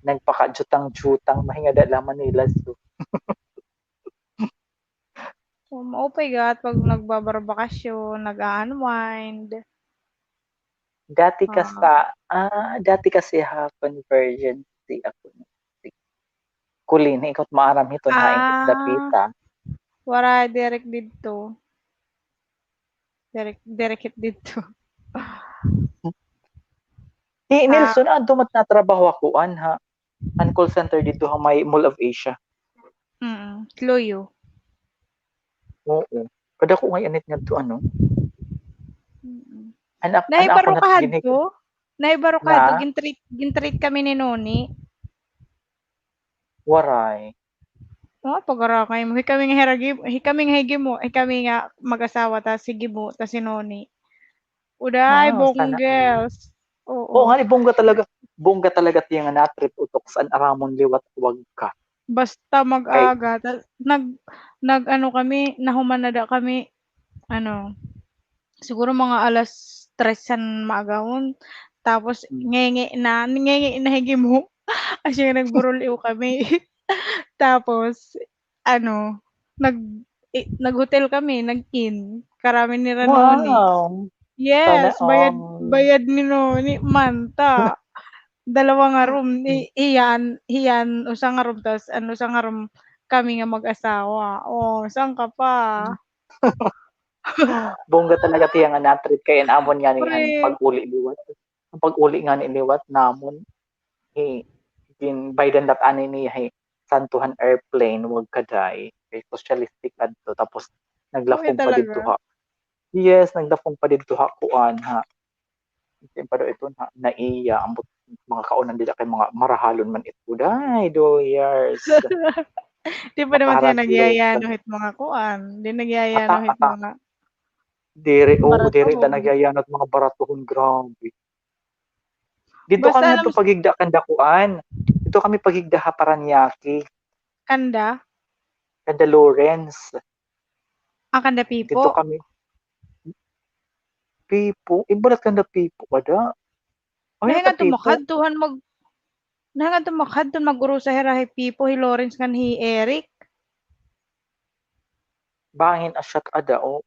nagpakajutang-jutang, mahingada la Manila Zoo. O, maupay gad pag nagbabarbakasyon, nag-a-unwind. Dati ka sa, ah, dati kasi ha Convergence ako. Kulin, ikaw maaram hiton ha, ah, dapita. Waray, direct didto. Direct, direct hit didto. Hi Nelson, adto man natrabaho ako, an ha, an call center didto ha may Mall of Asia. Mm, Tloyo. Oo. Kadako ngay-an it ngadto, ano? Mm. Anak, nahibaro ka hadto? Nahibaro ka hadto, gin-treat, gin-treat kami ni Noni. Waray. O, pag-ara kay mo. Hikami nga hiragi-, hikami nga higimo, hikami nga mag-asawa, tas higimo, tas si Noni. Uday, ah, bongga. Oo. Oo, ngani, bongga talaga, bongga talaga tiya nga na-treat utok sa an aramon liwat wag ka. Basta mag-aga, ta-, nag-, nag-ano kami, nahuman na da kami, ano, siguro mga alas tres han maagahon. Tapos, ngenge na, ngenge na higimo. Asya nga nagburuliw kami. Tapos, ano, nag-, i-, nag-hotel kami, nag-inn. Karami nira Noni. Wow. Yes, bayad, bayad ni Noni, manta. Dalawa nga room, i-, hiya an, hiya an usa nga room, tas an usa nga room kami nga mag-asawa. O, saan ka pa? Bongga talaga tiya nga na-treat kay an amon ngani an pag-uli liwat. Pag-uli ngani liwat namon, hi, ginbaydan la anay niya hi Santo han airplane, wag ka, day. Kay socialistic adto. Tapos, naglafog pa didto ha. Yes, naglafog pa didto ha, kuan, ha. Di pa daw ito na, naiya, ambot mga kaunan dida kay mga marahalon man ito, day, dolyars. Di pa naman siya nagyayano hit mga kuan. Di nagyayano hit mga diri, oo, diri la nagyayano hit mga baratuhon, grabe. Dito kami to paghigda kanda kuan. Dito kami paghigda ha Parañaque. Kanda? Kanda Lawrence. Ah, kanda Pipo? Dito kami. Pipo? Ibarat kanda Pipo, ada. Nahingan to makadto han mag-, nahingan to makadto mag-urusa hira hi Pipo, hi Lawrence, ngan hi Eric. Bangin asya ta ada, oo.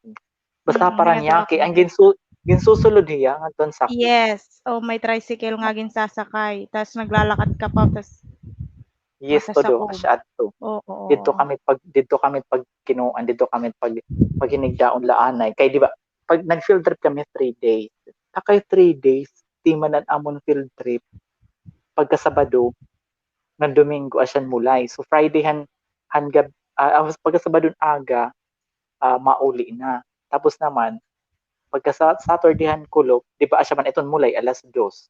Basta Parañaque, ang ginsu-, ginsusulod hiya ngadto han sakit. Yes, o may tricycle nga ginsasakay, tas naglalakad ka pa, tas yes, todo, asya adto. Oo. Didto kami pag, didto kami pag kinuan, didto kami pag, paghinigdaon la anay. Kay di ba, pag nag-field trip kami three days. Kay three days, timan an amon field trip. Pagka Sabado, ngan Domingo, asyan mulay. So, Friday han, han gab-, ah, ah, pagka Sabado aga, ah, mauli na. Tapos naman, pagka sa Saturday han kulop, di ba, asya man iton mulay alas dos.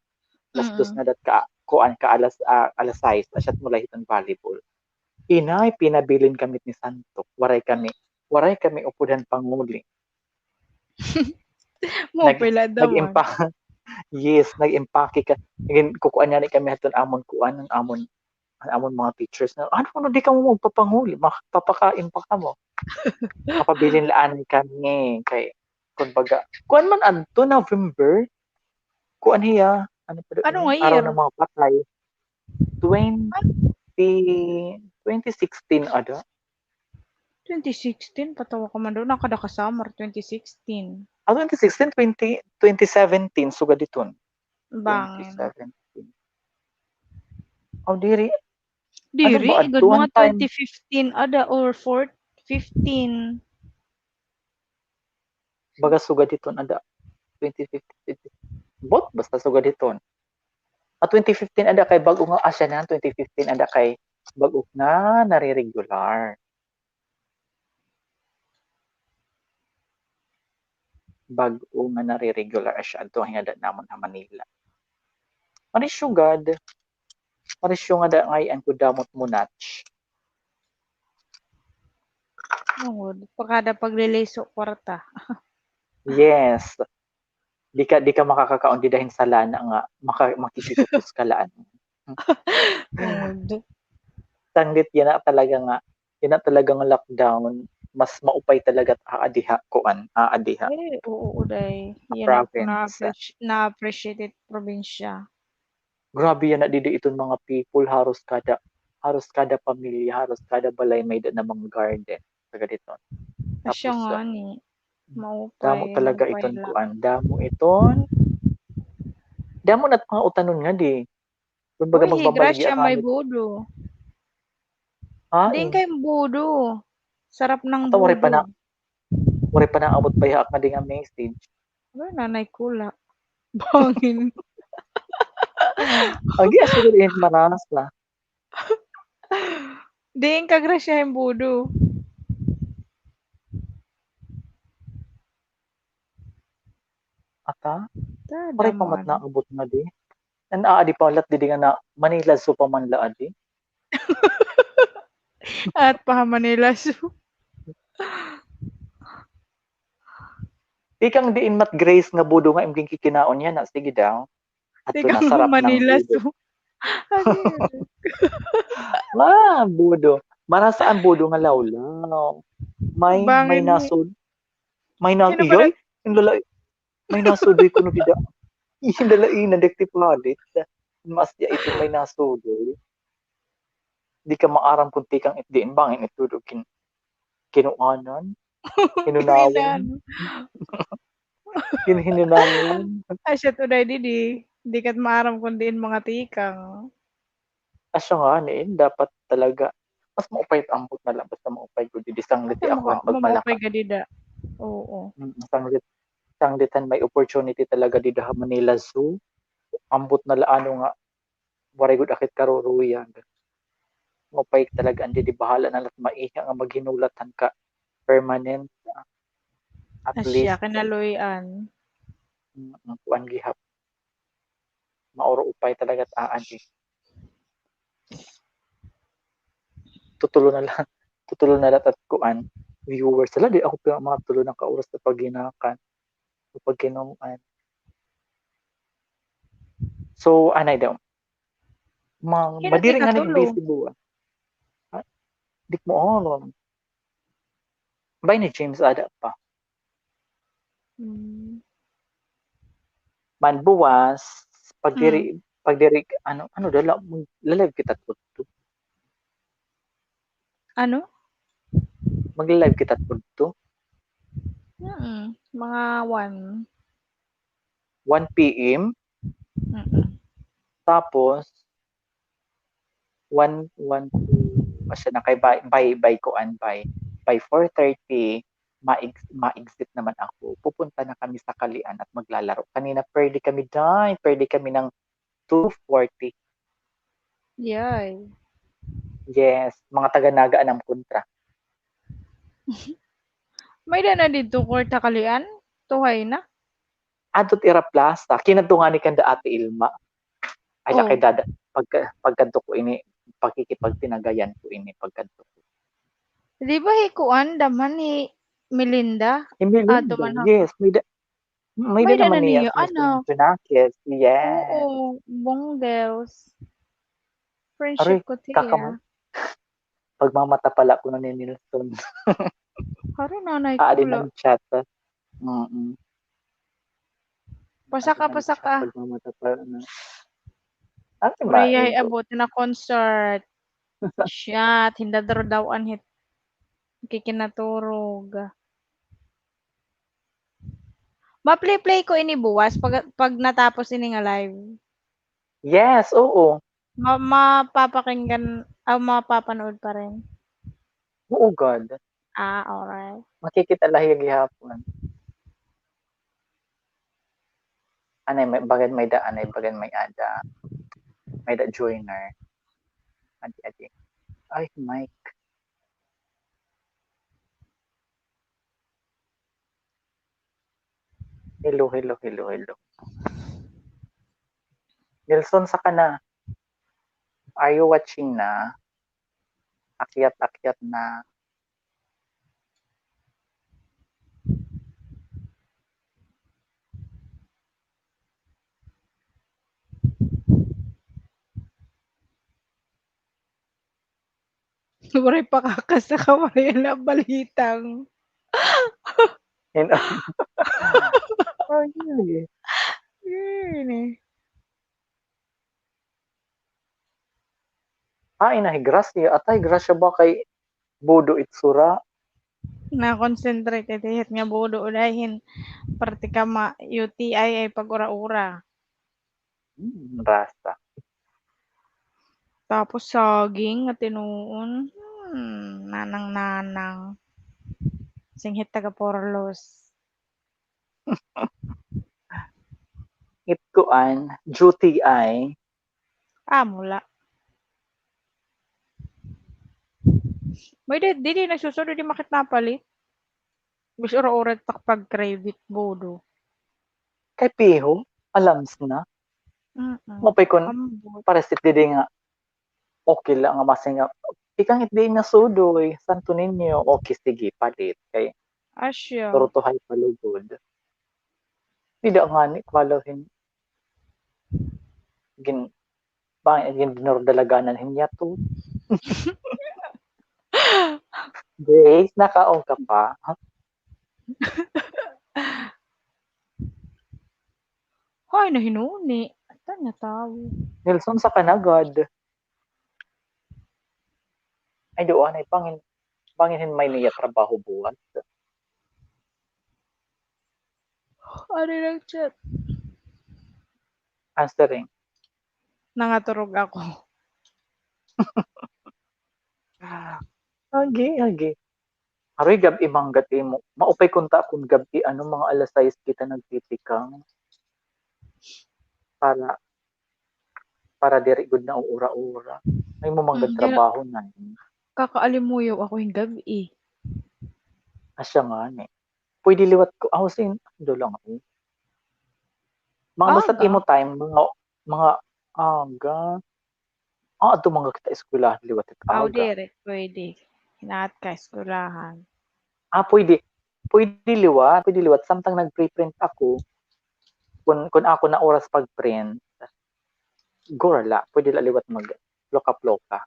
Alas dos nga dat ka, kuan ka alas, ah, alas sais, asya mulay hiton volleyball. Inay, pinabilin kami ni Santo. Waray kami, waray kami upod han panguli. Maupay la daw. Nag-impa-, yes, nag-impake ka. Nagin-, kukuan niya ni kami haton amon kuan, an amon, an amon mga teachers na, "Ano, ano, di kamo magpapanguli? Magpapakain pa kamo." Mapabilin la anay kami kay, kumbaga, kuan man adto, November. Kuan hiya, ano pa, ano nga araw year? Ng mga patay. Twenty, twenty sixteen ada. Twenty sixteen, patawa ka man daw. Nakada ka summer, twenty sixteen. Ah, twenty sixteen, twenty, twenty seventeen, sugad iton. Bangin. Twenty seventeen. Oh, diri. Diri, igad mga twenty fifteen ada or four, fifteen. Baga sugad hiton ada, twenty fifteen, twenty, bot, basta sugad hiton. Ah, twenty fifteen ada kay bag-o nga, asya na, twenty fifteen ada kay bag-o nga nare-regular. Bag-o nga nare-regular asya adto, hingada namon ha Manila. Marisyo gad. Marisyo nga da ngay-an ko damot mo natch. Tungod, pakada pagliliso kwarta. Yes. Di ka, di ka makakakaon dida hin salana nga maka-, makikikupos ka la anay. Tungod. Sanglit yana talaga nga, yana talaga nga lockdown, mas maupay talaga aadi ha, kuan, aadi ha. Eh, oo, day. Yana, province. Na-appreci-, na-appreciate it probinsya. Grabe yana didi iton mga people, haros kada, haros kada pamilya, haros kada balay may-ada na mga garden. Taga diton. Asya ngani. Maupay, damo talaga iton kuan, damo iton. Damo na it mga utanon ngadi. Kumbaga, uy, hi Gracia may budo. Ha? Diin kay budo? Sarap ng budo. Waray pa na, waray pa naabot pa ha ak ngadi nga message. Wala, nanay ko la. Bangin. Agi, asya diri marasa. Diin ka, Gracia, hin budo? Ata? Waray pa man naabot ngadi. An aadi pa la didi nga na Manila Zoo pa man la adi. At pa ha Manila Zoo. Tikang diin mat Grace nga budo nga im ginkikinaon yana, sige daw. Tikang Manila Zoo. Ah, budo. Marasa an budo nga lawlaw. May, may nasud-, may na-, iyoy, hin lala-, may nasudoy kuno dida. Hin lalainan, dagiti palit. Mas ya ito may nasudoy. Di ka maaram kung tikang it diin, bangin ito do kin-, kinuanan. Hinunawan. Kin-, hinunawan. Asya to, day, didi. Di ka maaram kung diin mga tikang. Asya ngani, dapat talaga, mas maupay it ambot na la, basta maupay gud didi, sanglit ako pagmalakad. Maupay gud dida. Oo. Mm, sanglit, sanglit han may opportunity talaga dida ha Manila Zoo. Ambot na la ano nga, waray gud akit karuruyag. Maupay talaga an didi, bahala na la it maiha nga maghinulat han ka permanent. At least, kinaluy-an. Mm, kuan gihap. Mauro upay talaga it aadi. Tutulo na la, tutulo na la it kuan, viewers. Hala, di ako pa mga tulo na ka oras na paghinakan. Paghinuan. So, anay daw. Ma-, madiri nga ning busy buwan. Ha? Di ko mo, oh, no. Bay ni James, ada pa. Hmm. Man buwas, pagdiri, pagdiri, ano, ano, dala, la-live kita tudto. Ano? Magla-live kita tudto. Mm, mga one. One P M? Mm. Tapos, one, one, two, basta na kay by, by, by kuan, by, by four thirty, ma-ex-, ma-exit naman ako. Pupunta na kami sa Kalian at maglalaro. Kanina, perde kami, day. Perde kami ng two forty. Yay. Yes, mga taga Naga anam kontra. May-ada na didto court ha Kalian? Tuhay na? Adto it ira plaza. Kinadto ngani kanda Ate Ilma. Ay, lakay dada. Pagka-, pagkadto ko ini, pakikipagtinagayan ko ini, pagkadto ko. Di ba hi kuan, damhan hi Melinda? Hi Melinda, yes. May da-, may da naman niya, ano? Junakis, yes. Oo, Bongels. Friendship ko tiya. Pagmamata pala kuno ni Nelson. Haro nanay ko la. Adi nag-chat. Mm. Pasaka, pasaka. Pagmamata pala na. Ate Maria, abot na concert. Shot, hindadro daw an hit. Kikinaturog. Ma-play-play ko ini buwas pag, pag natapos ini nga live. Yes, oo. Ma-, mapapakinggan, ah, mapapanood pa rin. Oo, God. Ah, alright. Makikita la hiya gihapon. Anay, may, bagan may da, anay, bagan may ada. May da joiner. Adi, adi. Ay, Mike. Hello, hello, hello, hello. Nelson, saka na. Are you watching na? Akyat, akyat na. Waray pa kakasaka, waray na balitang. Ay, ay. Ay, na hi Gracia. Atay, Gracia ba kay Bodo itsura. Na-concentrate iti hit nga Bodo, uday hin parte ka ma-U T I ay pag-ura-ura. Hmm, rasa. Tapos saging nga tinuon. Hmm, nanang-nanang. Singhit taga Porlos. It kuan, U T I. Amo la. May di, di, di nagsusudo, di makit napalit. Bis ura-ura tak pag-crave it Bodo. Kay piho, alams na. Mm-mm. Mapay kon, ambot. Pares it didi nga, okay la nga masin nga, tikang it di nga sudoy, Santo Niño, okay, sige, palit. Kay, asya. Turtuhay palugod. Dida ngani, kwalo hin, gin-, Bangin, gin-, dinurdalaganan hin yato. Grace, nakaon ka pa? Hay, nahinuni. Ata nga tawo. Nelson, sa kanagad. Ay, doon, ay, bangin, bangin hin may niya trabaho buwas. Ano nag-chat? Answering. Nangaturog ako. Agi, agi. Aroy, gab-i man gad imo. Maupay kunta kun gab-i, ano, mga alas sais kita nagtitikang. Para para diri gud na uura-ura. May mo man gad trabaho na. Kakaalimuyaw ako hin gab-i. Asya ngani. Pwede liwat ko, aw, sin, do lang, eh. Mga basta imo time, mga, mga aga. Ah, adto man gad kita eskwelahan liwat it aga. Aw, diri, pwede. Hinaat ka eskwelahan. Ah, pwede. Pwede liwat, pwede liwat. Samtang nag-preprint ako, kun, kun ako na oras pag-print, gura la, pwede la liwat mag-ploka-ploka.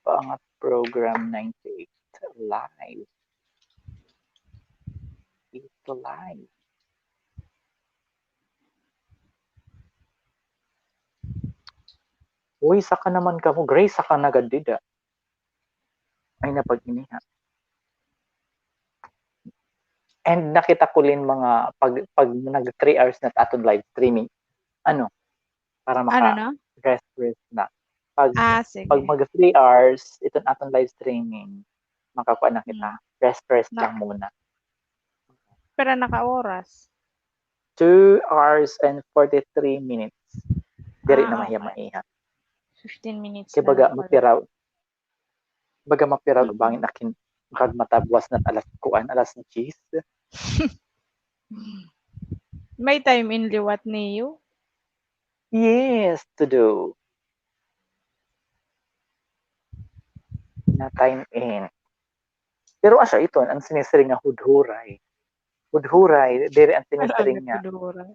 Paangat program ninety-eight live. Ito live. Uy, saka naman kamo. Grace, saka na gad dida. Ay, napag-iniha. And nakita ko lin mga pag, pag nag three hours na aton live streaming. Ano? Para maka rest, rest na. Pag, pag mag three hours, iton aton live streaming, makakuha na kita. Rest, rest lang muna. Pira na ka oras? Two hours and forty-three minutes. Diri na mahiya maiha. Fifteen minutes. Kay baga mapiraw. Baga mapiraw bangin akin makagmata buwas na alas kuan, alas diyes. May time in liwat niyo? Yes, to do. Na time in. Pero asya iton, an sinisiring nga hudhuray. Hudhuray, diri an sinisiring nga. Hudhuray.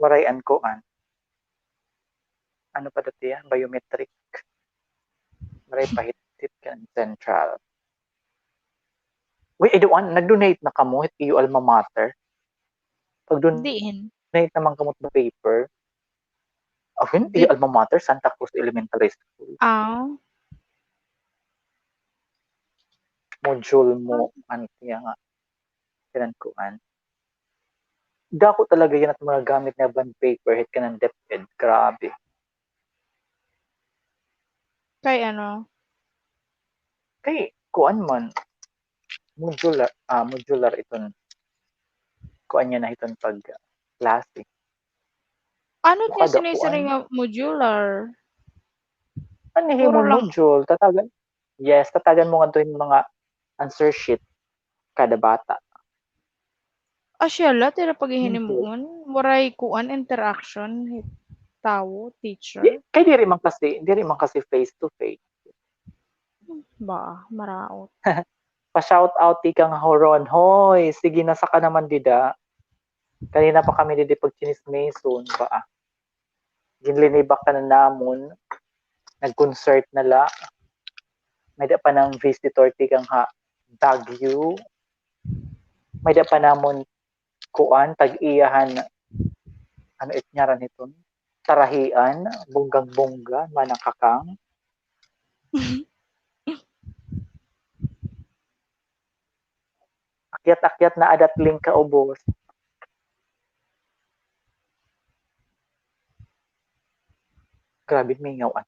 Waray an kuan. Ano pa dati yan? Biometric. Waray pa hit, hit kan central. Uy, ay, doon, nag-donate na kamo hit iyo alma mater? Pag-donate naman kamo paper. Akin, iyo alma mater, Santa Cruz Elementary School. Ah. Module mo, ano tiya nga. Kanan kuan. Dako talaga yana it mga gamit nga bond paper, hit kanan DepEd. Grabe. Kay ano? Kay, kuan man. Modular, ah, modular iton. Kuan niya na iton pag, ah, klase. Ano tiya sinisiring nga modular? Ano hi module? Tatagan, yes, tatagan mo ngadto hin mga answer sheet kada bata. Asya la, diri paghihinimon, waray kuan, interaction, tawo, teacher. Kay diri man kasi, diri man kasi face to face. Ba, maraot. Pa-shout out tikang Horon. Hoy, sige na saka naman dida. Kanina pa kami didi pagchinismison, ba? Ginlinibak ka na namon. Nag-concert na la. May da pa nang visitor tikang ha Baguio. May da pa namon kuan, tag-iyahan, ano it ngaran hiton? Tarahian, bonggang-bongga, manakakang. Akyat-akyat na adat lingka ubos. Grabe, mingaw an.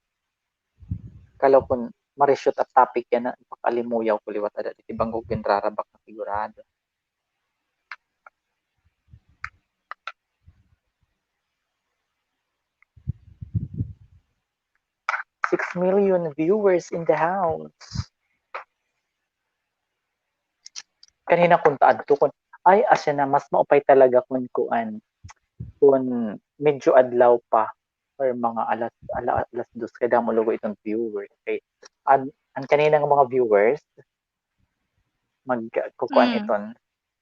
Kalaw kon ma-reshoot at topic yana, pakalimuyaw ko liwat ada didi bangko ginrarabak na sigurado. Six million viewers in the house. Kanina kun taadto kun, ay, asya na, mas maupay talaga kun kuan, kun medyo adlaw pa or mga alas, ala-, alas dos kay damo lugo iton viewers. Kay an, an kanina nga mga viewers, mag-, kukuan iton,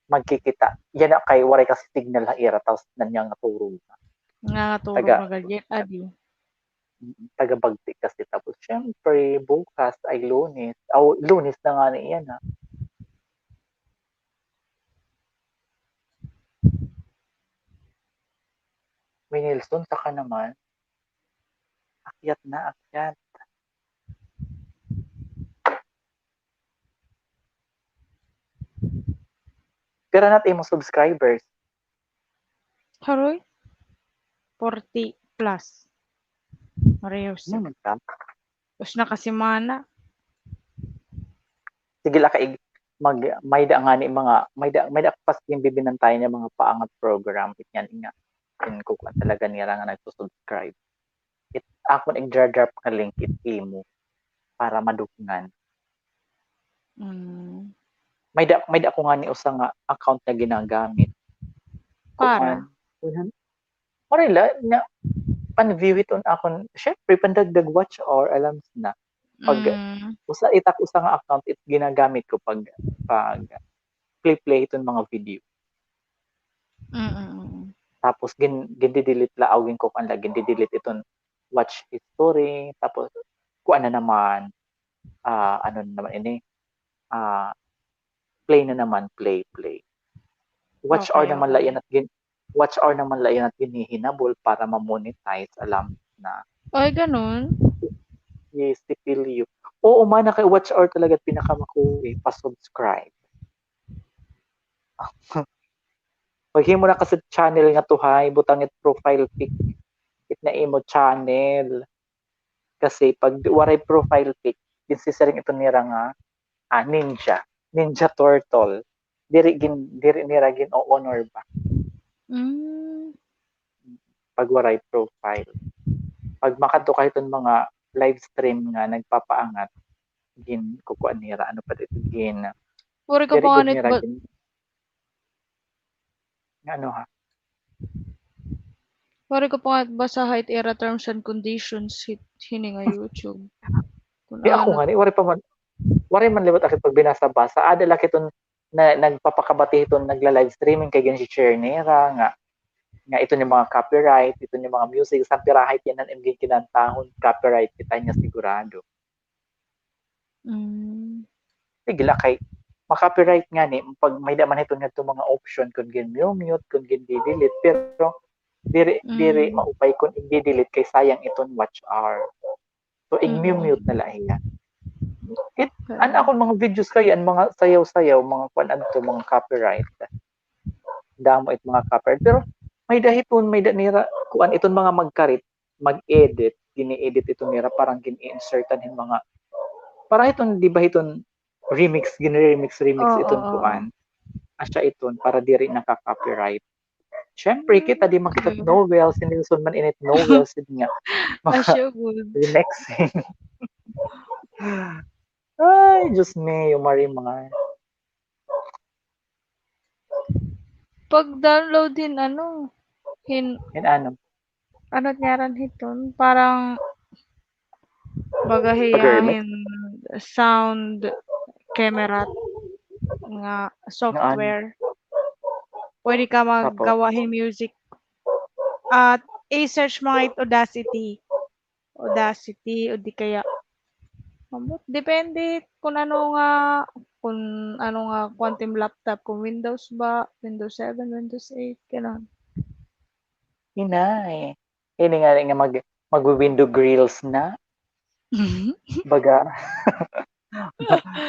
magkikita. Yana kay waray kasi signal ha ira, tapos nanyang naturog na. Nga naturog na gad yana, adi. Mm, taga Bagti kasi. Tapos, syempre, bukas ay Lunes. Aw, Lunes na ngani yana. Uy, Nelson, saka naman. Akyat na, akyat. Pira na it imo subscribers? Haroy? Forty plus. Mareho siya. Ano man ka? Tapos nakasimana. Sige la ka ig-, mag-, may-ada ngani mga, may-ada, may-ada pa gin bibinantayan nga mga paangat program, it ngani nga, in kukuan talaga nira nga nagsusubscribe. It, akon igdra-drop nga link it imo para madugngan. Mm. May-ada, may-ada ako ngani usa nga account nga ginagamit. Para? Kuan, kuan, Marila, nga, pan-view hiton akon, syempre, pandagdag watch hour, alam na. Pag, Mm. usa, it ak usa nga account, it ginagamit ko pag, pag play-play hiton mga video. Mm, mm, mm. Tapos, gin-, gindi-delete la, aw, ginkukuan la, gindi-delete iton watch history, tapos, kuan na naman, ah, ano na naman ini, ah, play na naman, play, play. Watch hour Okay, naman la okay. Iyan at gin-, watch hour naman la iyan at ginhihinabol para ma-monetize, alam na. Ay, ganun? Yes, sipilyo. Oo, mana kay watch hour talaga pinakamakuwi, pa-subscribe. Paghimo na ka sa channel nga tuhay, butang it profile pic, it na imo channel. Kasi pag waray profile pic, ginsisiring ito nira nga, ah, ninja. Ninja turtle. Diri gin-, diri nira gin-o-honor ba? Mm. Pag waray profile. Pag makadto ka hiton mga live stream nga nagpapaangat, ginkukuan nira, ano pa dito, gin-, Waray ka diri pa gud nga nira ba- gin-, nga ano ha? Waray ko pa nga basaha it ira terms and conditions hit, hini nga YouTube. Kung Di ako ano. Nga ni, waray pa man, waray man liwat akit pagbinasa-basa. Ada la kiton na, nagpapakabati hiton nagla-live streaming kay gin-share nira nga, nga ito ni mga copyright, ito ni mga music, sa pirahit yan ang imong ginkinantahon, copyright kita niya sigurado. Mm. Sige la kay ma-copyright ngani pag may-ada man hiton ngadto mga option kun gin-mute, kun gin-delete, pero diri, diri Mm. maupay kun i-delete kay sayang iton watch hour. So, Mm. i-mute na la hiya. It, Okay. An akon mga videos kay, an mga sayaw-sayaw, mga kuan adto, mga copyright. Damo it mga copyright. Pero may-ada hiton, may-ada nira, kuan, iton mga magkarit, mag-edit, gini-edit ito nira, parang gini-insertan hin mga, parang iton, di ba, iton remix, gini-remix, remix Oo, iton oo. Kuan. Asya iton, para diri naka-copyright. Syempre, kita di man kita Mm. Novel, si Nelson man init Novel, sid nga. Asya gud. Remixing. Ay, Diyos mio, Marimar. Pag-download hin ano, hin Hin ano? Ano ngaran hiton? Parang baga hiya hin sound camera nga software. Pwede ka maggawa hin music. At i-search mo nga it Audacity. Audacity o di kaya, ambot, depende kun ano nga, kun ano nga kuan it im laptop, kun Windows ba, Windows seven, Windows eight, ganon. Inay. Ini nga, nga mag-, mag-window grills na. Baga,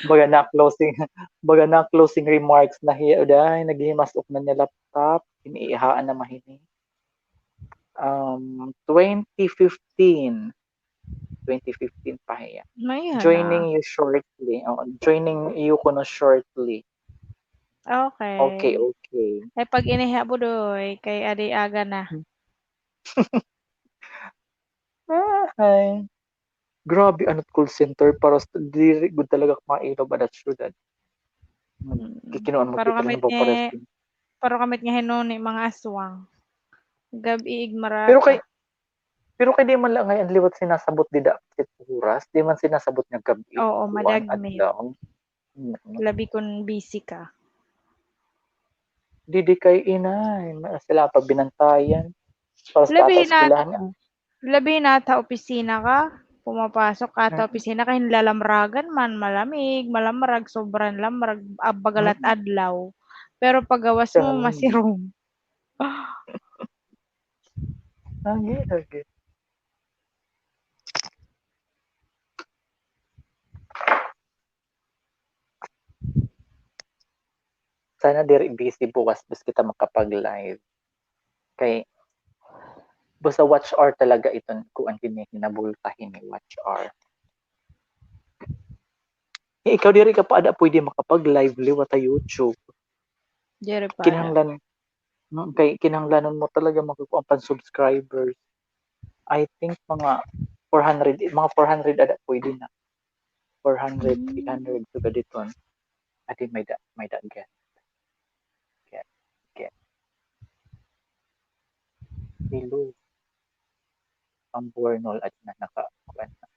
baga na closing, baga na closing remarks na hiya. Uday, naghihimas-ok na niya laptop. Iniihaan na mahini. Um, twenty fifteen. Twenty fifteen pa hiya. Joining you shortly. Oh, joining you kuno shortly. Okay. Okay, okay. Ay, pag-iniha, Budoy, kay adi aga na. Ay. Grabe, ano, call center para sa, diri gud talaga mailob ada syudad. Hmm. Kikinuan mo pero kita kami ng ni, pero kami nga hinuni, mga aswang. Gab-i igmarata. Pero kay, pero kay di man la ngay-an liwat sinasabot dida it oras, di man sinasabot nga gab-i. Oo, kuan, madagmit. Adlaw. Mm. Labi kun busy ka. Didi kay inay, ma-, sila pa binantayan. Para sa labi na, eskwelahan, ah. Labi na ta opisina ka, pumapasok ka ta opisina ka, hinlalamragan man, malamig, malamrag, sobran lamrag, ah, bagalat adlaw. Pero paggawas mo, masirom. Lagi, lagi. Sana diri busy buwas bes kita makapag-live. Kay, basta watch hour talaga iton kuan, hini, hinabulta hini, watch hour. Eh, ikaw diri ka pa ada pwede makapag-live liwat ha YouTube. Diri pa ada. Kinahanglan, mm, kay kinahanglanon mo talaga makakuha pa hin subscribers. I think mga four hundred, mga four hundred ada pwede na. Four hundred, three hundred, sugad iton. Adi, may da, may da, get. Get, get. Hello. Ang Bornol at na naka, kuan na.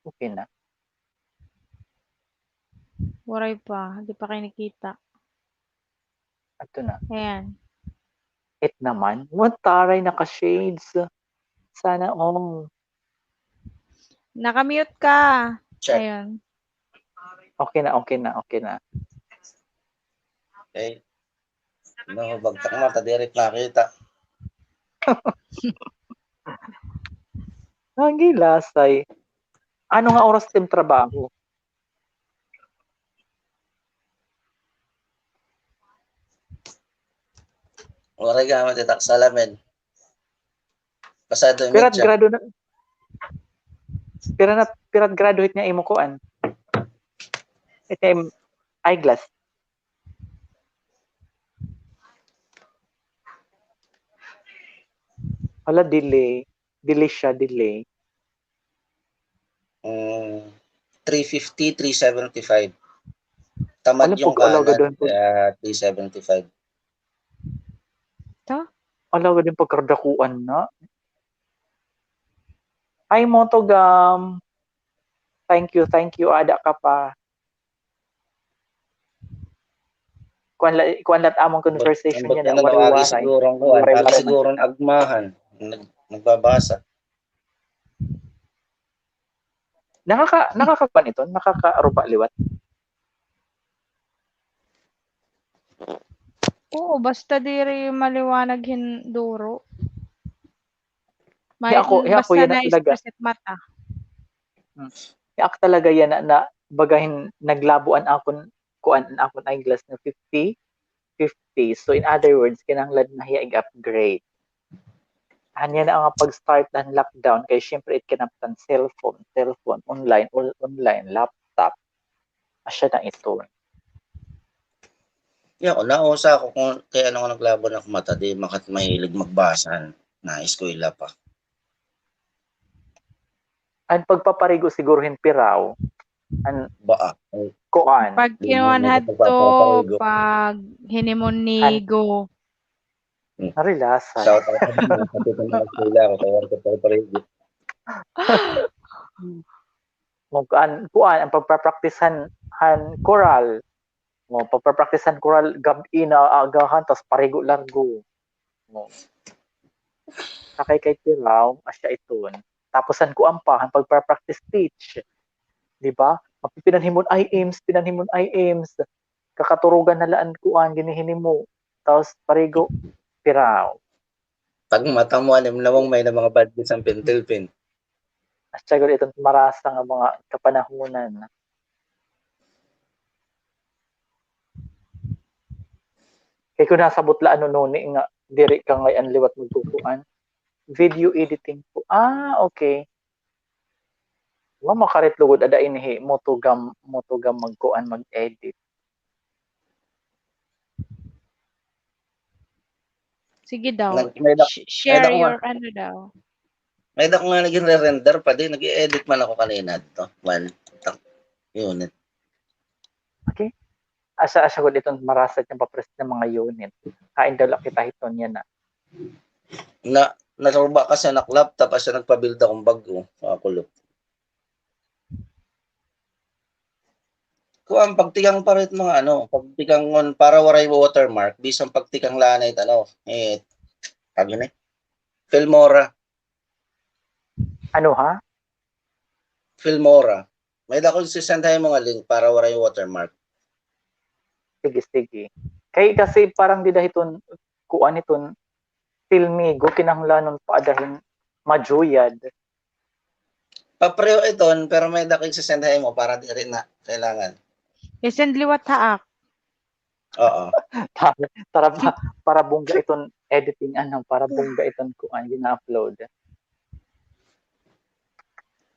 Okay na. Waray pa. Di pa kay nakita. Adto na. Ayan. It naman. What, taray, naka-shades. Sana all. Naka-mute ka. Check. Ayun. Okay na, okay na, okay na. Okay. No, bagtak mata, diri nakita. Ang gilasay. Ano nga oras tim trabaho? Waray ka man, titak salamin. Pasado. Pira it grado na, pira na, pira it grado hit nga imo kuan? It nga im-, eyeglass. Hala, delay. Delay siya, delay. Mm, three fifty, three seventy-five. Tamad yung kanan, kaya three seventy-five. Ta? Ala, gad yung pagkadakuan na. Ay, Motogam. Thank you, thank you. Ada ka pa. Kuan la, kuan la it amon conversation niya na, waray-waray. Siguro ang kuan, waray-waray. Siguro ang agmahan. Nag-, nagbabasa. Nakaka-, nakakakuan ito, nakakaruba liwat. Oo, basta diri maliwanag hin duro. May, ako, basta ako, yana na talaga. Express it mata. Hmm. Ako talaga yana na, na baga hin naglabo an akon, kuan, an akon eyeglass na fifty fifty. So, in other words, kinahanglan na hiya ig-upgrade. Ania na nga pag-start han lockdown, kay syempre, it kinaptan cellphone, cellphone, online, on-, online, laptop. Asya na ito. Ya, ako, nausa ako kung kay ano nga naglabo na ak mata, di makat mahilig magbasa na eskwela pa. An pagpaparigo siguro hin piraw, an kuan. Pag kinuan hadto, pag hinimon nigo. Narelasa. Shout out sa mga kapitbahay ko, kay wala ko pa pareho. Mag-, an, kuan, an pagpa-practice han, han choral. O, pagpa-practice han choral, gab-i na agahan, tas parigo largo. O. Sakay kay piraw, asya iton. Tapos han kuan pa, han pagpa-practice speech. Di ba? Magpipinanhimon I M S, pinanhimon I M S. Kakaturugan na la an kuan, ginihinimo. Tapos parigo, piraw. Pag mata mo, anim na mong may na mga bad news ang pintilpin. Asya gud iton marasa nga mga kapanahunan. Kay kun nasabot la ano nuni nga diri ka ngay-an liwat magkukuan. Video editing po. Ah, okay. Wa makarit lugod ada inhi, Motogam, Motogam magkuan, mag-edit. Sige daw. Nag-, may dak-, sh-, share may dak-, your, ano daw. May dak nga nagre-render pa din. Nag-i-edit man ako kanina dito. One. Tak-, unit. Okay. Asa, asa ko dito marasa dyan papares ng mga unit. Kain daw lang kita hito niya na. Na, naruba ka sa nak laptop, asa nagpabuild akong bag-o. Sa kulot. Kuan, pagtikang pa rin mga ano, pagtikang ngon para waray watermark, bisan pagtikang la anay, ano, eh, tawag yun eh, Filmora. Ano ha? Filmora. May-ada ko isi-send ha imo nga link para waray watermark. Sige, sige. Kay kasi parang dida hiton, kuan hiton, Filmigo, kinahanglanon pa ada hin majuyad. Papareho iton, pero may-ada ko isi-send ha imo para diri na kailangan. I-send liwat ha ak. Oo. Para, para, para bongga iton editing, ano, para bongga iton kuan, gina-upload.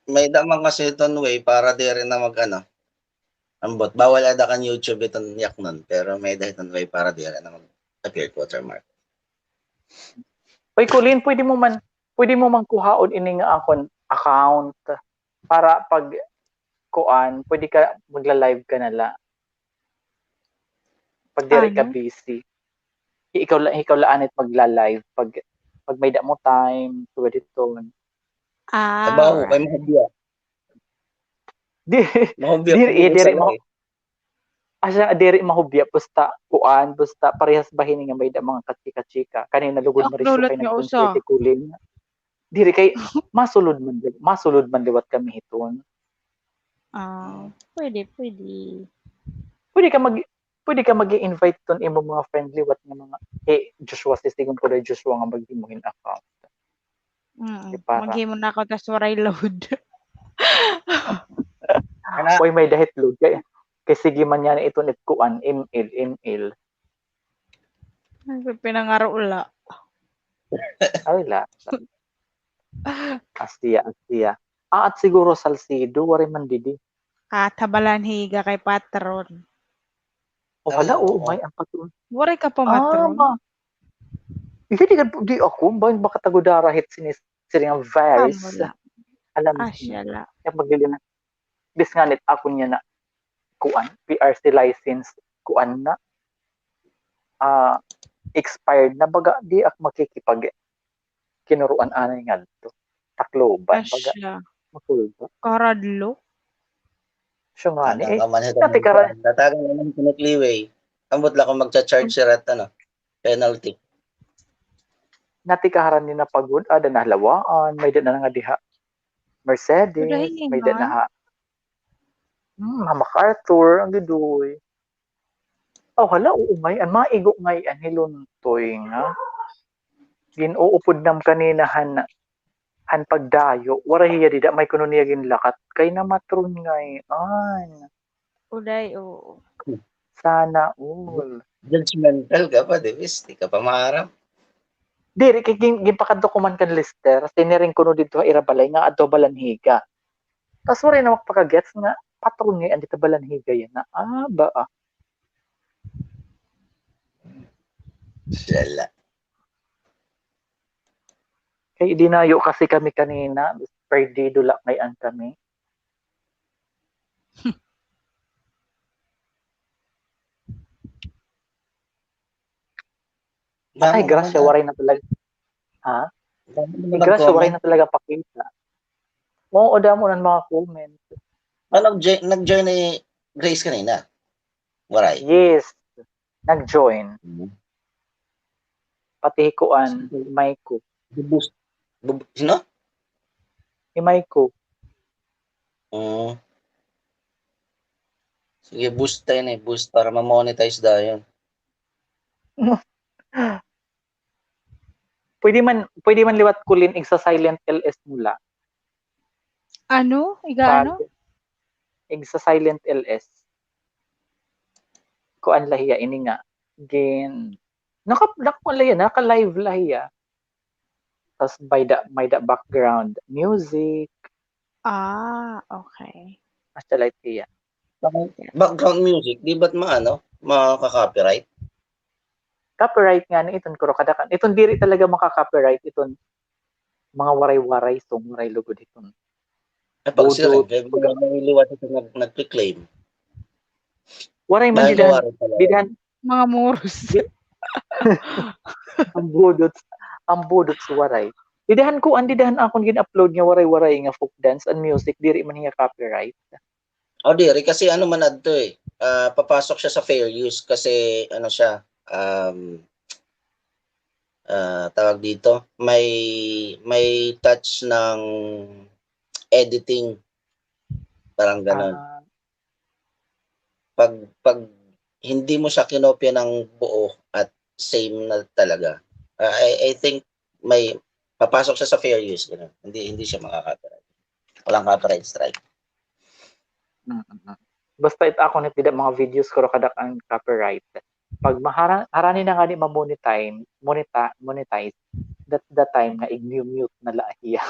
may-ada man kasi iton way para diri na mag-ano. Ambot, bawal ada kan YouTube iton yaknon, pero may-ada iton way para diri na mag-appear quote or mark. Uy, Colin, pwede mo man, pwede mo man kuhaon ini nga akon account para pag kuan, pwede ka magla-live ka na la. Pag diri ka busy. Ikaw la, ikaw la anit magla-live pag, pag may-ada mo time, tulad hiton. Ah, trabaho, kay mahubya. Di, mahubya diri, eh, diri, mahu-, asa, diri mahubya, basta kuan, basta parehas ba hini nga may-ada mga kachika-chika. Kanina lugod marisyo kay nagpunto ti Colin. Diri kay masulod man, masulod man liwat kami hiton. Ah, pwede, pwede. Pwede ka mag-, pwede ka mag-invite ton imo mga friend liwat nga mga, eh, Joshua, sisigon ko dai Joshua nga maghimo hin account. Mm, maghimo na ako tas waray load. Uy, may-ada hit load kay, kay sige man yana iton it kuan, M L, M L. Pinangaro la. Ay, la. Asya, asya. Ah, at siguro Salcedo, waray man didi. Ah, ta Balanhiga kay patron. O, hala, oo, may ang patron. Waray ka pa matron? Di, di, di ako, baka tago dara hit sinis-, siring ang virus. Alam mo. Asya la. Kaya maglilina-, bis nga nit ako niya na, kuan, P R C license, kuan na. Ah, expired na baga, di ak makikipag kinuruan anay ngadto. Tacloban, baga. Asya. Makulba. Karadlo. Siya nga ni, eh. Nati karan-, natagan naman sa Cliway. Ambot la kung magcha-charge sira at ano, penalty. Nati kaharan ni napagod, ada na Halawaan, may-ada na nga diha. Mercedes, may-ada na ha. Hmm, ha MacArthur, ang giduy. Aw, hala, oo, ngay-an, maigo ngay-an hi Luntoy nga. Gin-uupod nam kanina han, han pagdayo. Waray hiya dida, may kuno niya ginlakat. Kay namatron ngay-an. Uday, oo. Sana all. Judgmental ka pa, di bis, di ka pa maaram. Diri, kay gin-, ginpakadto ko man kan Lester, siniring kuno didto ha ira balay nga adto ha Balanhiga. Tas waray na magpakagets nga patron ngay-an dida ha Balanhiga yana. Ah, ba, ah. Shala. Kay dinayo kasi kami kanina, perdido la ngay-an kami. Ay, grasya, waray na talaga. Ha? Ay, grasya, waray na talaga pakita. Oo, damo na mga comment. Ah, nag-join, nag-join ni Grace kanina? Waray. Yes. Nag-join. Mhm. Pati hi kuan, hi Maiko. Bubus-, bub-, sino? Hi Maiko. Oo. Sige, boost tayo na, boost para ma-monetize dayon. Pwede man, pwede man liwat, Colin, igsa-silent L S mo la. Ano? Iga ano? Igsa-silent L S. Kuan la hiya, ini nga. Gin-, naka-, naka-, kuan la hiya, naka-live la hiya. Tas may-ada, may-ada background music. Ah, okay. Asya la it hiya. Background music, di ba't maano, makaka-copyright? Copyright ngani iton, kuro kadakan. Iton diri talaga makaka-copyright iton mga waray-waray song, waray lugod iton. Ay, pag sila, kay mga liwat ito nag-, nagki-claim. Waray man dida han, dida han, mga moros. Di-, ang budot, ang budot sa waray. Dida han kuan, dida han akon gin-upload nga waray-waray nga folk dance and music, diri man hiya copyright. O, diri, kasi ano man adto eh, ah, papasok siya sa fair use kasi ano siya, um, ah, tawag dito, may, may touch ng editing, parang ganon. Ah. Pag, pag hindi mo siya kinopya ng buo at same na talaga, ah, I, I think may, papasok siya sa fair use, gano'n. Hindi, hindi siya makaka-copyright. Walang copyright strike. Mm, mm. Basta it akon it dida mga videos, kuro kadak-an copyright. Pag mahara-, harani na ngani ma-monetize, moneta-, monetize, that's the time nga igmu-mute na la hiya.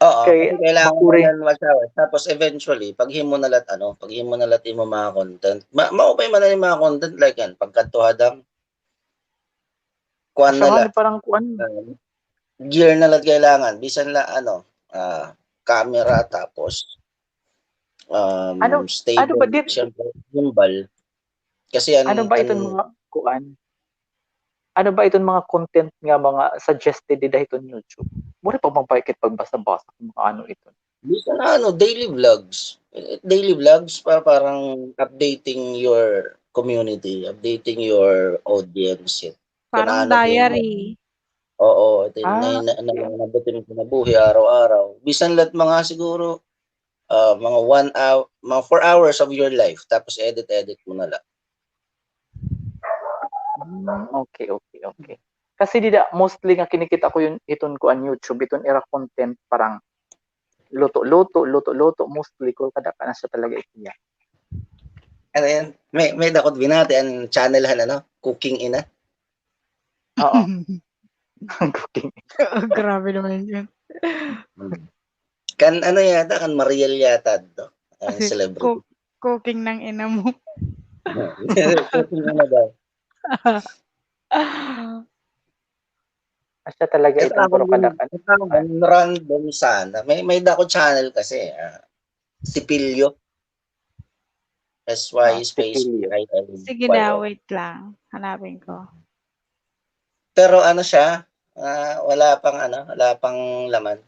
Oo, kay kasi kailangan mo lang mag-asawa. Tapos eventually, paghimo na lat ano, paghimo na lat imo mga content. Ma maupay man an mga content like yan, pagkadto ha dam. Kuan na la. Parang kuan. Ah, gear na lat kailangan. Bisan la ano, ah, camera tapos, um, ano, stable, ano ba dit? Siyempre, gimbal. Kasi an, ano ba iton mga kuan? Ano ba iton mga content nga mga suggested dida hiton YouTube? Mura pa bang paikit pagbasa-basa kung mga ano iton? Bisan ano, daily vlogs. Eh, daily vlogs pa, parang updating your community, updating your audience. Parang diary. Oo, ito na, na, na, na, na, kinabuhi araw-araw. Bisan lat mga siguro, ah, mga one hour, mga four hours of your life, tapos edit-edit mo na la. Hmm, okay, okay, okay. Kasi dida, mostly nga kinikita ko yun, iton kuan YouTube, iton ira content, parang luto-luto, luto-luto, mostly ko, kadako na siya talaga ikiya. Ano yan? May, may-ada ko binati an channel han ano, Cooking Ina. Oo. Cooking. Grabe naman yun. Hmm. Kan ano yata, kan Mariel yata to. An celebrity. Cooking ng ina mo. Cooking ina daw. Asya talaga iton, pero kadako. Random sana. May, may-ada ko channel kasi, ah, Sipilyo. S Y space P I L. Sige na, wait lang. Hanapin ko. Pero ano siya, ah, wala pang ano, wala pang laman.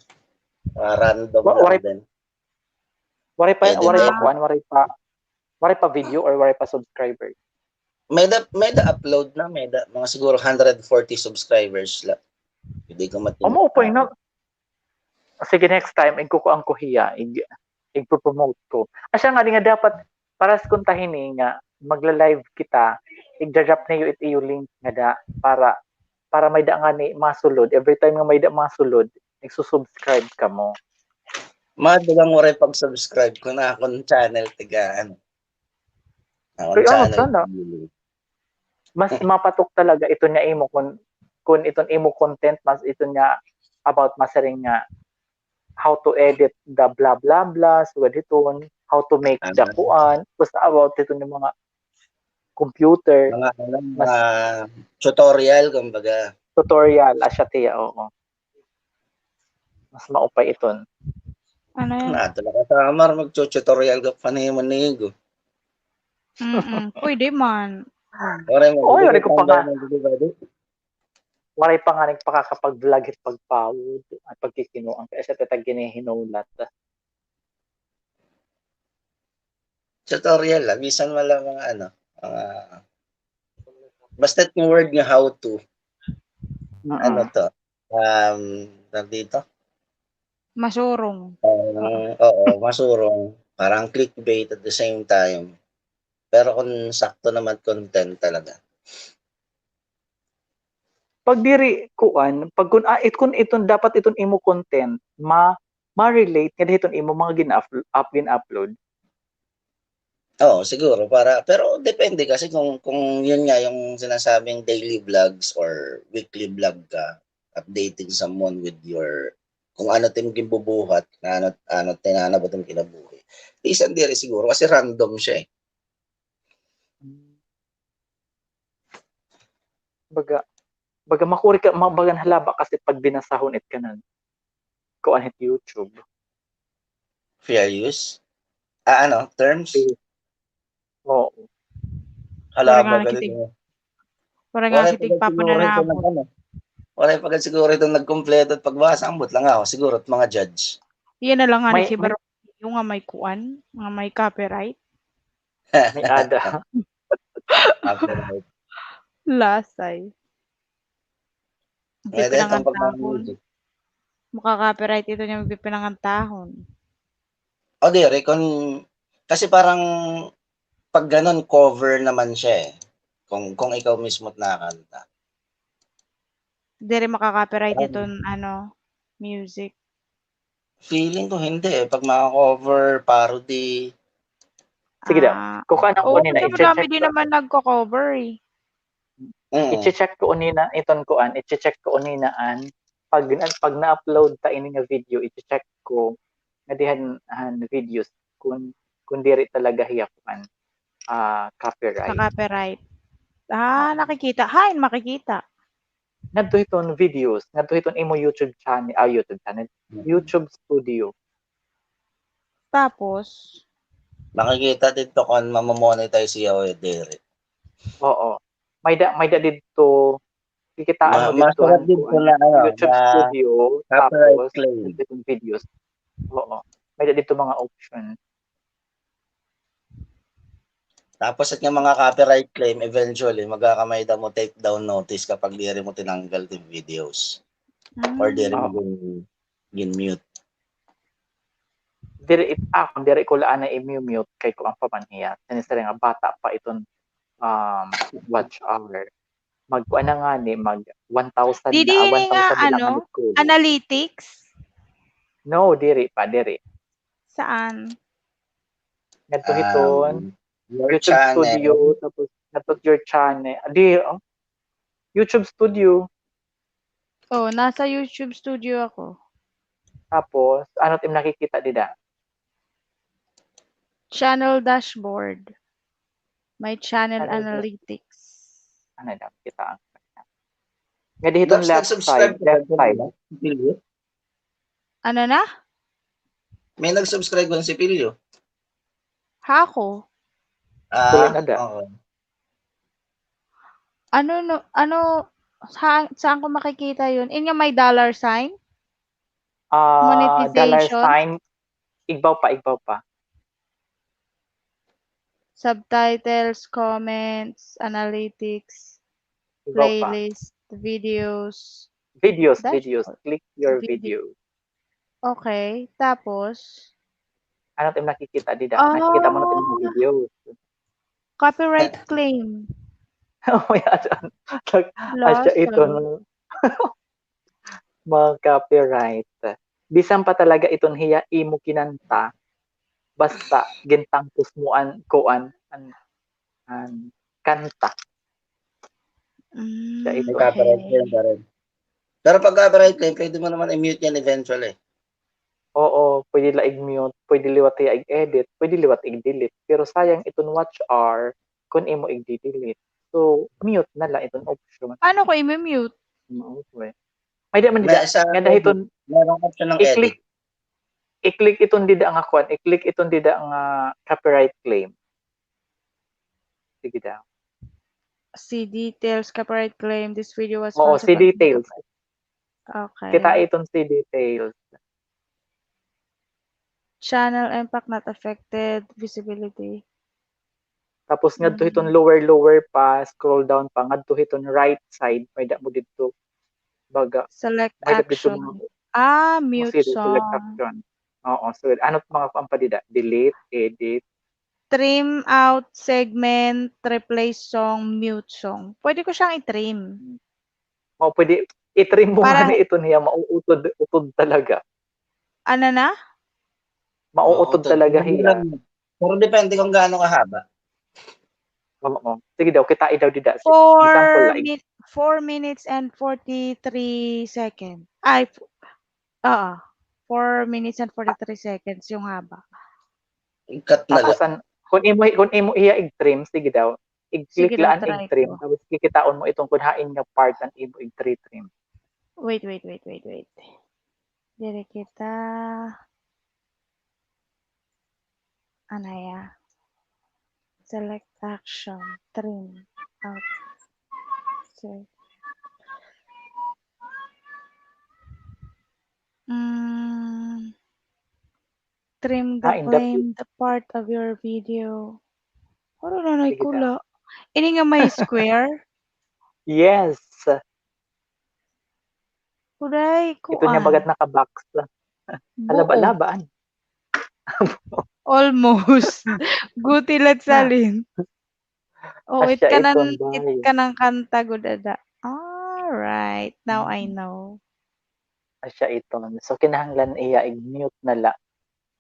Ah, random lang din. Waray pa, waray pa kuan, waray pa, waray pa video or waray pa subscriber? May-ada, may-ada upload na, may-ada mga siguro hundred forty subscribers la. Hindi ko matingnan. Amo, okay na. Sige, next time, igkukuan ko hiya, ig-, igpo-promote ko. Asya nga, di nga dapat, paras kunta hini nga, magla-live kita, igda-drop niyo it iyo link nga da, para, para may-ada ngani masulod. Every time nga may-ada masulod, nagsusubscribe kamo. Mad, waray pag-subscribe ko na akon channel, taga, ano, akon channel. Mas mapatok talaga iton nga imo kun, kun iton imo content, mas iton nga about masiring nga how to edit the blah, blah, blah, sugad hiton, how to make the kuan, basta about hiton nga mga computer. Mga, ano, mga tutorial, kumbaga. Tutorial, asya tiya, oo. Mas maupay iton. Ano yan? Nato na ka sa Amar, magtututorial ka pa ni Manigo. Mm-mm. Pwede man. Oy, waray ko pa nga. Waray pa nga nagpakakapag-vlog hit pagpawod, an pagkikinuan. Kay asya ta ginihinulat. Tutorial la, bisan man la mga ano, mga, basta it nga word nga how to. Ano to? Um, tawag dito? Masurong. Um, oo, masurong. Parang clickbait at the same time. Pero kung sakto naman content talaga. Pag diri, kuan, pag kun, ah, it-, kun iton, dapat iton imo content, ma-, ma-relate nga hiton imo mga gin-up-, up-, gin-upload. Oo, siguro para, pero depende kasi kung, kung yun nga yung sinasabing daily vlogs or weekly vlog ka, updating someone with your, kung ano it im ginbubuhat, ano, ano it nananabot it im kinabuhi. Bisan diri siguro kasi random siya eh. Baga, baga makuri ka, ma-, bagan halaba kasi pag binasahon it kanan kuan hit YouTube. Fair use? Ah, ano, terms? Oo. Hala, waray nga baga nakitig-, din, waray nga nakitig papananabot. Waray pa gad siguro ito nagkumpleto it pagbasa, ambot lang ako, siguro it mga judge. Iya na lang nga may, may, yung nga may kuan, nga may copyright. May ada. Copyright. Lasay. Di pinangantahon. Makaka-copyright ito niya, di pinangantahon. O, diri, kung, kasi parang, pag ganun, cover naman siya eh. Kung, kung ikaw mismo it nakanta. Diri makaka-copyright iton, ano, music. Feeling ko hindi eh. Pag mga cover, parody. Sige daw. Ah, kukuan ko unina, i-check ko. Madami din naman nagko-cover eh. Mm. I-check ko unina, iton kuan, i-check ko unina an pag, pag na-upload ta ini nga video, i-check ko nga dihan han videos kun, kun diri talaga hiya kuan, ah, copyright. Copyright. Ah, nakikita. Hain makikita? Ngadto hiton videos, ngadto hiton imo YouTube channel, ah, YouTube channel, YouTube Studio. Tapos? Makikita didto kon mamo-monetize hiya o diri. Oo. May-ada, may-ada didto, kikitaan mo didto, masurat didto na, ano, YouTube Studio, tapos videos. Oo. May-ada didto mga option. Tapos it nga mga copyright claim, eventually, magkakamay-ada mo take down notice kapag diri mo tinanggal it videos. Or diri mo gin-, gin-mute. Diri it, ah, kun diri ko la anay i-mute kay kuan pa man hiya. Siring nga bata pa iton, um, watch hour. Magkuan na ngani, mag one thousand na, one thousand na lang an kulang. Analytics? No, diri pa, diri. Saan? Ngadto hiton YouTube Studio, tapos ngadto your channel. Di, oh. YouTube Studio. Oh, nasa YouTube Studio ako. Tapos, ano it im nakikita dida? Channel dashboard. My channel analytics. Ano daw, kita ang. Ngadto hiton left side, left side. Ano na? May nag-subscribe kan Sipilyo. Hako. Ah, oo. Ano, no, ano, saan, saan ko makikita yun? Yun nga may dollar sign? Ah, dollar sign. Igbaw pa, igbaw pa. Subtitles, comments, analytics, playlist, videos. Videos, videos. Click your video. Okay, tapos? Ano it im nakikita dida? Nakikita mo na it im videos. Copyright claim. Oh, yeah. Asya ito. Mga copyright. Bisan pa talaga iton hiya imo kinanta, basta gintangkos mo an kuan, an, an kanta. Copyright claim pa rin. Pero pag copyright claim, pwede mo naman i-mute yan eventually. Oo, pwede la i-mute, pwede liwat hiya i-edit, pwede liwat i-delete. Pero sayang iton watch hour, kun imo i-delete. So, mute na la iton option. Paano ko i-mute? Mao, eh. May-ada man dida, ngada hiton, i-click, i-click iton dida nga kuan, i-click iton dida nga copyright claim. Sige daw. See details, copyright claim, this video was sponsored by. Oo, see details. Okay. Kita iton see details. Channel impact not affected, visibility. Tapos ngadto hiton lower, lower pa, scroll down pa, ngadto hiton right side, may-ada mo didto. Baga. Select action. Ah, mute song. Select action. Oo, so ano it mga kuan pa dida? Delete, edit. Trim out segment, replace song, mute song. Pwede ko siyang i-trim. O, pwede. I-trim mo ngani iton hiya, mauutod, utod talaga. Ano na? Mauutod talaga hiya. Pero depende kung gaano kahaba. Oo. Sige daw, kitai daw dida. Four, four minutes and forty-three seconds. Ay, oo. Four minutes and forty-three seconds yung haba. I-cut na lang. Kun imo, kun imo hiya i-trim, sige daw. I-click la an i-trim, tapos kikitaon mo iton kun hain nga part an imo i-trim. Wait, wait, wait, wait, wait. Diri kita. Ano ya? Select action, trim out. So, mm, trim the claim, the part of your video. Ano na, Nay, kula? Ini nga may square? Yes. Kuday, kuan. Ito niya bagat naka-box. Halaba-labaan. Almost. Guti lat salin. Oh, it kanang, it kanang kanta gud ada. All right. Now I know. Asya iton. So, kinahanglan iya i-mute na la.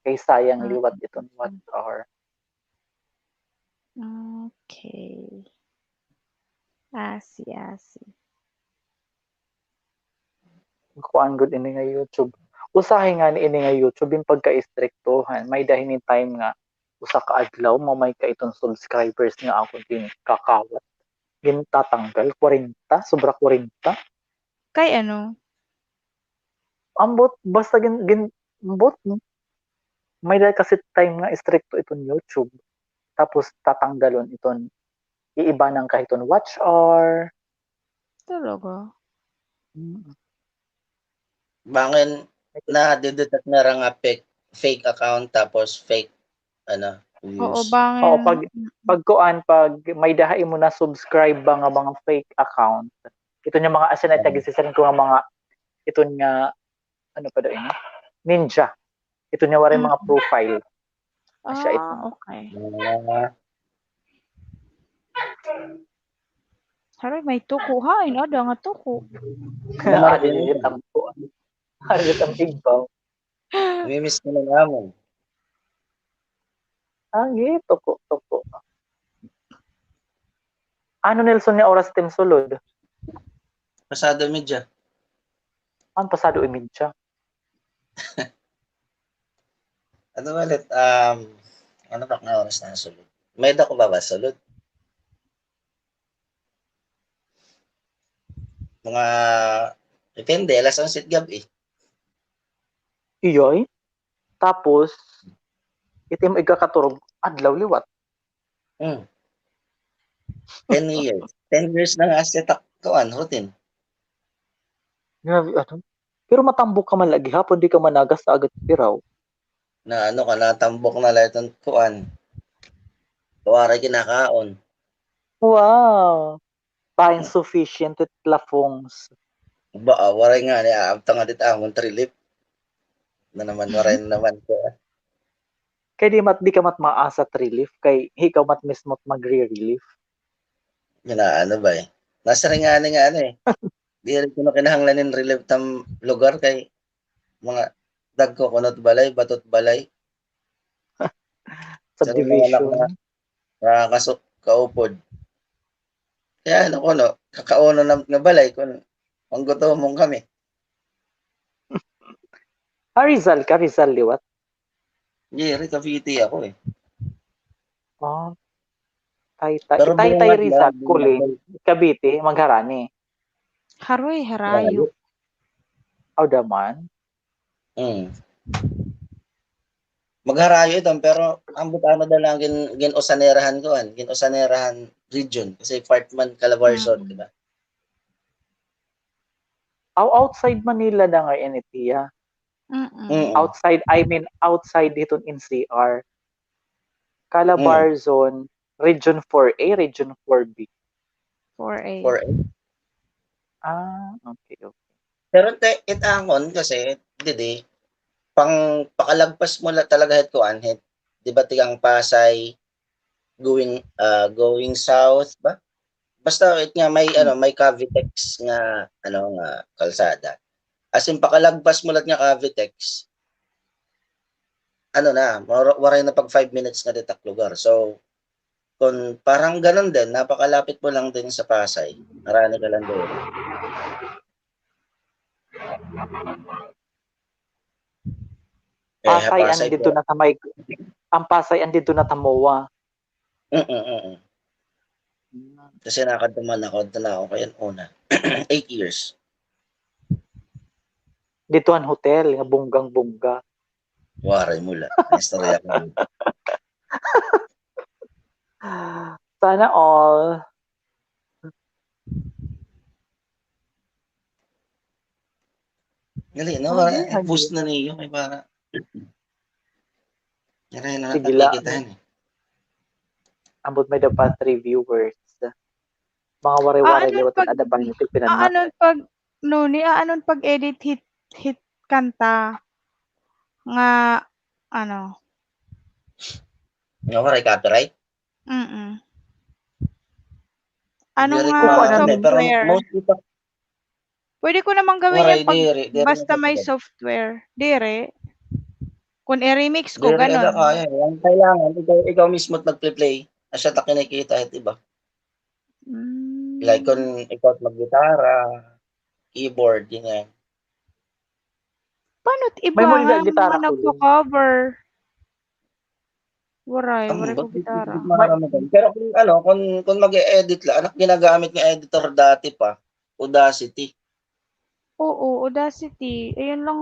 Kay sayang liwat iton watch hour. Okay. I see, I see. Kuan gud ini nga YouTube. Usahay ngani ini nga YouTube, in pagka-istriktohan. May-ada hini time nga usa ka adlaw, mamay ka iton subscribers nga akon din kakawat. Gintatanggal, kwarenta, sobra kwarenta. Kay ano? Ambot, basta gin-, gin-, ambot, may-ada kasi time nga istrikto iton YouTube. Tapos tatanggalon iton, iibanan ka hiton watch hour. Talaga? Mm. Bangin na-detect na ra nga fake, fake account tapos fake, ano, views. Oo, bangin. Oo, pag, pag kuan, pag may-ada ha imo na-subscribe ba nga mga fake account, ito nga mga, as in, ay, tagisisan ko nga mga, ito nga, ano pa daw ini? Ninja. Ito nga waray mga profile. Asya ito. Ah, okay. Ah. Haroy, may tuko, ha? Inada nga tuko. Haroy, dili tampo. Haroy, tampo igbaw. Namimiss ko na namon. Agi, tuko, tuko. Ano, Nelson, nga oras tim sulod? Pasado medya. An pasado medya? Ano ulit, um, ano ba nga oras na sulod? May-ada ko ba ba sulod? Mga, depende, alas onse it gab-i. Iyoy. Tapos, it imo igkakaturog, adlaw liwat. Hmm. Ten years. Ten years na nga asya tak-, kuan, routine. Grabe, ano? Pero matambok ka man la gihapon, di ka managas sa agat piraw. Na ano ka, natambok na la iton kuan. Waray kinakaon. Wow. Pain sufficient it lafongs. Ba, ah, waray ngani, aabtan nga dit amon relief. Na naman, waray na naman ko. Kay di mat, di ka mat maasa relief, kay ikaw mat mismo magre-relief. Ginaano ba eh. Nasiring ngani nga ano eh. Diri kuno kinahanglan hin relief tam lugar kay mga dagko kuno it balay, bato it balay. Subdivision. Nga kaso-, kaupod. Kaya ano kuno, kakaunon na nga balay kuno, manggutomon kami. Ah, Rizal ka, Rizal liwat? Diri, Cavite ako eh. Ah. Taytay, pero Taytay, Rizal, Culin, Cavite, magharani. Haroy, harayo. Aw, daman. Mm. Magharayo iton, pero ambot ano daw la an gin-, gin-usanerahan kuan, gin-usanerahan region, kasi part man Calabarzon, di ba? Aw, outside Manila na nga ini, tiya. Mm-mm. Outside, I mean, outside hiton N C R. Calabarzon, Region four A, Region four B. Four A. Four A. Ah, okay, okay. Pero it akon kasi, didi, pang pakalagpas mo la talaga hit kuan, hit, di ba, tikang Pasay, going, ah, going south ba? Basta it nga may, ano, may Cavitex nga, ano, nga kalsada. As in, pakalagpas mo la it nga Cavitex, ano na, wara-, waray na pag five minutes nga dida ha lugar. So, kon parang ganun din, napakalapit mo lang din sa Pasay. Harani ka lang din. Eh, Pasay, an didto na sa may, an Pasay, an didto na sa MOA. Mm, mm. Kasi nakadto man ako, adto na ako kay una. Eight years. Didto an hotel, nga bonggang-bongga. Waray mo la. An istorya ko. Sana all. Dali na, waray. Post na niyo kay para. Sige la. Ambot may dapat reviewers. Mga waray-waray liwat an ada pang YouTube pinanhak. Aanon pag, no, ni aanon pag-edit hit, hit kanta nga, ano. Nga waray copyright? Mm-mm. Ano nga software? Pwede ko naman gawin yan pag basta may software. Diri. Kun i-remix ko, ganun. Kaya, ang kailangan, ikaw, ikaw mismo at magple-play. Asya ta kinikita at iba. Mm. Like, kung ikaw at maggitara, keyboard, ganyan. Paano it iba nga mga nagko-cover? Waray, waray ko gitara. Pero kung ano, kung, kung mag-e-edit la, an ak ginagamit nga editor dati pa, Audacity. Oo, Audacity. Ayun lang.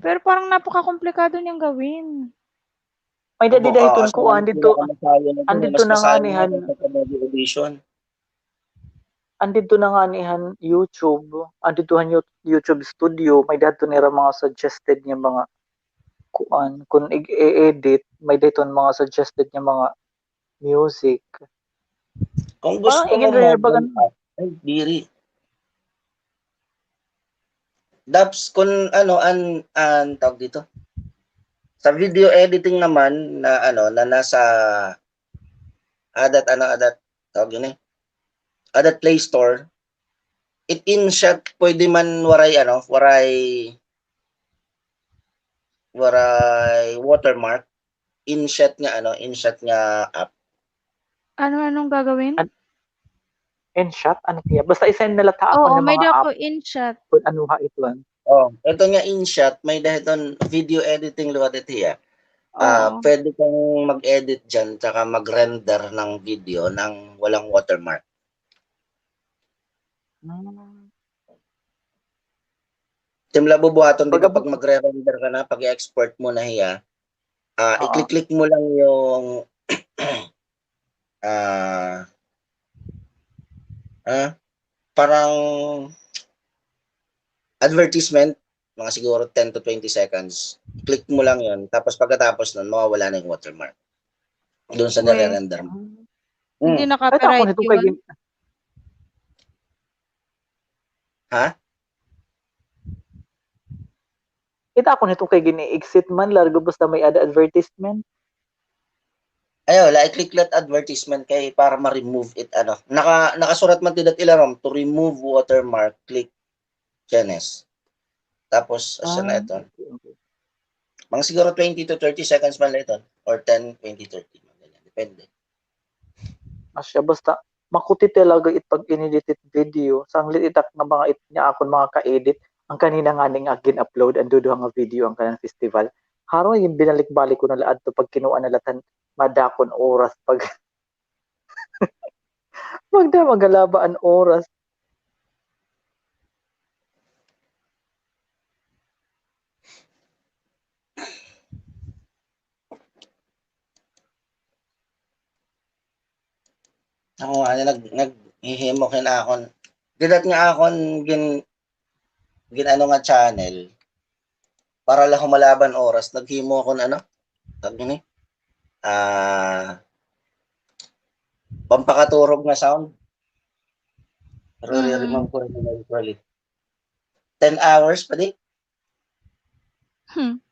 Pero parang napakakomplikado niyang gawin. May-ada dida hiton kuan didto. Andidto na ngani han, andidto na ngani han YouTube, andidto han You-, YouTube Studio, may-ada hadto nira mga suggested nga mga kuan, kun i-edit, may-ada hiton mga suggested nga mga music. Kung gusto mo modern, ay, diri. Daps, kun ano, an, an tawag dito? Sa video editing naman na, ano, na nasa adat, ano, adat, tawag yun eh. Adat Play Store. It InShot, pwede man waray, ano, waray, waray watermark. InShot nga, ano, InShot nga app. Ano, anong gagawin? An-, InShot? Ano siya? Basta i-send na la ha akon nga mga app. Oo, may-ada ako InShot. Kun ano ha ito, ah. Oh, ito nga InShot, may-ada hiton video editing liwat ito hiya. Ah, pwede kang mag-edit diyan, tsaka mag-render ng video nang walang watermark. Hmm. Ito la bubuhaton dito pag magre-render ka na, pag-export mo na hiya. Ah, i-click-click mo lang yung, ah, ah, parang advertisement, mga siguro ten to twenty seconds. Click mo lang yun. Tapos pagkatapos nun, mawawala na yung watermark. Doon sa nire-render mo. Hindi na copyright yun? Ha? Kita ako nito kay gini-exit man, largo basta may ada advertisement. Ayaw la, i-click la it advertisement kay para ma-remove it, ano. Naka-, nakasurat man dida it ilarom, "To remove watermark, click Genes." Tapos, asa na ito? Mga siguro twenty to thirty seconds man la ito. Or ten, twenty, thirty. Mga ganyan. Depende. Asya, basta makuti talaga it pag-inedit it video. Sanglit it ak nga mga it-, nga akon mga ka-edit. An kanina ngani nga gin-upload, an duduha nga video, an kanan festival. Haro, yung binalik-balik ko na la adto pag kinuha na la tan madakon oras pag, magda, maghalaba an oras. Ako nga, nag-, naghihimo kin akon. Dida it nga akon gin-, gin-ano nga channel para la humalaba an oras. Naghimo ako hin ano, tawag ini, ah, pampakaturog nga sound. Pero remove ko rin eventually. Ten hours pa di? Hmm.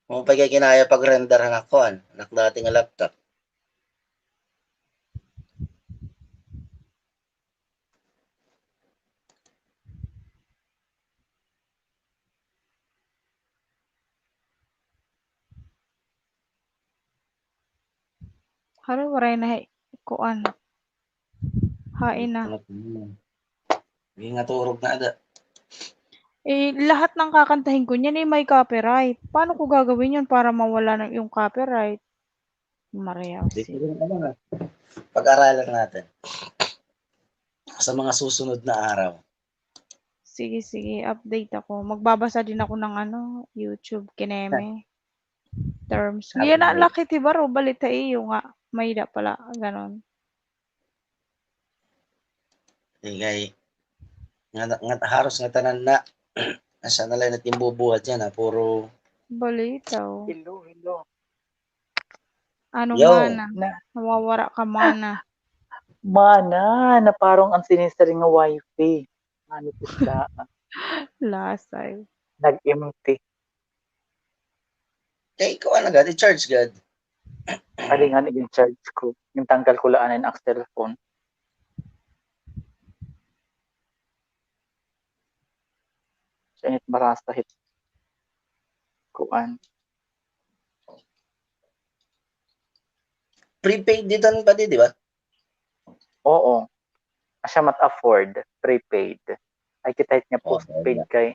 Amo pa kay kinaya pag-render han ak kuan, han ak dati nga laptop. Haro, waray na hi-, kuan. Hain na. Gingaturog na ada. Eh, lahat ng kakantahin ko niyan, eh, may copyright. Paano ko gagawin yun para mawala na yung copyright? Maria Jose. Pag-aralan natin. Sa mga susunod na araw. Sige, sige. Update ako. Magbabasa din ako ng ano, YouTube, kineme. Terms. Ngayon na, laki ti baro, balita iyo nga. May-ada pala, ganon. Ingay. Nga, nga, haros ngatanan na. Asa na la it ginbubuhat yana, ha? Puro balita, o. Hello, hello. Ano, mana? Nawawara ka, mana. Mana, naparong an sinisiring nga wifi. Ano, isda, ah. Lasay. Nag-empty. Kay kuan na gad, i-charge gad. Adi ngani gin-charge ko. Gintanggal ko la anay an cellphone. Sa init barasa hit kuan. Prepaid diton pa di, di ba? Oo. Asya mat afford, prepaid. Ay, kita hit nga postpaid kay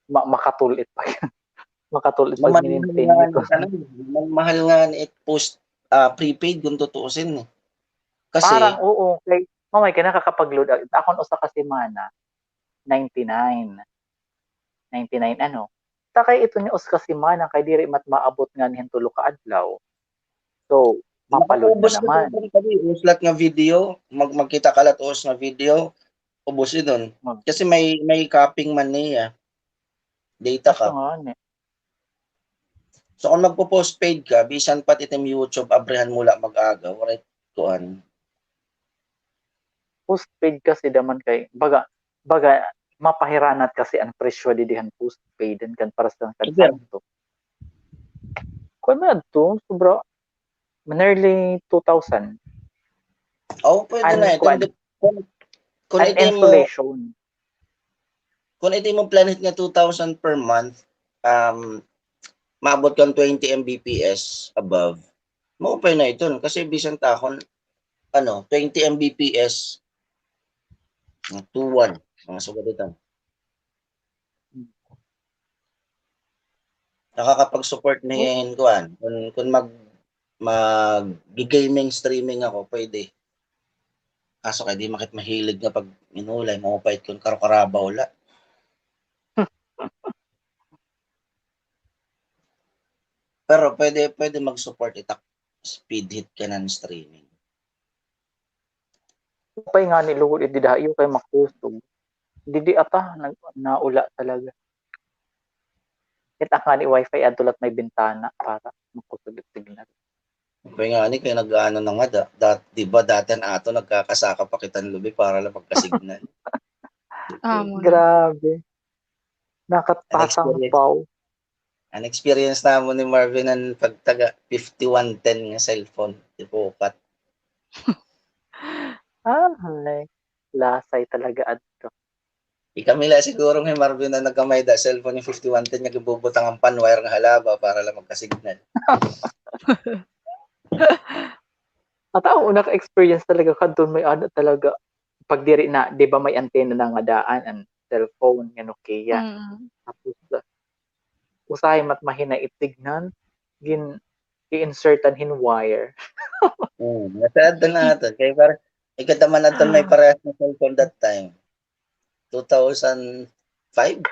ma-, makatul-it pa. Makatul-it pa. Mamahal nga ni, ano, mamahal nga ni it post, ah, prepaid kun tutuusin, eh. Kasi parang, oo, kay mamay kay nakakapag-load out. Akon usa ka semana, ninety-nine. Ninety-nine, ano. Ta kay ito nga usa ka semana, kay diri mat maabot nga hin tulo ka adlaw. So, mapa-load na naman. Ubos na, ubos la nga video, mag-, magkita ka la ubos nga video, ubos idon. Hmm. Kasi may, may capping man niya. Data cap. Ito nga, ne. So, kun magpo-postpaid ka, bisan pa it im YouTube, abrihan mo la mag-agaw, right? Kuan. Postpaid kasi daman kay, baga, baga, mapahiranat kasi an presyo didi han postpaid han kan para sa kan Sir. Sakto. Kuan man adto, sobra, nearly two thousand. Oh, pwede na, kuan. Kun, kun an ito mo installation. Kun it imo plan hit nga two thousand per month, um, maabot kan twenty M B P S above, maupay na iton. Kasi bisan ta akon, ano, twenty M B P S, two one, mga sugad iton. Nakakapag-support na hin kuan. Kun, kun mag-, mag-gaming, streaming ako, pwede. Kaso kay di man kit mahilig nga pag-inulay, maupay kun karo karabaw la. Pero pwede, pwede mag-support it ak speed hit kanan streaming. Upay ngani lugod it dida ha iyo kay makusog. Didi ata, nag-, naula talaga. It ak ngani wifi, adto la it may bintana para makusog it signal. Upay ngani kay nag-aano na ngada, dat-, di ba dati an aton nagkakasaka pa kita han lubi para la magka-signal. Amo na. Grabe. Nakatasampaw. An experience namon ni Marvin an pagtaga fifty-one ten nga cellphone, tipukat. Ay, lasay talaga adto. Ikami la siguro nga hi Marvin an nagkamay-ada cellphone nga fifty-one ten nga ginbubutang an pan wire nga halaba para la magka-signal. At ako, naka-experience talaga kadto, may-ada talaga. Pag diri na, di ba may antenna na nga daan, an cellphone nga Nokia. Mm. Tapos, uh, usahay mat mahinay it signal, gin-i-insertan hin wire. Mm, nasaad na naton. Kay parang, ikataman naton may parehas nga cellphone that time. Two thousand five?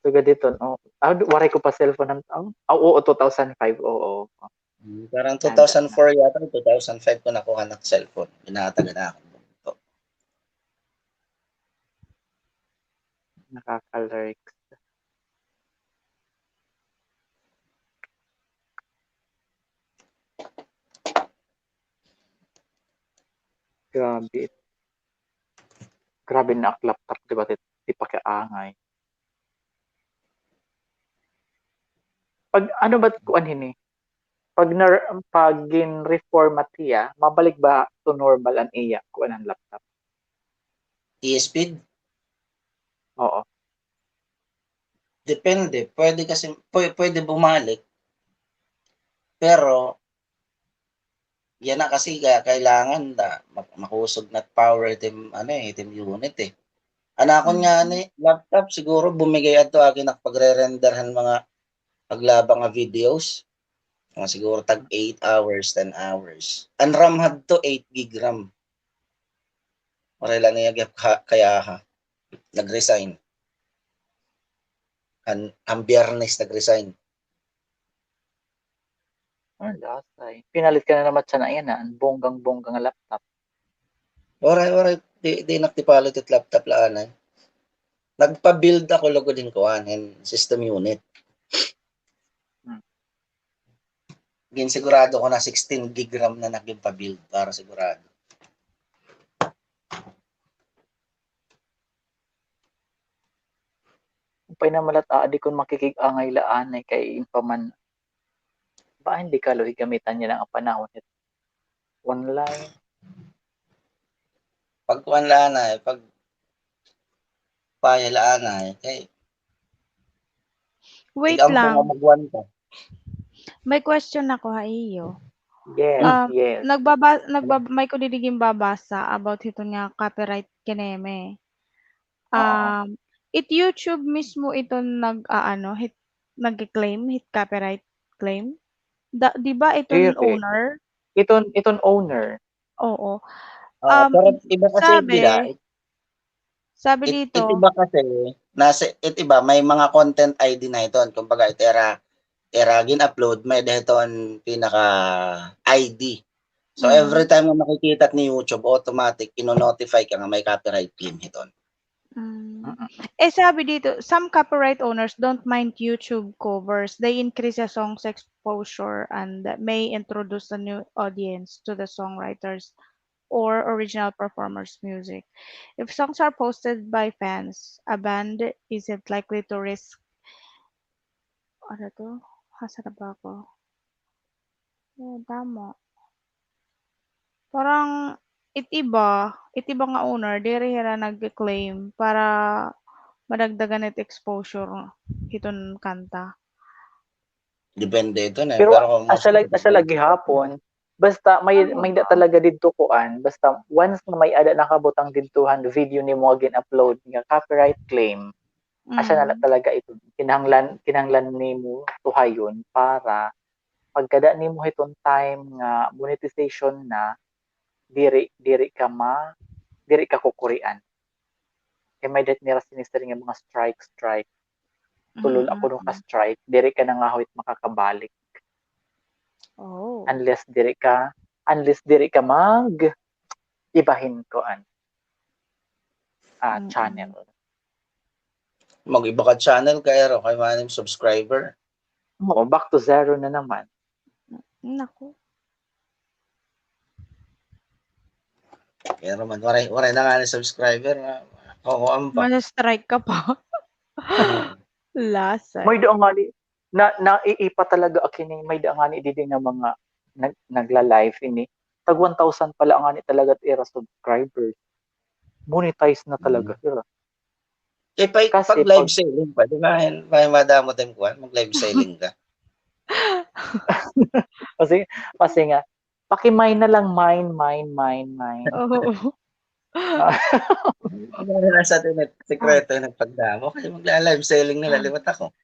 Sugad hiton, oh. Ah, waray ko pa cellphone han, oh. Ah, oo, two thousand five, oo. Hmm, parang two thousand four yata, two thousand five ko nakuha an cellphone. Ginahatagan na ako. Nakaka-lurks. Grabe. Grabe na ak laptop, di ba, ti-, tipakiangay. Pag, ano ba, kuan hini? Pag nar-, pag gin-reformat hiya, mabalik ba to normal an iya, kuan, an laptop? Iya speed? Oo. Depende. Pwede kasi, pwe-, pwede bumalik. Pero, yana kasi kay-, kailangan da, mak-, makusog na power itim, ano eh, itim unit eh. An akon ngani, laptop, siguro bumigay adto akon ak pagre-render han mga paglaba nga videos. Mga siguro tag eight hours, ten hours. An RAM hadto, eight gig RAM. Waray la niya gihap ka-, kayaha. Nag-resign. An, an Biyernes nag-resign. Ah, lasay. Pinalit ka na naman sana yana, an bonggang-bongga nga laptop. Waray, waray. Di, di na ak tipalit it laptop la anay. Nagpa-build ako lugod hin kuan, hin system unit. Hmm. Ginsigurado ko na sixteen gig RAM na nagin pa-build para sigurado. Upay na man la it aadi kon makikig-angay la anay kay in pa man. Ba, hindi kaluoy gamitan yana nga panahon hit online. Pagkuan la anay, pag paya la anay, kay wait lang. May question ako ha iyo. Yes, um, yes. Nagbaba-, nagbab-, may ko didi ginbabasa about hiton nga copyright kineme. Oo. Um, It YouTube mismo iton nag-aano, hit, nag-claim, hit copyright claim? Da, di ba iton owner? Iton, iton owner. Oo. Ah, pero iba kasi dida, sabi dito, it iba kasi, nasa, it iba, may mga content I D na iton. Kumbaga, it ira, ira gin-upload, may-ada hiton pinaka I D. So, every time nga makikita ni YouTube, automatic, ino-notify ka nga may copyright claim hiton. Mm. Eh, sabi dito, some copyright owners don't mind YouTube covers. They increase a song's exposure and may introduce a new audience to the songwriters or original performers' music. If songs are posted by fans, a band isn't likely to risk, ano to? Asa na ba ako? Oh, tama. Parang it iba, it iba nga owner, diri hira nag-claim para madagdagan it exposure hiton kanta. Depende ito na. Pero asya lagi, asya lagi gihapon. Basta may, may da talaga didto kuan. Basta once nga may-ada nakabutang didto han video nimo nga gin-upload nga copyright claim, asya na la talaga ito. Kinahanglan, kinahanglan nimo tuhayon para pagkada nimo hiton time nga monetization na, diri, diri ka ma-, diri ka kukurian. Kay may-ada nira sinisiring nga mga strike, strike. Tulo la kuno ka strike, diri ka na ngahoy makakabalik. Oh. Unless diri ka, unless diri ka mag-iba hin kuan, ah, channel. Mag-iba ka channel kay aro kay maanim subscriber. Oo, back to zero na naman. Naku. Pero man, waray, waray na ngani subscriber nga. Oo, ampa. Ma-strike ka pa. Lasay. May-ada ngani, na, naiipa talaga ak ini, may-ada ngani didi nga mga nag-, nagla-live ini. Tag one thousand pa la ngani talaga it ira subscribers. Monetize na talaga sira. Eh, pag, pag live selling pa, di ba? May madamo tayong kuwan, mag-live selling ka. Kasi, kasi nga, paki-mine na lang, mine, mine, mine, mine. Oo. Ano na sa atin, eh, sikreto yung nagpagdamo. Kaya magla-live selling na la, liwat ako.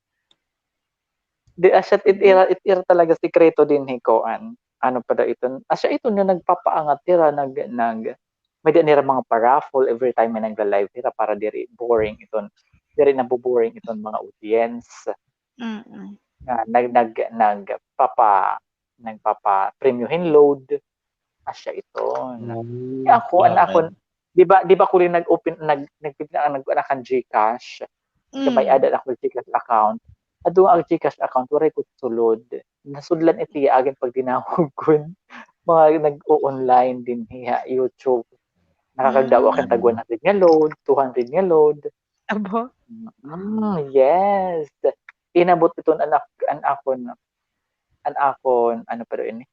Di, asya, it ira, it ira talaga sikreto dinhi kuan. Ano pa daw iton? Asya iton nga nagpapaangat hira, nag-, nag-, may-ada nira mga pa-raffle every time nga nagla-live hira para diri boring iton, diri naboboring iton mga audience. Mm. Nga nag-, nag-, nagpapa-, nagpapapremyo hin load. Asya iton. Kay ako, an akon, di ba, di ba ako rin nag-open, nag-, nag-, nag-, nag-, GCash. Kay may-ada ako GCash account. Adto nga GCash account, waray ko sulod. Nasudlan it iya akon pagdinawag kon mga nag-o-online dinhi ha YouTube. Nakakagdawat akon tag one hundred nga load, two hundred nga load. Aba? Mm, yes. Inabot iton an ak-, an akon, an akon, ano pa daw ini?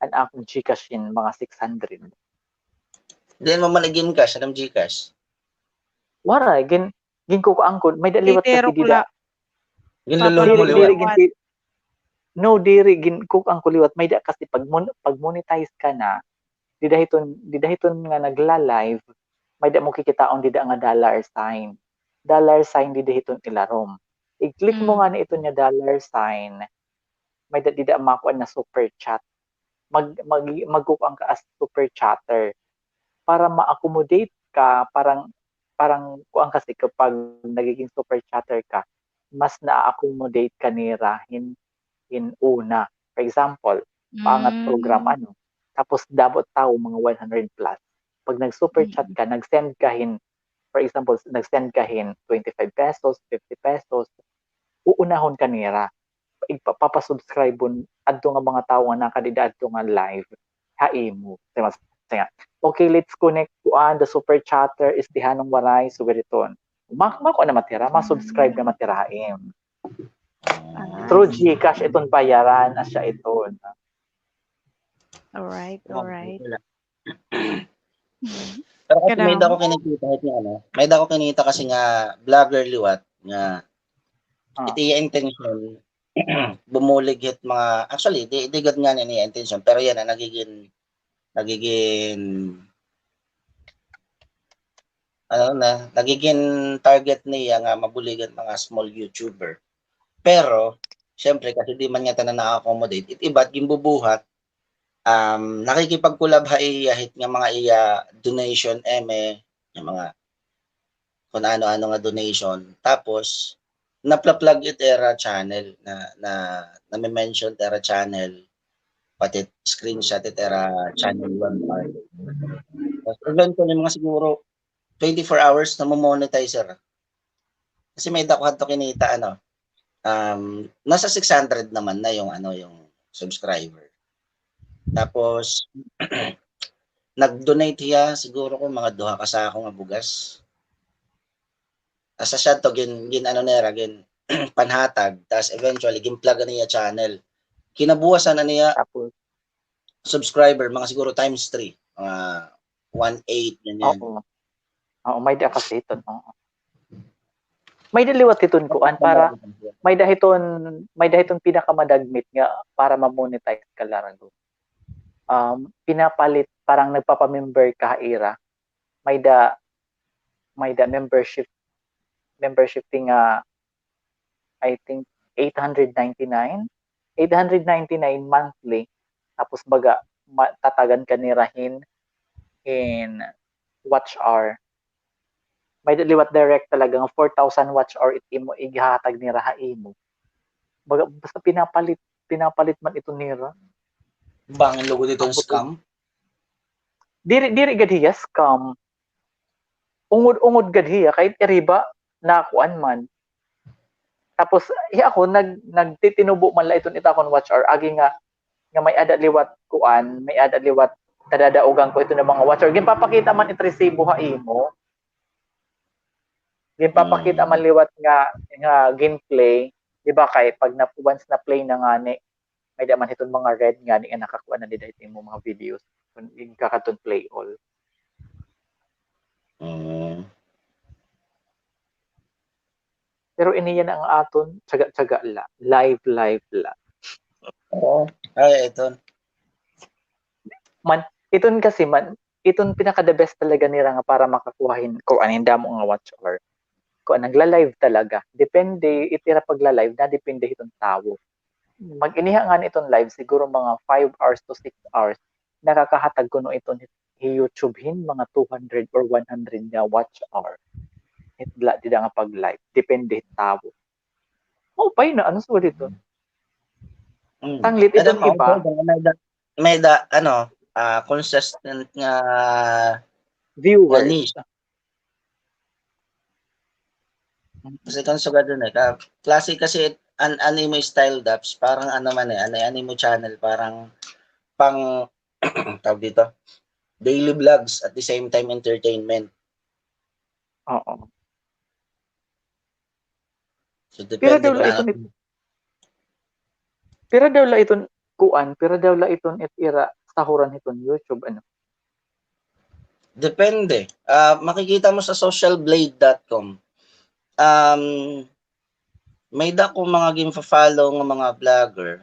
An akon GCash hin mga six hundred. Diin mo man i-GCash, anong GCash? Waray, gin-, ginkukuan ko, may-ada liwat kasi dida. Ginlulog mo liwat. Diri, diri, ginti-, no, diri, ginkukuan ko liwat. May-ada kasi pag mon-, pag monetize ka na, dida hiton, dida hiton nga nagla-live, may-ada mo kikitaon dida nga dollar sign. Dollar sign dida hiton ilarom. I-click mo ngani iton nga dollar sign, may-ada dida makuan nga super chat. Mag-, mag-, magkukuan ka as super chatter. Para ma-accommodate ka, parang, parang kuan kasi kapag nagiging super chatter ka, mas na-accommodate ka nira hin, hin una. For example, paangat program, ano, tapos damo tawo, mga one hundred plus. Pag nag-super chat ka, nag-send ka hin, for example, nag-send ka hin twenty-five pesos, fifty pesos, uunahon ka nira. Igpa-, papasubscribe-on adto nga mga tawo nga nakadida adto nga live ha imo. Sige, sige. Okay, let's connect. Kuan, the super chatter is Dihanong Waray, Subiriton. Ma-, makuan na man it ira, ma-subscribe na man it ira ha imo. Through GCash iton bayaran, asya iton. Alright, alright. Pero kasi may-ada ko kinikita hit nga, ano, may-ada ko kinita kasi nga vlogger liwat nga it iya intention, bumulig hit mga, actually, di, di gud ngani an iya intention, pero yana, nagigin, nagigin ano na, nagigin target niya nga mabuligan mga small YouTuber. Pero, siyempre, kasi di man niya tanan na-accommodate, it iba't ginbubuhat, um, nakikipag-collab ha iya, hit nga mga iya donation, eme, nga mga kun ano-ano nga donation. Tapos, napla-plug it ira channel na, na, name-mention it ira channel, pati screenshot it ira channel one part. Tapos, eventually, mga siguro twenty-four hours, namo-monetize ira. Kasi may-ada ko hadto kinita, ano, um, nasa six hundred naman na yung, ano, yung subscriber. Tapos, nag-donate hiya, siguro ko mga duha ka sako nga bugas. Asa siya to, gin-, gin-ano nira, gin-, panhatag, tas eventually, gin-plug an iya channel. Kinabuwasan an iya Tapos? subscriber, mga siguro times three, mga one eight, ganyan. Oo. Oo, may-ada kasi hiton, oo. May-ada liwat hiton kuan, para, may-ada hiton, may-ada hiton pinakamadagmit nga para ma-monetize ka largo. Um, pinapalit, parang nagpapa-member ka ha ira. May-ada, may-ada membership, membership fee nga, I think, eight hundred ninety-nine, eight hundred ninety-nine monthly. Tapos baga, ma-, tatagan ka nira hin, hin watch hour. May-ada liwat direct talaga nga four thousand watch hour it imo, igihatag nira ha imo. Baga, basta pinapalit, pinapalit man ito nira. Bangin lugod ito nga scam? Diri, diri gad hiya scam. Ungod-ungod gad hiya, kay iriba na kuan man. Tapos, hi ako, nag-, nagtitinubo man la iton it akon watch hour, agi nga, nga may-ada liwat kuan, may-ada liwat kadadaogan ko ito nga mga watch hour. Ginpapakita man it resibo ha imo. Ginpapakita man liwat nga, nga gin-play, di ba, kay pag na, once na-play na ngani, may-ada man hiton mga red ngani nga nakakuan na dida hit imo mga videos. Kun ikaw kadton play all. Mm. Pero ini yana nga aton, tiyaga-tiyaga la. Live, live la. Oo. Ay, iton. Man, iton kasi man, iton pinaka the best talaga nira nga para makakuha hin, kuan, hin damo nga watch hour. Kuan, nagla-live talaga. Depende, it ira pagla-live, nadepende hiton tawo. Mag-iniha ngani iton live, siguro mga five hours to six hours, nakakahatag kuno iton hi YouTube hin mga two hundred or one hundred nga watch hour. Hit la dida nga pag-live, depende hit tawo. Maupay na, ano sa dito? Mm. Tanglit iton iba. May-ada, may-ada, ano, ah, consistent nga viewers. Nga niche. Kasi kan sugad dun eh, ka-, klase kasi an-, an imo style, Daps, parang ano man eh, an, an imo channel, parang pang, tawag dito, daily vlogs at the same time entertainment. Oo. So, depende daw la iton, pira daw la iton kuan, pira daw la iton it ira sahuran hiton YouTube, ano? Depende. Ah, makikita mo sa social blade dot com. Um, may-ada ko mga ginfa-follow nga mga vlogger.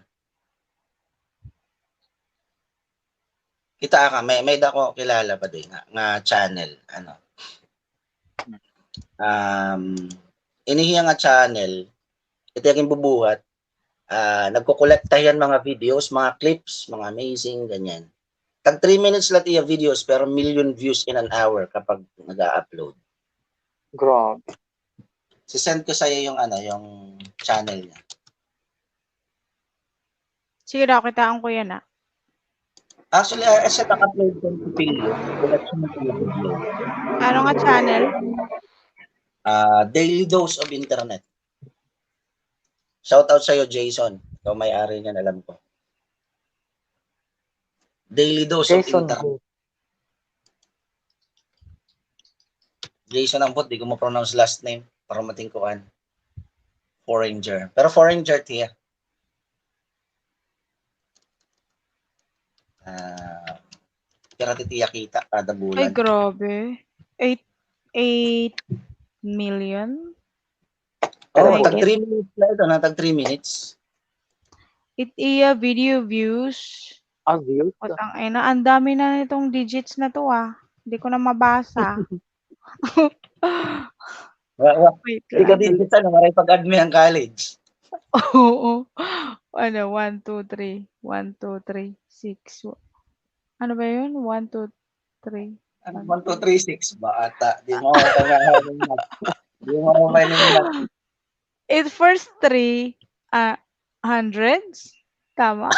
Kita ka, may, may-ada ko kilala pa din nga, nga channel, ano. Um, ini hiya nga channel, ito yung bubuhat, ah, nagkukolekta hiya hin mga videos, mga clips, mga amazing, ganyan. Tag three minutes la it iya videos, pero million views in an hour kapag nag-a-upload. Grabe. Si-send ko sa'yo yung, ano, yung channel niya. Sige daw, kitaan ko yana. Actually, ah, siya naka-upload ko sa Pilyo. Wala siya nag-upload. Ano nga channel? Ah, Daily Dose of Internet. Shout out sa'yo, Jason. Ikaw may-ari niyan, alam ko. Daily Dose of Internet. Jason Ampot, di ko ma-pronounce last name. Para matingkuan. Foreigner. Pero foreigner tiya. Ah, pira ti iya kita kada bulan? Ay, grabe. Eight, eight million? Oh, tag three minutes la ito, na tag three minutes. It iya video views. Ah, views? Putang ina, ang dami na nitong digits na to, ah. Hindi ko na mabasa. Wa-, wa-, wait lang. Di ka di, bisan na waray pag-admi an college. Oo. Ano, one, two, three. One, two, three, six. Ano ba yun? One, two, three. Ano, one, two, three, six ba ata? Di mo ako pag-aaral ng math. Di mo ako pwede ng math. It first three, ah, hundreds? Tama?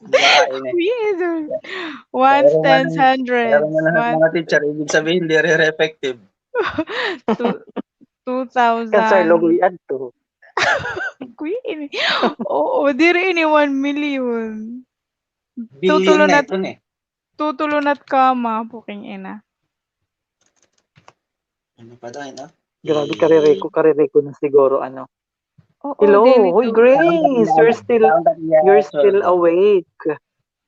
Baka ini. Weird. Ones, tens, hundreds. Pero man, mga teacher, ibig sabihin, diri effective. Two, two thousand. Kansay lugoy adto. Kuya ini. Oo, diri ini one million. Billion na ito, eh. Tutulo na it kama, puking ina. Ano pa daw, no? Grabe, kaririko, kaririko na siguro, ano. Oo, hello, hoy, Grace, you're still, you're still awake.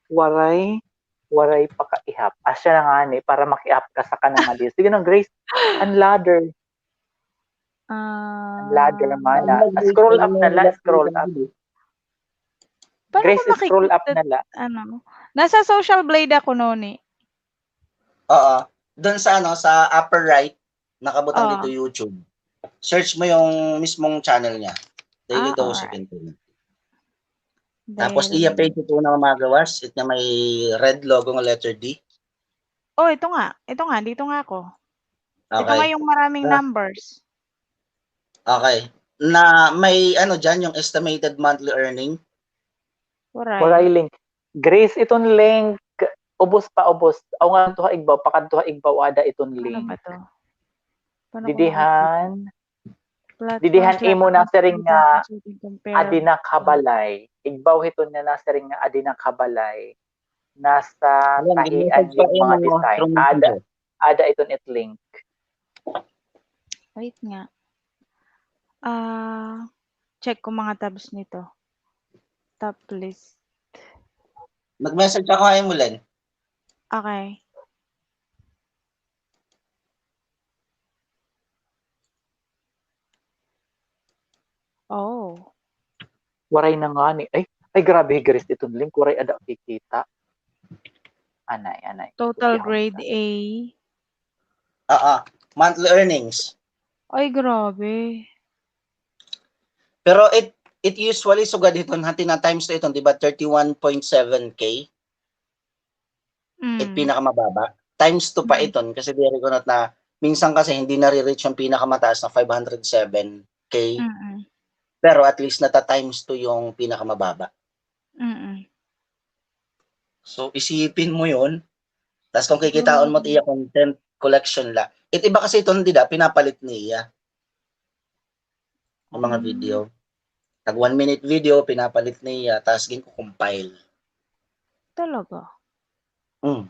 Waray, waray pa ka ihap. Asya na ngani, para makiap ka sa kanang ali. Sige na, Grace, an ladder. Ah, ladder man na. Scroll up na la, scroll up. Grace, scroll up na la. Ano? Nasa Social Blade ako, Noni. Oo. Doon sa, ano, sa upper right, nakabutang dito YouTube. Search mo yung mismong channel niya. Daily Dose of Entertainment. Tapos, iya page ito na mamaga, it nga may red logo nga letter D. Oh, ito nga. Ito nga, dito nga ako. Ito nga yung maraming numbers. Okay. Na may ano diyan, yung estimated monthly earning? Waray. Waray link. Grace, iton link, ubos pa, ubos. Aw nga, tuha igbaw, pakadtuha igbaw, ada iton link. Ano ba to? Didihan, didihan imo nasiring nga adi na ka balay. Igbaw hiton nga nasiring nga adi na ka balay. Nasa tahian yung mga design. Ada, ada iton it link. Wait nga. Ah, check ko mga tabs nito. Top list. Mag-message ako ha imo, Len. Okay. Oh. Waray na ngani. Ay, ay, grabe, Grace, iton link. Waray ada kikita. Anay, anay. Total grade A. Ah, ah. Monthly earnings. Ay, grabe. Pero it, it usually sugad hiton, ha, tina-times to iton, di ba, thirty-one point seven K? It pinakamababa. Times two pa iton, kasi diri ko na, minsan kasi hindi nare-reach yung pinakamataas na five hundred seven K. Pero at least nata-times two yung pinakamababa. So, isipin mo yun. Tas kung kikitaon mo, iya content collection la. It iba kasi iton, di da, pinapalit niya. Ang mga video. Tag one minute video, pinapalit niya, tas ginko-compile. Talaga? Mm.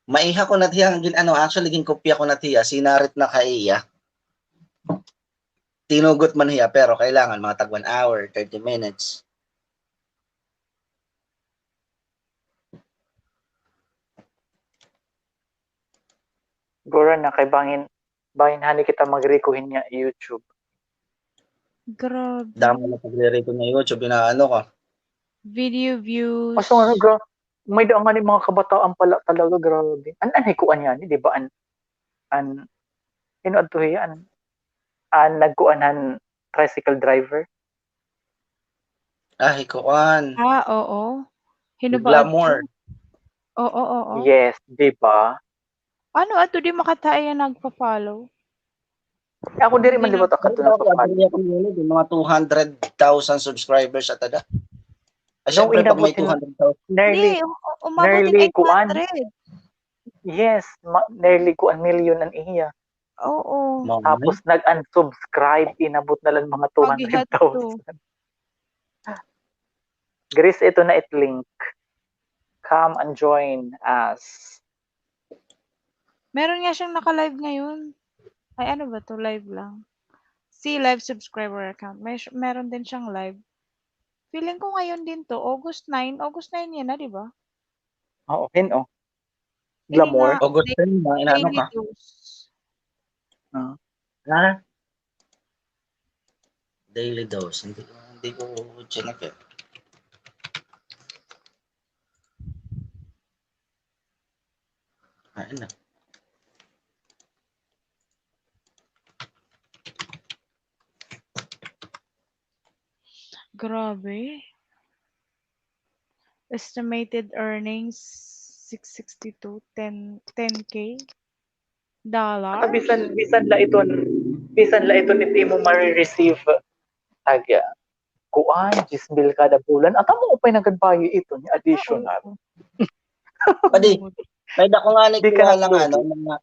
Maiha ko na hiya, gin-, ano, actually, ginkopya ko na hiya, sinarit na ka iya. Tinugot man hiya, pero kailangan mga tag one hour, thirty minutes. Gura na kay bangin, bangin hani kita magriko hin nga YouTube. Grabe. Damo na pagriko nga YouTube, inaano ka? Video views. Kaso nga, gra-, may-ada ngani mga kabataan pala talaga, grabe. An, an hikuan niya ni, di ba? An, an, hin-o adto hiya, an, an nagkuan han tricycle driver. Ah, hikuan. Ah, oo. Hin-o ba adto? Glamour. Oo, oo. Yes, di ba? Ano adto, di makataay an nagpa-follow? Ako diri man, di ba, adto nagpa-follow. Mga two hundred thousand subscribers ata da. Ay, syempre, pag may two hundred thousand. Nearly, nearly kuan. Yes, nearly kuan million an iya. Oo. Tapos nag-unsubscribe, inabot na lang mga two hundred thousand. Grace, ito na it link. Come and join us. Meron nga siyang naka-live ngayon. Ay, ano ba to? Live lang. See live subscriber account. May, meron din siyang live. Feeling ko ngayon din to. August nine. August nine yan na, di ba? Oo, hin-o. Glamour. August ten, mga inaano ka? Daily Dose. Ah. Ha? Daily Dose. Hindi, hindi ko chinek eh. Ay, ano? Grabe. Estimated earnings, six sixty-two, ten, ten K dollar. Bisan, bisan la iton, bisan la iton it imo mare-receive. Aga. Kuan, diyes mil kada bulan. At amo pay nagkadbayo iton, additional. Padi, may dako nga ni kilala nga, ano, mga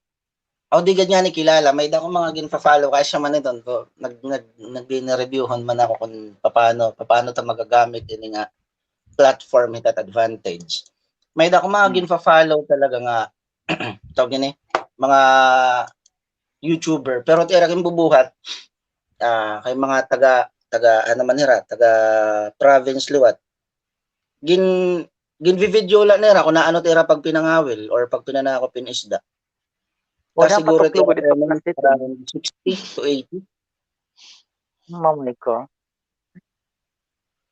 O, di gad nga ni kilala, may dako mga ginfa-follow, kay asya man iton ko, nag-, nag-, nag-, nagre-reviewhan man ako kon papaano, papaano ta magagamit ini nga platform hit at advantage. May dako mga ginfa-follow talaga nga, tawag ini, mga YouTuber, pero it ira ginbubuhat, ah, kay mga taga, taga, ano man hira, taga province liwat. Gin-, ginvi-video la nira kon ano it ira pagpinangawil or pagpinanakop hin isda. Wala pa siguro ito, around sixty to eighty. Mamay ko.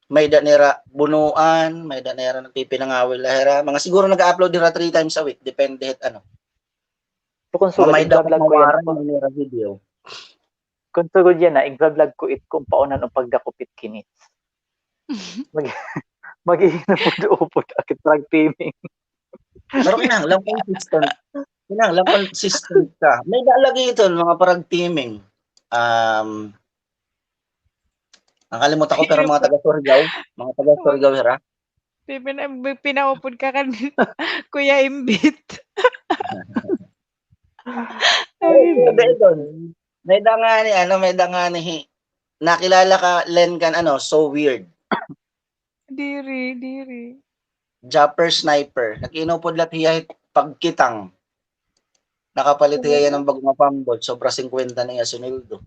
May da nira bunuan, may da nira nagpipinangawil la hira. Mga siguro nag-upload nira three times a week, depende hit ano. So, kon sugad, i-vlog ko yana, nira video. Kon sugad yana, i-vlog ko it kon paano an pagdakop hit kinits. Mag-, mag-ihinupod-upod ak hit frog taming. Pero kinahanglan consistent. Kinahanglan consistent ka. May da lagi iton, mga frog taming. Um, nakalimot ako, pero mga taga Surigao, mga taga Surigao hira. Pina-, pinaupod ka kan Kuya Imbit. Ay, pwede iton. May da ngani, ano, may da ngani hi-, nakilala ka, Len, kan, ano, So Weird. Diri, diri. Japper Sniper. Nag-inupod la hiya hit pagkitang. Nakapalit hiya yana hin bag-o nga pambot. Sobra singkwenta na iya sinweldo.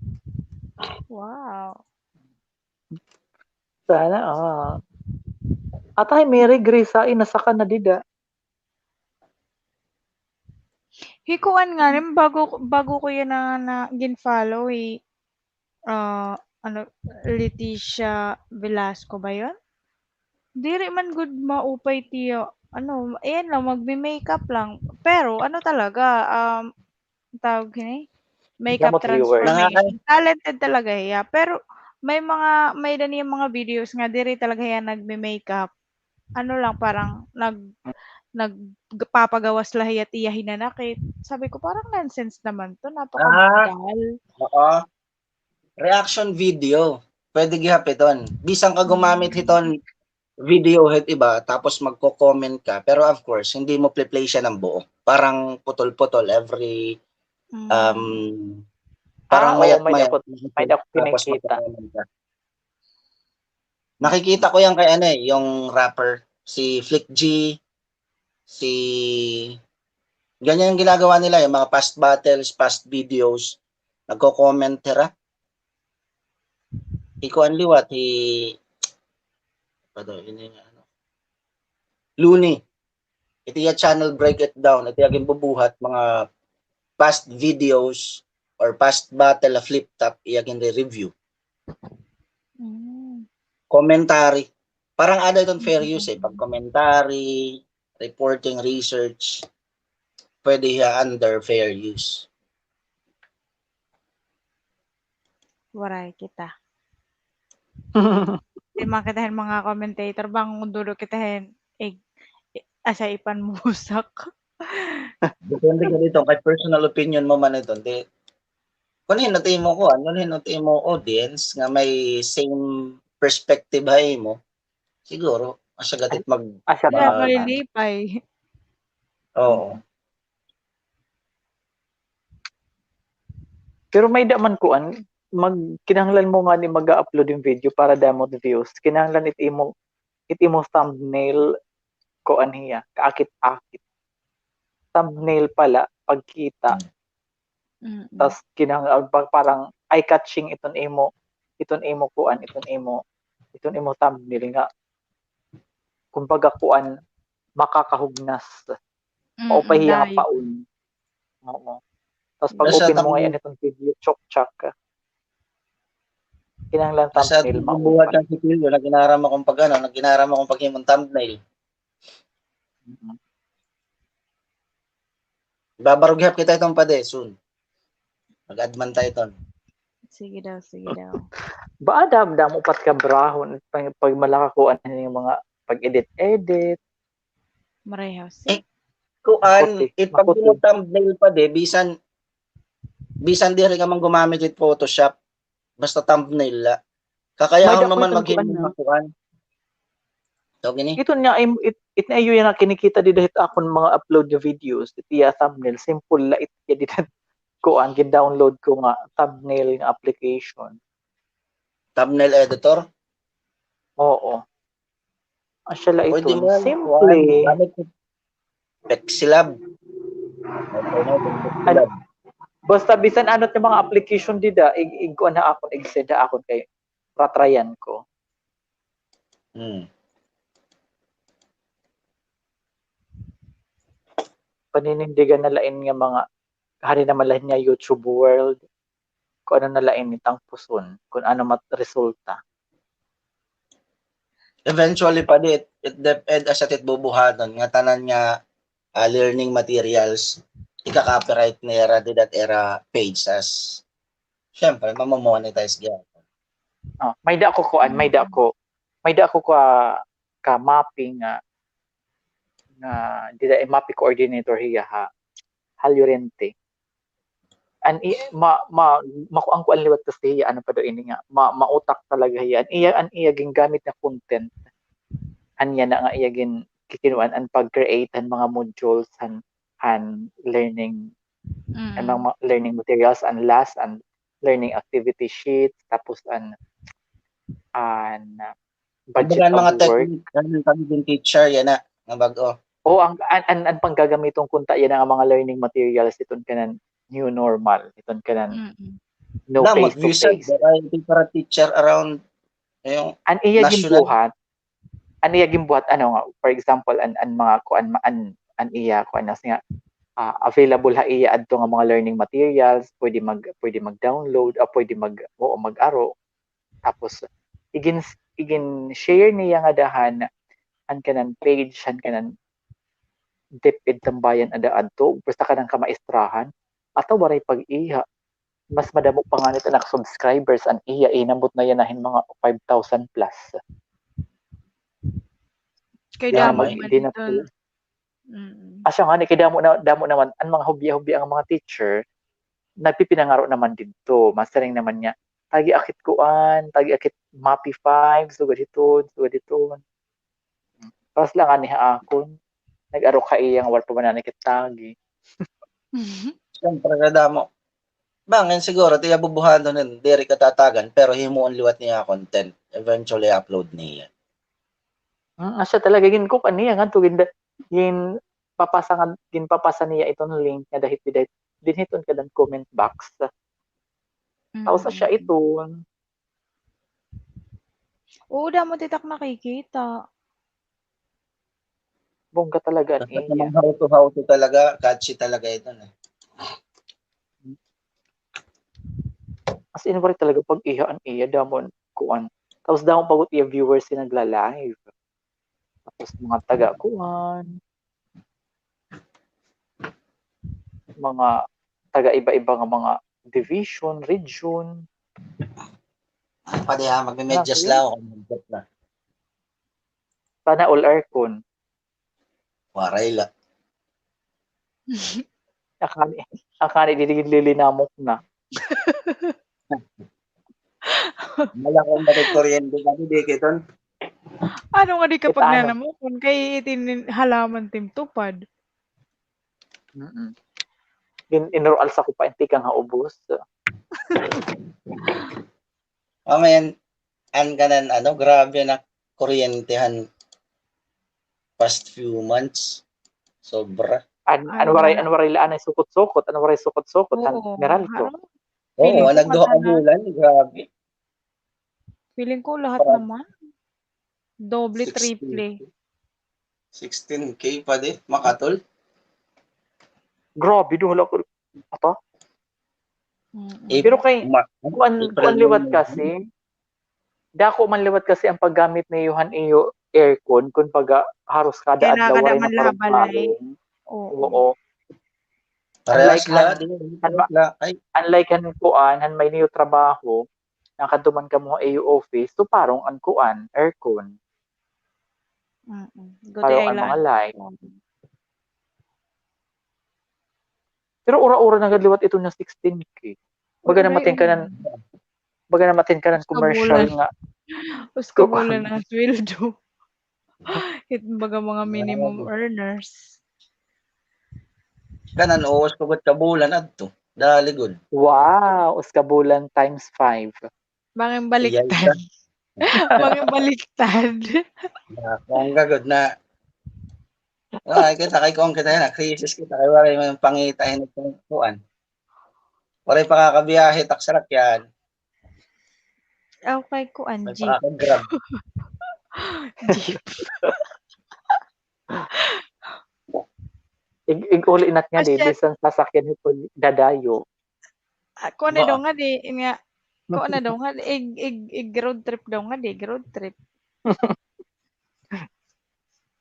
Wow. Sana all. Atay, Mary Grace, ay, nasaka na dida. Hi kuan ngani, bag-o, bag-o ko yana na, na gin-follow, hi, ah, ano, Leticia Velasco ba yun? Diri man gud maupay tiya, ano, ayan lang, magme-makeup lang. Pero, ano talaga, um, tawag hini? Makeup transformation. Talented talaga hiya. Pero, may mga, may da niya mga videos nga diri talaga hiya nagme-makeup. Ano lang, parang nag-, nagpapagawas la hiya it iya hinanakit. Sabi ko, "Parang nonsense naman 'to, napaka-dull." Oo. Reaction video. Pwede gihap iton. Bisan ka gumamit hiton video hit iba, tapos magko-comment ka. Pero of course, hindi mo pli-play siya ng buo. Parang putol-putol every, um, parang mayat-mayat. May da ko, may da ko kinikita. Nakikita ko yan kay ano eh, yung rapper, si Flick G, si, ganyan yung ginagawa nila, yung mga past battles, past videos, nagko-comment hira. Hi kuan liwat, hi, ano, ini nga, ano, Looney. It iya channel, Break It Down. It iya ginbubuhat, mga past videos or past battle of Flip Top, iya ginre-review. Mm. Commentary. Parang ada iton fair use eh. Pag commentary, reporting, research, pwede hiya under fair use. Waray kita. Di man kita hin mga commentator, bangin dulo kita hin, ig-, ig-, asya ipanmusak. Depende ka dito, kay personal opinion mo man ito. Di, kun hin-o it imo kuan, kun hin-o it imo audience nga may same perspective ha imo, siguro, asya gad it mag-, asya gad malilipay. Oo. Pero may da man kuan, mag-, kinahanglan mo ngani mag-upload hin video para damo it views. Kinahanglan it imo, it imo thumbnail, kuan hiya, kaakit-akit. Thumbnail pala, pagkita. Mm. Tas kinahanglan, pa-, parang eye-catching iton imo, iton imo kuan, iton imo, iton imo thumbnail nga, kumbaga kuan, makakahugnas. Mm, maupay hiya nga paon. Oo. Tas pag-open mo ngay-an iton video, chokchak. Kinahanglan thumbnail maupay. Buhat ang sitilyo, nag-inaram akong pag-ano, nag-inaram akong paghimo hin thumbnail. Mm. Babarugihap kita iton, padi, soon. Mag-add man ta iton. Sige daw, sige daw. Ba, dam-, damo pa it kabrahon pag, pag malakakuan an mga pag-edit-edit. Mareho, eh, kuan, makuti, it pag makuti. Thumbnail, padi, bisan, bisan diri ka man gumamit it Photoshop, basta thumbnail la. Kakayahon mo man maghimo hin kuan. Tawag ini? Ito niya, im-, it, it na iyo yana kinikita dida hit akon mga upload nga videos, it iya thumbnail, simple la it iya dida. Kuan, gin-download ko nga thumbnail nga application. Thumbnail editor? Oo. Asya la iton. Pwede mo yan, simple. Kuan, gamit ko. Pixelab. Basta bisan ano it mga application dida, ig-, ig-kuan ha akon, ig-send ha akon kay ra-tryan ko. Hmm. Paninindigan na lain nga mga, hari naman lain nga YouTube world. Kung ano na lain it tangpuson, kung ano mat-, resulta. Eventually, padi, it, it depend asya it bubuhaton nga tanan nga, ah, learning materials, ika-copyright nira dida it ira page as, syempre, mamo-monetize gihapon. Oh, may-ada ko kuan, may-ada ko, may-ada ko ka, ka-mapping nga, nga dida, eh, mapping coordinator hiya ha, ha Llorente. An i-, ma-, ma-, makuan-kuan liwat kasi hiya, ano pa daw ini nga, ma-, mautak talaga hiya. An iya, an iya gingamit nga content, an yana nga iya gin-, kikinuan, an pag-create han mga modules, han, han learning, an mga learning materials, an last, an learning activity sheets, tapos an, an, ah, budget of work. Kumbaga, an mga technique, an pagiging teacher, yana nga bag-o. Oo, an, an, an, an panggagamiton kunta yana nga mga learning materials iton kanan new normal, iton kanan no face to face. Damo it para teacher around, eh, an iya ginbuhat, an iya ginbuhat, ano nga, for example, an, an mga kuan, an, an iya kuan, as nga, ah, available ha iya adto nga mga learning materials, pwede mag-, pwede mag-download, ah, pwede mag-, oo, mag-aro. Tapos, igin-, igin-share niya ngada han, an kanan page, han kanan DepEd Tambayan ada adto, basta kanan kamaistrahan, ata waray pag-iha. Mas madamo pa ngani it anak subscribers an iya, inabot na yana hin mga five thousand plus. Kay damo man iton. Mm. Asya ngani, kay damo na, damo naman, an mga hubya-hubya nga mga teacher, nagpipinangaro naman didto, masiring naman nga, tagi akit kuan, tagi akit MAPEH five, sugad hiton, sugad hiton. Paras la ngani ha akon, nag-aro ka iya nga wala pa man ngani kit tagi. Siyempre, kadamo. Bangin siguro, tiya bubuhaton hin, diri ka tatagan, pero himuon liwat niya content. Eventually, upload niya. Hmm, asya talaga, ginkuan niya ngadto, gin-, ginpapasa nga, ginpapasa niya iton link nga dahit, dahit, dinhi iton kanan comment box. Tapos asya iton. Oo, damo it ak nakikita. Bongga talaga an iya. How to, how to talaga, catchy talaga ito, eh. As in, waray talaga pag-iha an iya, damo an kuan. Tapos damo pa gud iya viewers nga nagla-live. Tapos mga taga kuan, mga taga iba-iba nga mga division, region. Padi ha, magme-medyas la ako, mag-medyas la. Sana all aircon. Waray la. Akani, akani didi gid lilinamok na. Mala ko ba it kuryente kay di kiton. Ano nga di ka pagnanamokon kay it in halaman tim tupad. Mm-mm. In-, inrual sa ko pa, inti ka nga ubos. Amen. An kanan, ano, grabe na kuryente han past few months. Sobra. An, an waray, an waray la anay sukot-sukot, an waray sukot-sukot han Meralco. Oo, an nagduha ka bulan, grabe. Feeling ko lahat naman. Doble, triple. Sixteen K pa di, makatol. Grabe, duha la ko. Ato? Mm-mm. Pero kay, kuan, kuan liwat kasi, dako man liwat kasi an paggamit niyo han iyo aircon, kun baga haros kada adlaw waray na parong-parong. Oo. Parehas la, di, parehas la. Ay. Unlike han kuan, han may niyo trabaho, nakadto man kamo ha iyo office, so parang an kuan, aircon. Mm-mm. Parang an mga light. Pero ura-ura na gad liwat ito nga sixteen K. Baga na matingkanan, baga na matingkanan commercial nga. Usa ka bulan an sweldo. It baga mga minimum earners. Kanan, usa ka bulan adto. Dali gud. Wow, usa ka bulan times five. Bangin baliktad. Bangin baliktad. Bangin gud na. Wa, kita kay kuan kita na, crisis kita kay waray man pangita hin kuan. Waray pakakabiyahe tak sarakyan. Aw, kay kuan, jeep. Pakaka-Grab. Jeep. Ig-, ig-uli nat nga di, bisan sasakyan hito dadayo. Ah, kuan na daw nga di, nga, kuan na daw nga, ig-, ig-, ig-road trip daw nga di, ig-road trip.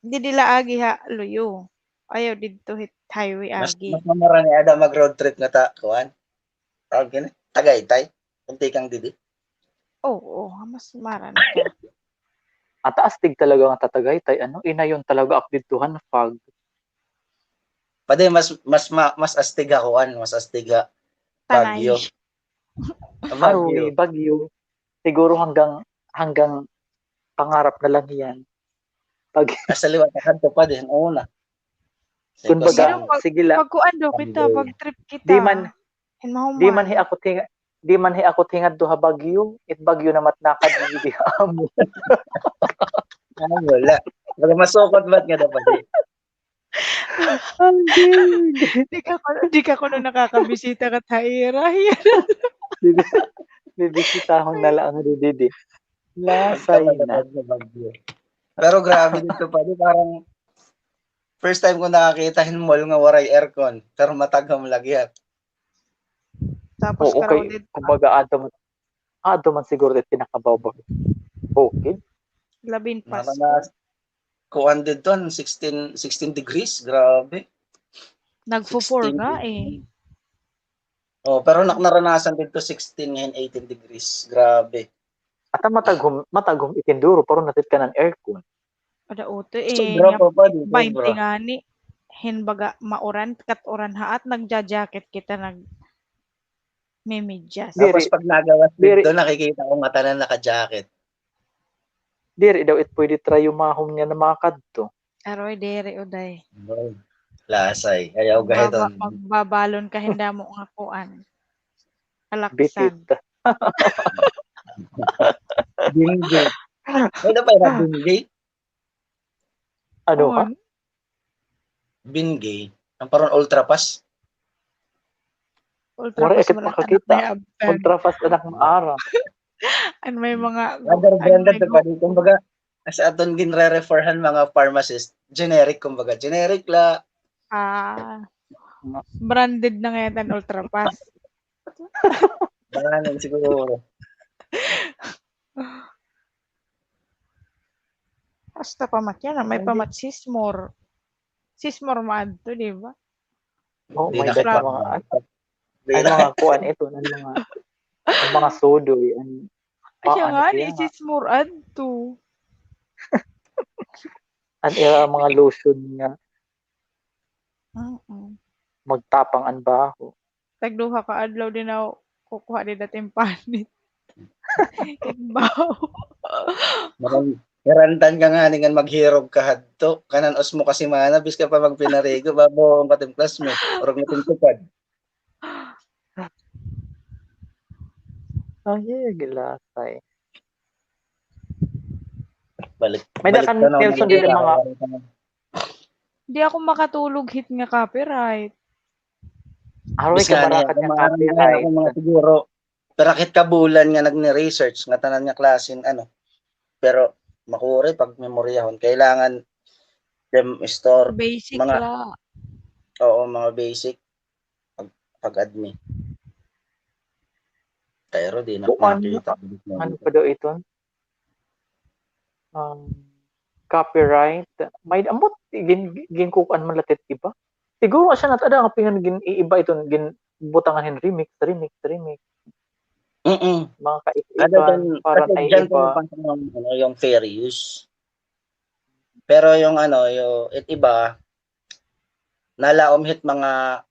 Didi la agi ha luyo. Ayaw didto hit highway agi. Mas, mas mamara ni ada mag-road trip nga ta, kuan. Tawag kini? Tagaytay. Kung tikang didi. Oo, mas mara na ta. At astig talaga nga ta Tagaytay, ano? Inayon talaga ak didto han fog. Padi, mas, mas ma-, mas astig ha kuan, mas astig ha Baguio. Tanay. Baguio. Siguro hanggang, hanggang pangarap na lang yan. Pag sa liwat, kadto pa din, una. Kumbaga, sige la. Pagkuan daw kita, pag-trip kita. Di man, di man hi ako tinga-, di man hi ako tingadto ha Baguio, it Baguio naman nakadidi ha amo. Ay, wala. Wala masukot ba't nga dapat eh? Di ka kuno, di ka kuno nakakabisita kat ha ira. Bibi-, bibisitahon na lang didi. Lasay na. Pero grabe didto pa, di, parang first time ko nakakita hin mall nga waray aircon, pero mataghom lagi, ha. Tapos oo, kay, kumbaga, adto man, adto man siguro it pinakabaw-baw bukid. Labing Pasko. Kuan didto, sixteen, sixteen degrees, grabe. Nagfo-four nga eh. Oh, pero nak-, naranasan didto sixteen, ngayon eighteen degrees, grabe. At ang mataghom, mataghom itin duro, pero natitkanan aircon. Ada uto eh, sobra pa, di sobra. Baynte ngani, hin baga mauran, kat uran haat, nagja-jacket kita, nagmimidyas. Tapos pag nagawas didto, nakikita ko ngatanan naka-jacket. Diri daw it pwede trayumahon nga namakadto. Aroy, diri, uday. Lasay. Ayaw gahiton. Magbabalon ka hin damo nga kuan. Alaksan. Bitit. Bingi. Ano pa yun, bingi? Ano ka? Bingi. An paron Ultra Fast. Ultra Fast, wala akit makakita. Ultra Fast, anak, maaram. An may mga branded, kumbaga, sa aton ginre-refer han mga pharmacist, generic, kumbaga, generic la. Ah, branded na ngayon an Ultra Fast. Branded siguro. Hasta pamat yana, may pamat Sismor. Sismor maadto, di ba? Oh, may mga, ay, mga kuan ito, an mga, an mga sudoy, an, ay, nga ni, Sismor adto. An ira mga lotion nga. Magtapang an baho. Tagduha ka adlaw din ako kukuha dida hin panit. Baho. Maran-, marantan ka ngani ngan maghirog ka hadto. Kanan usmo ka semana, bis ka pa magpinarigo, babaho an patimplas mo. Urog na tintupad. Ay, gilasay. Balik, may dakan, Nelson, diri mga. Di ako makatulog hit nga copyright. Aroy, bis nga niya, kabaraka niya, copyright. Ako mga siguro, pero hit kabulan nga nagni-research nga tanan nga klase hin ano. Pero makuri pag memoryahon, kailangan dem store. Basic mga la. Oo, mga basic. Pag, pag-admin. Pero di na makita. Ano pa daw iton? Um, copyright. May ambot, gin-, ginkukuan man la it iba. Siguro asya na, ada nga pingan gin-iiba iton, ginbutangan hin remix, remix, remix. Mm-mm. Mga kaiba-iba, para naiiba. Kasi dyan pumapasok yung, ano, yung fair use. Pero yung, ano, yung it iba, nalaom hit mga,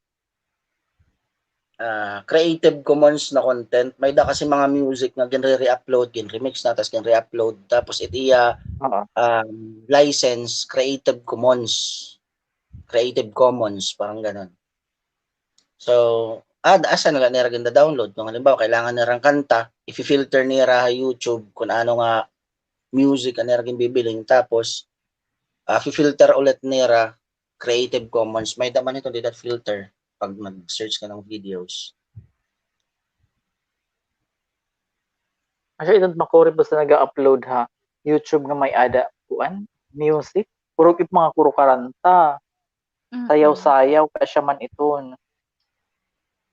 ah, Creative Commons na content. May-ada kasi mga music nga ginre-re-upload, gin-remix na, tas gin-re-upload. Tapos it iya, um, license, Creative Commons. Creative Commons, parang ganon. So, ad-, asa na la nira ginda-download? Kung halimbawa, kailangan nira hin kanta, ifi-filter nira ha YouTube kung ano nga music an ira ginbibiling. Tapos, ah, fi-filter ulit nira, Creative Commons. May-ada man iton dida filter pag mag-search ka hin videos. Asya iton makuri basta naga-upload ha YouTube nga may-ada, kuan, music. Puro it mga kuro karanta. Sayaw-sayaw, kay asya man iton.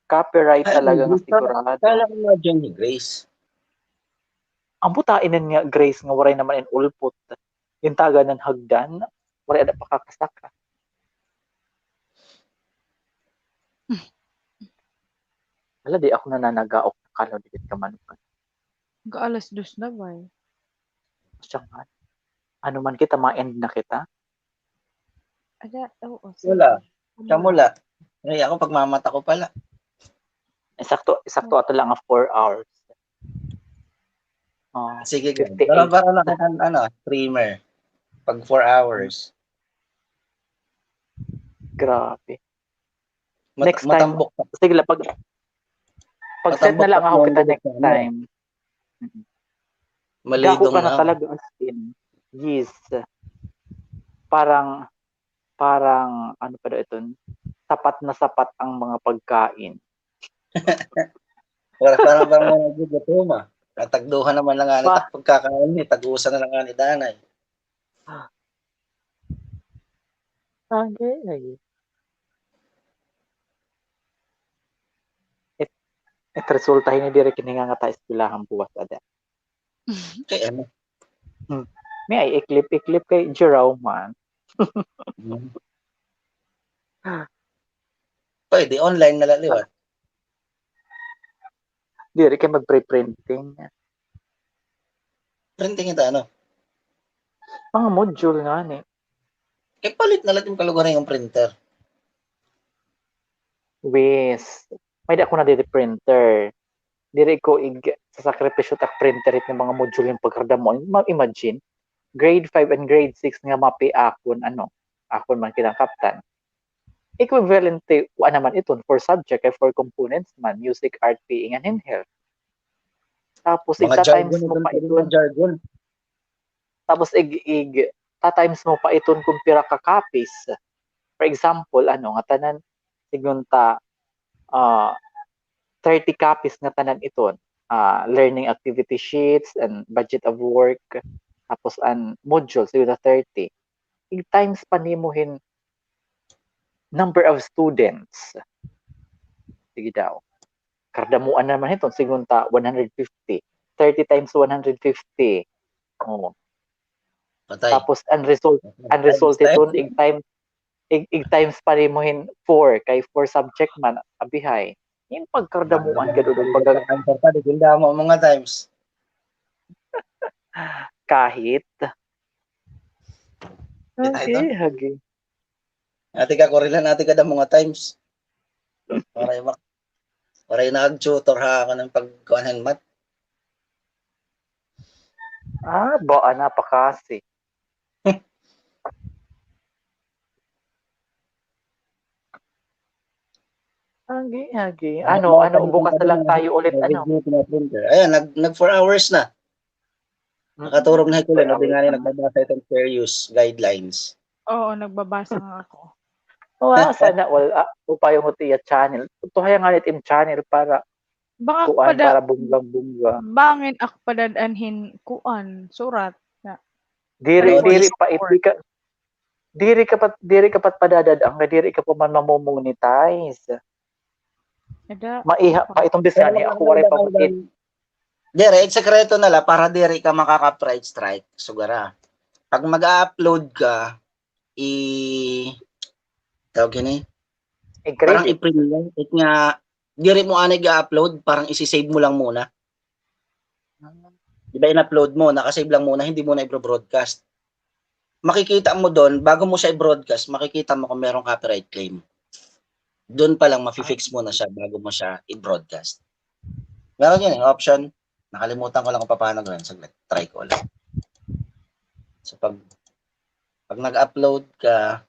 Copyright talaga nga sigurado. Kala ko nga dyan ni Grace. Ambot ha inin nga Grace nga waray naman in ulpot. Gintagan hin hagdan, waray ada pakakasaka. Hala, di ako nananagaok na kalo, dikit ka man. Ga alas dos na ba eh? Siya nga. Ano man kita, ma-end na kita? Ada, oo, sige. Wala. Siya mula. Ay, ako pagmamata ko pala. Sakto, sakto ato la nga four hours. Oh, sige, fifty-eight. Pero para lang kitang, ano, streamer. Pag four hours. Grabe. Next time. Sige la, pag, pag-set na lang ako kita next time. Dako ka na talaga, as in. Yes. Parang, parang, ano pa daw iton, sapat na sapat ang mga pagkain. Wala, parang, parang mga gutom, ah. Tagduha naman lang ani it pagkakaon ni, tag-usa na lang ani danay. Agi, agi. It, it resulta hini diri kini nga ngata eskwelahan buwas ada. Kay ano? Hmm. May ay iklip-iklip kay Jerome man. Hmm. Pwede, online na la liwat. Diri kay mag-pre-printing. Printing ito, ano? Mga module ngani. Kay palit na la it imo kalugaringon printer. Wis. May-ada ako na diri printer. Diri ko ig-, sasakripisyo ta printer it nga mga module nga pagkardamuan. Ma-imagine, grade five and grade six nga MAPEH akon, ano, akon man kinakaptan. Equivalent to, kuan naman iton, four subject, kay four components man, music, art, P E, ngan hin health. Tapos, ig-ta-times mo pa iton. Tapos, ig-, ig-, ta-times mo pa iton kung pira ka copies. For example, ano, ngatanan, sigon ta, ah, thirty copies ngatanan iton. Ah, learning activity sheets and budget of work. Tapos, an module, sigon ta thirty. Ig-times pa nimo hin number of students. Sige daw. Kardamuan naman hiton, sigon ta one hundred fifty. Thirty times one hundred fifty. Oh. Patay. Tapos, an result, an result hiton, ig-time, ig-, ig-times pa nimo hin four, kay four subject man, abihay. Ginpagkardamuan gad, o, pag-, answer pa, di gindamo mga times. Kahit. Agi, agi. Ati ka, Corilan, ati ka da mga times. Waray mak-, waray nag-tutor ha akon nga pagkuan han math. Ah, ba, ana pa kasi. Agi, agi. Ano, ano, bukas na lang tayo ulit, ano? Ayan, nag, nag four hours na. Nakaturog na hi Kulen, abi ngani nagbabasa iton fair use guidelines. Oo, nagbabasa nga ako. Wa, sana all, ah, upay mo tiya channel. Tuhay nga it im channel para kuan, para bunggang-bungga. Bangin ak padad-an hin kuan, surat na. Diri, diri pa, it di ka, diri ka pa, diri ka pa padadad-an nga diri ka pa man mamomonetize. Maiha pa iton bis ngani, ako waray pa man it. Diri, it sekreto na la para diri ka makaka-copyright strike. Sugara. Pag mag-upload ka, i-, tawag hini, Parang i-premiere, it nga, diri mo anay ga-upload, parang isi-save mo lang muna. Di ba in-upload mo, naka-save lang muna, hindi mo na ibro-broadcast. Makikita mo doon, bago mo siya i-broadcast, makikita mo kung merong copyright claim. Doon pa lang, mafi-fix mo na siya bago mo siya i-broadcast. Meron yun, eh, option. Nakalimutan ko lang kung paano gawin. Saglit, try ko ulit. So, pag, pag nag-upload ka,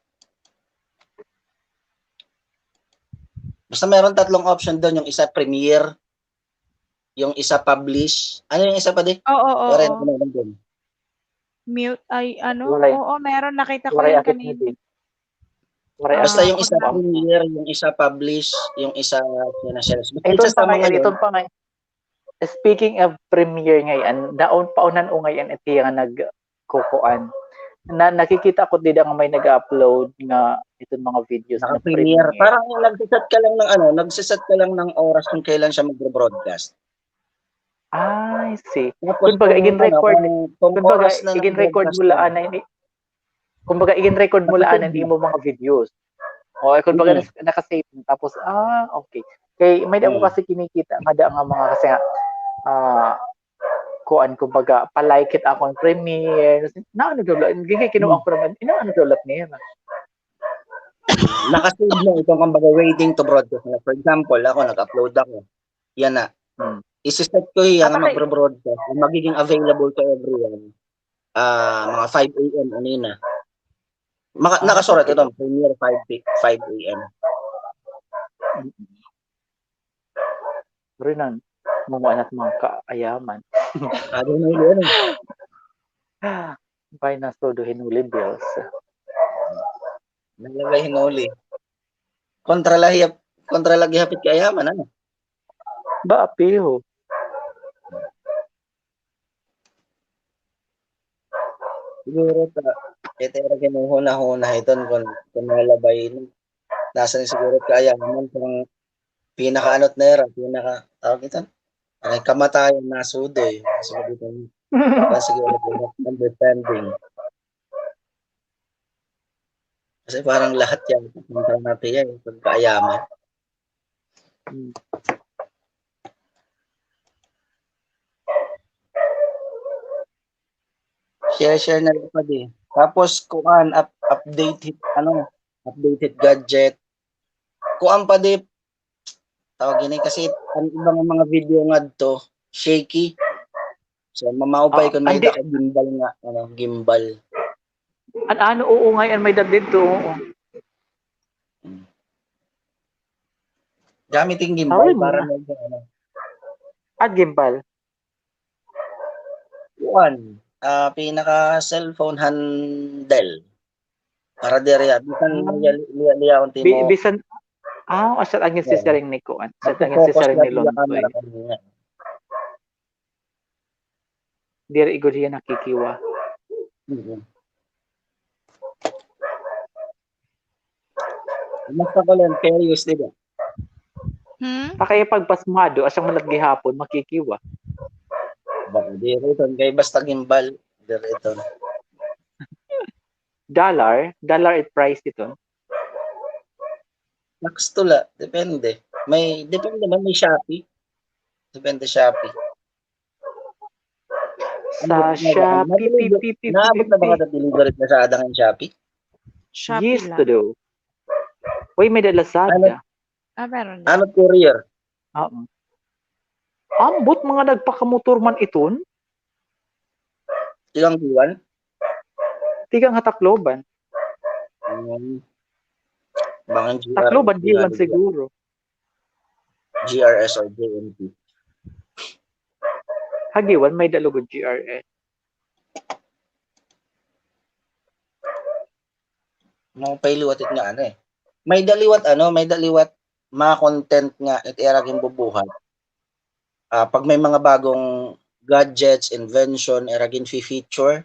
basta meron tatlong option doon. Yung isa, premiere. Yung isa, publish. Ano yung isa pa, di? Oo, oo, Karen, oo. Ano doon? Mute, ay, ano? Waray. Oo, meron. Nakita ko yun kanina. Waray akit ni Dave. Waray akit. Basta yung isa, premiere, yung isa, publish, yung isa, pinashare. Basta ito pa ngayon, ito pa ngayon. Speaking of premiere ngay-an, daon, paunan o ngay-an it iya nga nagkukuan. Na, nakikita ko dida nga may nag-upload nga iton mga videos nga premiere. Parang nagse-set ka lang ng ano, nagse-set ka lang ng oras kung kailan siya magbo-broadcast. I see. Tapos kumbaga, kung igin-record, ano, kung, kung kumbaga, oras na igin-record mo la anay, kumbaga, igin-record mo la anay an imo mga videos. O, kumbaga, nas-, naka-save. Tapos, ah, okay. Kay, may-ada ko kasi kinikita nga da nga mga kasi nga, ah, kuan, kumbaga, pa-like it akon premiere. Na ano daw la, gigay kinuha ko naman. Ina ano daw la niya. Naka-save mo itong, kumbaga, waiting to broadcast. Like, for example, ako, nag-upload ako. Yan na. Hmm. Isi-set ko yan na magbo-broadcast. Magiging available to everyone. Ah, mga five A M anina. Maka-, nakasurat ito, premiere five P-, five A M. Rinan, mga anak, mga kaayaman. Adi na yun, ano? Bay na sudo hinuli bills. Nalagay hinuli. Kontra la hiyap-, kontra lagi hapit kaayaman, ano? Ba, apiho. Siguro ta, ito era hinuhuna-huna iton kon, kon nalabay ini. Nasa ni siguro kaayaman kon pinaka-ano nira, pinaka, tawag iton? Ay, kamatayan na sudoy. Siguro iton. Siguro iton understanding. Kasi parang lahat yan, punta natin yan, pagkaayaman. Hmm. Share, share na lang pa di. Tapos, kuan, up-, update it, ano, update it gadget. Kuan pa di, tawag ini kasi, an iba nga mga video ngadto, shaky. So, mamaupay kon may-ada ka gimbal nga, ano, gimbal. An ano, oo, ngay-an may-ada didto, oo. Hmm. Gamit it nga gimbal para may, ano. Ah, gimbal. Kuan, ah, pinaka-cellphone handle. Para diri, ah, bisan liya-, liya-, liyaon timo. Bi-, bisan, ah, asya it ginsiring ni kuan. Asya it ginsiring ni Lontoy. Diri gud hiya nakikiwa. Mm. Basta ko lang, serious, di ba? Hmm? Pakay pagpasmado, asya man la gihapon, makikiwa. Ba, diri iton, kay basta gimbal, diri iton. Dollar, dollar it price iton. Tax to la, depende. May, depende man, may Shopee. Depende Shopee. Sa Shopee, pi, pi, pi, naabot na ba ka delivery sa ada nga Shopee? Shopee la. Yes, todo. Uy, may-ada Lazada. Ah, meron na. Ano, courier? Oo. Ambot, mga nagpakamotor man iton. Tikang Guiuan? Tikang ha Tacloban. Um, Tacloban, Guiuan siguro. G R S or J N T. Ha Guiuan, may-ada lugod G R S. Maupay liwat it nga ano eh. May-ada liwat ano, may-ada liwat mga content nga it ira ginbubuhat. Ah, pag may mga bagong gadgets, invention, ira gin-feature,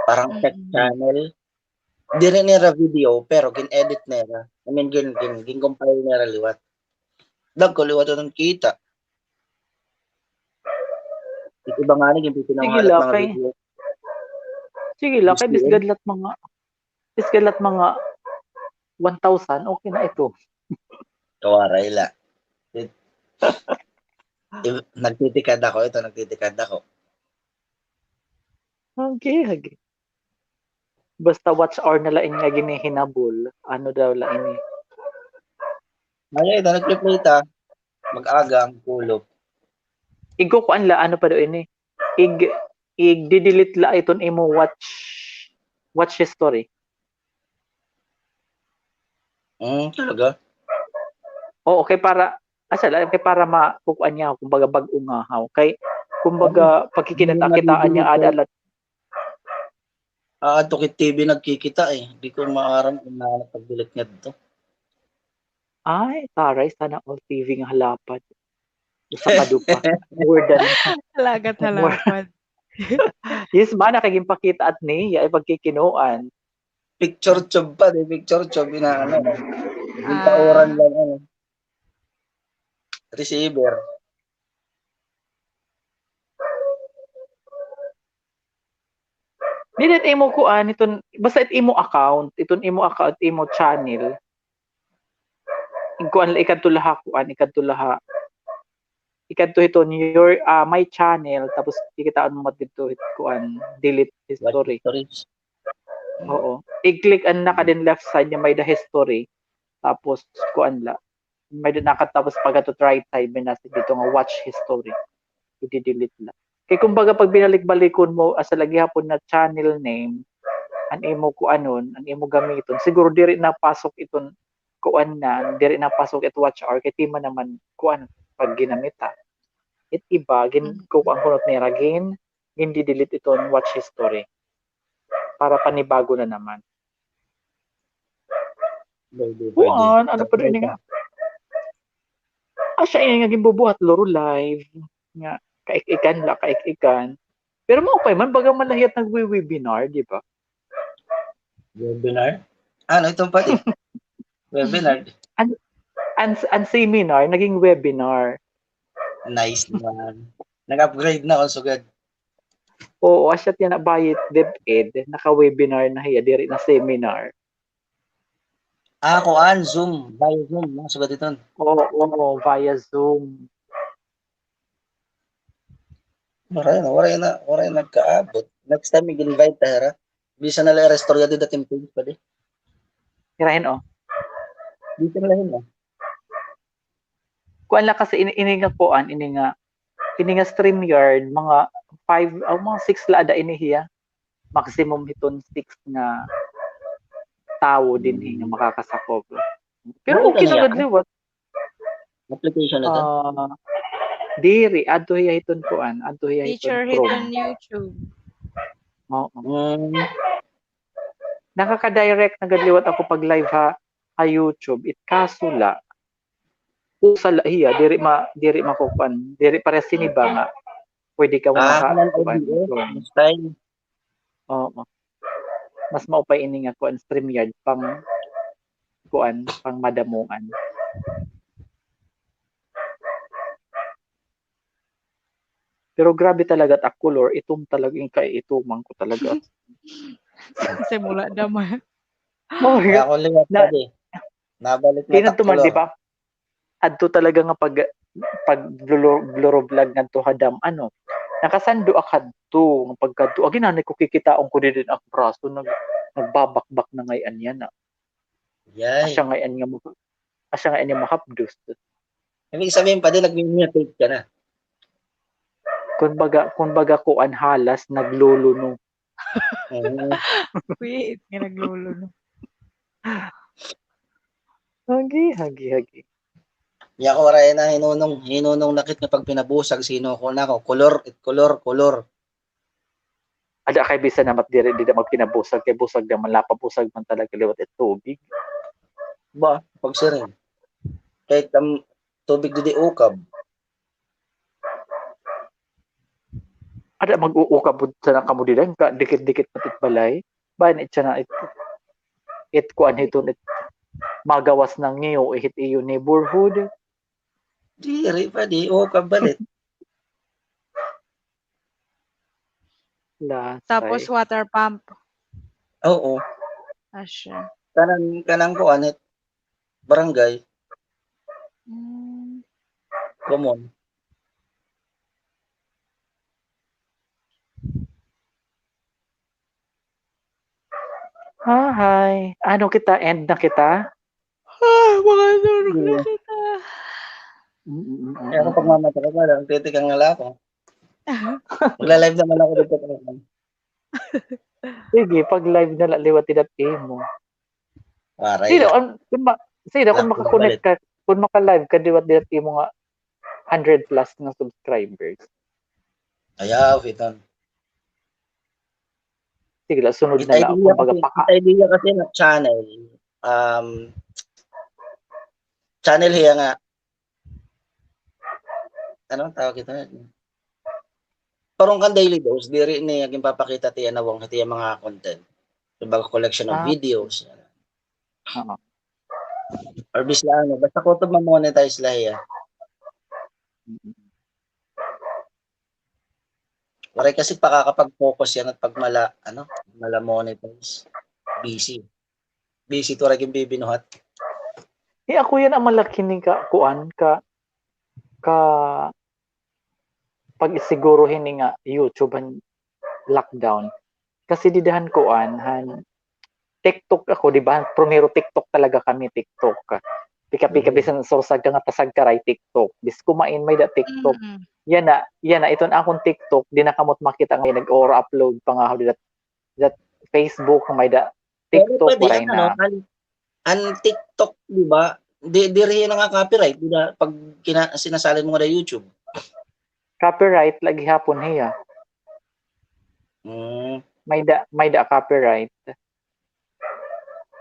parang tech channel. Diri nira video, pero gin-edit nira. I mean, gin-, gin-, gin-compile nira liwat. Dagko liwat iton kita. It iba ngani, ginpipinawahalat mga video. Sige la, kay bisgad la it mga, bisgad la it mga one thousand, okay na ito. Kawaray la. It-, i-, nagtitikad ako, ito, nagtitikad ako. Okay, okay. Basta watch hour na la in nga ginihinabol. Ano daw la ini? Ay, ito, nag-play ta. Mag-aga ang kulop. Igkukuan la, ano pa daw ini? Ig-, igdi-delete la iton imo watch, watch history. Mm, talaga? Oo, kay para, asa la, kay para ma-, kukuan niya, kumbaga, bag-o nga haw. Kay, kumbaga, pagkikita-kitaan niya, ada la. Ah, adto kay T V nagkikita, eh. Di ko maaram kung naano pag-delete ngadto. Ay, taray, sana all T V nga halapad. Usa ka dupa. More than, Halagat more. Halapad. Yes, mana, kay ginpakita at niya, ay pagkikinuan. Picture tube pa, di picture tube, inaano. Yung tauran lang, ano. Receiver. Dili it imo kuan, iton, basta it imo account, iton imo account, imo channel. Igkuan la, ikadto la ha kuan, ikadto la ha, ikadto hiton your, ah, my channel, tapos kikitaon mo mat didto hit kuan, delete history. Watch history. Oo. I-click an naka din left side niya may-ada history. Tapos, kuan la. May-ada naka, tapos pag-adto right side, may nasa didto nga watch history. Idi-delete la. Kay kumbaga, pag binalik-balikon mo, asa la gihapon na channel name, an imo kuanon, an imo gamiton, siguro diri na pasok iton kuan na, diri na pasok it watch hour, kay di man naman kuan pag ginamit, ha. It iba, gin-, kukuan kuno nira, gin-, gindi-delete iton watch history. Para panibago na naman. Pwede, pwede. Kuan, ano pa rin nga? Asya ini nga ginbubuhat, Loro Live. Nga, kaik-ikan la, kaik-ikan. Pero maupay man, baga man la hiya nagwe-webinar, di ba? Webinar? Ano itong pati? Webinar. An, an, an seminar, naging webinar. Nice naman. Nag-upgrade na, oh, sugad. Oo, asya tiyan na, bayit DepEd, naka-webinar na hiya, diri na seminar. Ah, kuan, Zoom, via Zoom, no? Sugad iton. Oo, oo, via Zoom. Waray na, waray na, waray na nagkaabot. Next time, mag-invite ta hira. Bisan na la iristorya dida it im page pa di. Hirahin, oh. Bisan na la hin, oh. Kuan la kasi ini, ini nga kuan, ini nga, ini nga StreamYard, mga five, oh, mga six la ada ini hiya. Maximum hiton six nga tawo dinhi nga makakasakob. Pero okay na gad liwat. Application na to? Ah, diri, adto hiya hiton kuan, adto hiya hiton Chrome. Feature hiton YouTube. Oo. Mm. Nakaka-direct na gad liwat ako pag live ha, ha YouTube. It kaso la, usa la hiya, diri ma-, diri makukuan, diri parehas hini ba nga pwede ka, ah, makakuan, style. Oo. Mas maupay ini nga kuan, StreamYard, pang kuan, pang madamuan. Pero grabe talaga it ak color, itom talaga, in kay ituman ko talaga. Simula da man. Oh, ako liwat na, pwede. Nabalik na it ak color. Di ba? Adto talaga nga pag, pag bluro-, bluro vlog ngadto ha dam, ano, nakasando ak hadto, nga pagkadto, agi nanay ko kikitaon ko didi ak braso, nag-, nagbabakbak na ngay-an yana. Yay. Asya ngay-an nga ma-, asya ngay-an nga mahapdos. Ibig sabihin pa din, nagmi-mutate ka na. Kumbaga, kumbaga kuan, halas, nagluluno. Oo. Wait, nga nagluluno. Hagi, hagi, hagi. Iya ko waray na hinunong, hinunong nakit nga pagpinabusag, sino ko na ko, kolor, it kolor, kolor. Ada kay bisan naman diri, dida magpinabusag, kay busag naman, lapabusag man talaga liwat it tubig. Ba, pagsiring. Kay tam-, tubig didi ukab. Ada mag-uukab pud sana kamo dida, ka dikit-dikit pati balay. Bayan it sana it, it kuan hiton it magawas na ngiyo, it iyo neighborhood. Diri pa, di ukab balit. Lasay. Tapos water pump. Oo. Asya. Kanang, kanang kuan it barangay. Hmm. Come on. Hi. Ano kita? End na kita? Ah, mga nurok na kita. Kaya ako pagmamata ko pala, ang titikang nga ako. Magla-live naman ako dito. Sige, pag live na lang liwat idat imo. Waray Sino, na. Ang, kung, ma, sino, kung Ako, makakonect ka, kung maka-live ka, liwat idat imo nga hundred plus nga subscribers. Ayaw, iton. Sige la, sunod It na lang. idea Kung baga kasi, paka, it idea kasi na channel, um, channel hiya nga, ano ang tawag ito? Parang kan daily dose, diri ni ginpapakita tiya nawong tiya mga content. Kumbaga collection of Ah. videos. Oo. Or bis la ano, basta kutob ma-monetize la hiya. Waray kasi pakakapag-focus yan at pag mala, ano, mala monetize. Busy. Busy to, waray ginbibinuhat. Eh, ako yan ang malaki ni ka, kuan, ka, ka, pag siguro hini nga YouTube han lockdown. Kasi dida han kuan, han TikTok ako, di ba? Primero TikTok talaga kami, TikTok. Pika-pika, Mhm. Bisan sursag ka nga tasag ka ray TikTok. Bis kumain, may da TikTok. Mm. Yana, yana, iton akon TikTok, di na kamot makita nga nag-or upload pa nga ako dida, dida Facebook, may da Pero TikTok, pwede waray yan, ano, na. an, an TikTok, di ba? Di, diri na nga copyright, di na pag kina, sinasalin mo nga da YouTube. Copyright lagi hapon hiya. Mm. May da, may da copyright.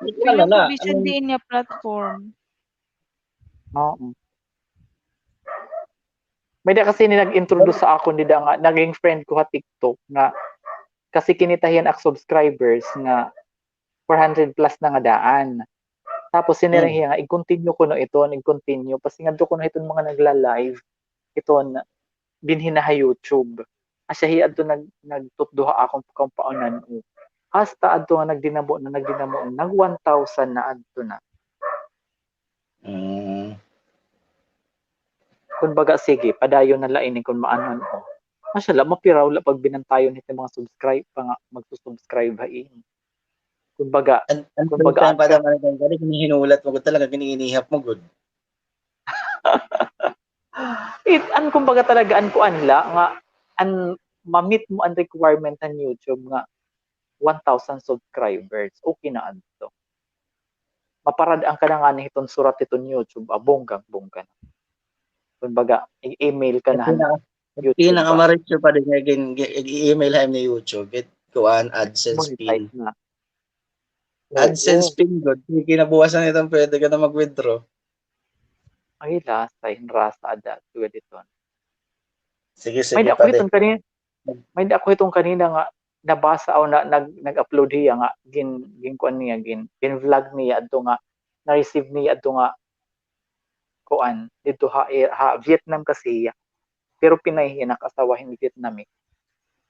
Hindi Pero na, provision ano, diin niya platform. Oo. May da kasi ni nag-introduce sa akon dida nga, naging friend ko ha TikTok nga, kasi kinita hiya ak subscribers nga four hundred plus na nga daan. Tapos, siniring Mm. hiya nga, i-continue kuno iton, i-continue. Pasingadto kuno hiton mga nagla-live, iton, dinhi na ha YouTube. Asya hiya adto nag-, nagtutdo ha akon kampaunan, o. Hasta adto nga nagdinamo na, nagdinamo na, nag one thousand na adto na. Mm. Kumbaga, sige, padayon na la ini kun maanon, o. Masya la, mapiraw la pag binantayon hit mga subscribe pa nga, magsusubscribe ha ini. Kumbaga, An, an kumbaga, first time pa after naman ang gani, hinihinulat mo gud talaga, giniinihap mo gud. It, an kumbaga talaga, an kuan la, nga, an ma-meet mo an requirement han YouTube nga one thousand subscribers, okay na adto. Maparad-an ka na ngani hiton surat hiton YouTube, ah, bonggang-bongga na. Kumbaga, i-email ka na han YouTube, ah. Pinaka-, pinakamaritso pa din nga gin-, gi-, i-email ha imo ni YouTube, it, kuan, AdSense pin. Monetize na. Oo. AdSense pin gud. Sige, kinabuwasan iton, pwede ka na mag-withdraw. Ay, lasay, hinrasa ada, sugad iton. Sige, May sige, da ko pwede. Hiton kanina, may da ko hiton kanina nga nabasa o na, nag, nag-upload hiya nga gin, ginkuan niya, gin, gin-vlog niya adto nga na-receive niya adto nga kuan didto ha, ha Vietnam kasi hiya. Pero Pinay hiya, nag-asawa hin Vietnamese.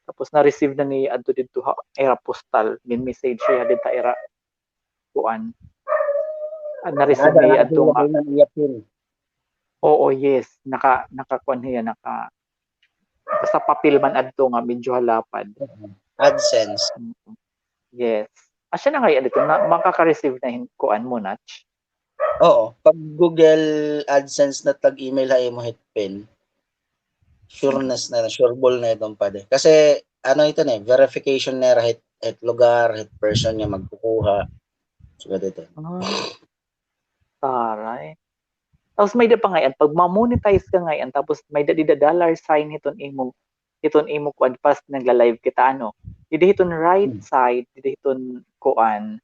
Tapos na-receive na niya adto didto ha ira postal, gin-message hiya didto ha ira kuan. Ah, na-receive niya adto nga. Oo, yes. Naka, nakakuan hiya, naka, basta papel man adto nga medyo halapad. AdSense. Yes. Asya na ngay-an didto, na, makaka-receive na hin, kuan mo, Nach? Oo. Pag Google AdSense na tag-email ha imo hit pin, sure na, sure ball na iton, padi. Kasi, ano ito na eh, verification nira hit, hit lugar, hit person nga magkukuha. Sugad ito. Ah. Taray. Tapos may da pa ngay-an, pag ma-monetize ka ngay-an, tapos may da dida dollar sign hiton imo, hiton imo kuan, pas nagla-live kita, ano. Dida hiton right side, dida hiton kuan,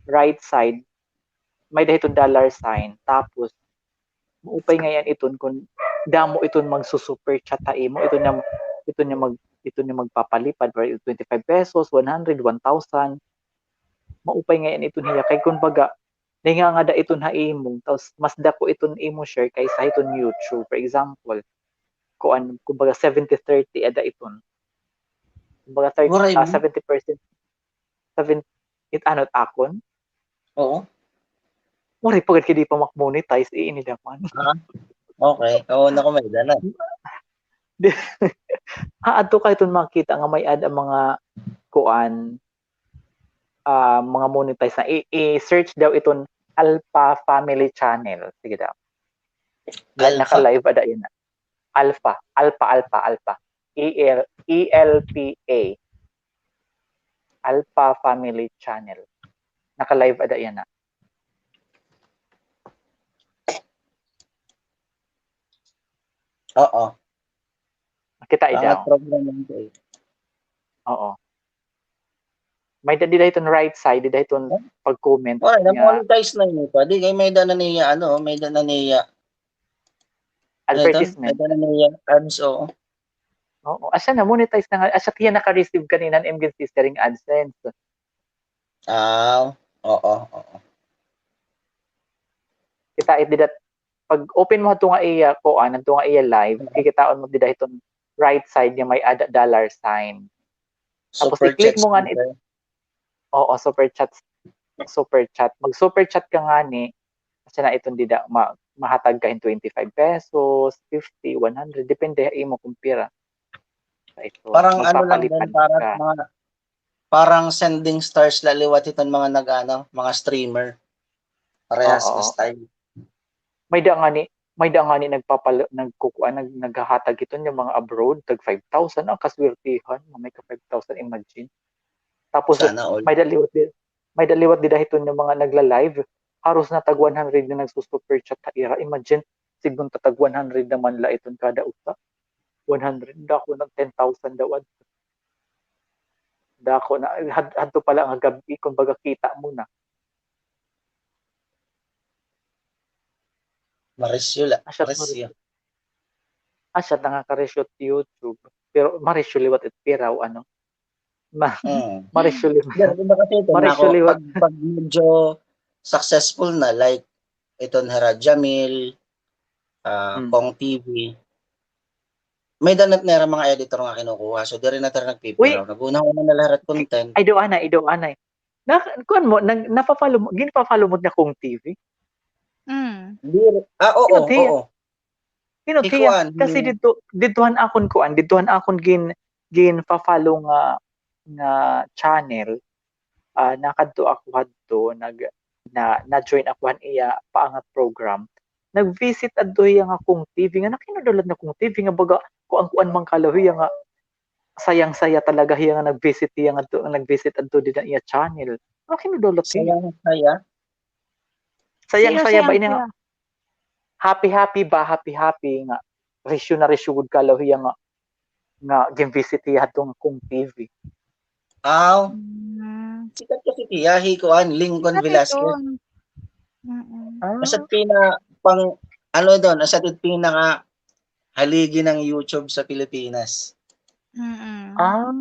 right side, may da hiton dollar sign, tapos maupay ngay-an iton kun damo iton magsu-super chat ha imo, iton nga, iton nga mag, iton nga magpapalipad, twenty-five pesos, one hundred, one thousand. Maupay ngay-an iton hiya kay kumbaga, nahingangada iton ha imo, tapos mas dako iton imo share kaysa hiton YouTube. For example, kuan, kumbaga seventy thirty ada iton. Kumbaga thirty, ah, seventy percent. Seven, it, ano, akon? Oo. Waray pa gad kay di pa mak-monetize, eh, ini daman. Ah, okay. Oo, naku, may-ada na. Di, ha, adto ka iton makita nga may-ada mga kuan, ah, mga monetize na. I, i-search daw iton Alpha Family Channel. Sige daw. Alpha? Naka-live ada yana. Alpha, Alpha, Alpha, Alpha. E L, E L P A. Alpha Family Channel. Naka-live ada yana. Oo. Kita ida. Program lang ito eh. Oo. May-ada dida hiton right side, dida hiton pag-comment. Wala, na-monetize na ini pa. Di kay may-ada na niya, ano, may-ada na niya. Advertisement. May-ada na niya ads, oo. Oo, asya na, monetize na nga. Asya, hiya naka-receive kanina hin M G Sister hin AdSense. Ah, oo, oo. Kita it dida, pag-open mo hadto nga iya, kuan, hadto nga iya live, kikitaon mo dida hiton right side nga may-ada dollar sign. Tapos i-click mo ngani. Oo, super chat. Super chat. Mag-super chat ka ngani. Asya na iton dida, ma-, mahatag ka hin twenty-five pesos, fifty, one hundred, depende ha imo kon pira. Parang ano lang din, parang mga, parang sending stars la liwat hiton mga nag-ano, mga streamer. Parehas na style. May-ada ngani, may-ada ngani nagpapal-, nagkukuan, nag-, naghahatag hiton nga mga abroad, tag five thousand, ang kaswertihan, nga may ka five thousand, imagine. Tapos, may-ada liwat di-, may-ada liwat dida hiton nga mga nagla-live, haros na tag one hundred nga nagsu-super chat ha ira. Imagine, sigon ta tag one hundred naman la iton kada usa. One hundred, dako na, ten thousand daw adto. Dako na, had-, hadto pa la nga gab-i, kumbaga kita mo na. Marisyo la, marisyo. Asya na nga karisyo it YouTube. Pero marisyo liwat it pira o ano. Ma-, marisyo liwat. Marisyo liwat. Pag, pag medyo successful na, like, iton hira Jamil, ah, Kong T V, may-ada na nira mga editor nga kinukuha. So, diri na hira nagpipira. Nag-una-una na la hira content. Ay, do anay, do anay. Na, kuan mo, nag-, napa-follow mo, ginpa-follow mo na Kong T V? Mm. Diri, ah, oo, oo. Hinot hiya. Kasi didto, didto han akon kuan, didto han akon gin-, ginpa-follow nga, nga channel, ah, nakadto ako hadto, nag-, na, na-join ako han iya paangat program. Nag-visit adto hiya nga Kong T V, nga nakinudlat na Kong T V, nga baga, kuan-kuan man kalaw hiya nga, sayang-saya talaga hiya nga nag-visit hiya ngadto, nga nag-visit adto dida iya channel. Nakinudlat hiya. Sayang-saya? Sayang-saya ba ini nga? Happy-happy ba? Happy-happy nga. Risyo na risyo gud kalaw hiya nga, nga gin-visit hiya hadto nga Kong T V. Aw. Mm. Sikat kasi hiya, hi kuan, Lincoln Velasquez. Mm-mm. Asya it pina-, pang, ano doon, asya it pinaka haligi ng YouTube sa Pilipinas. Mm-mm. Ah.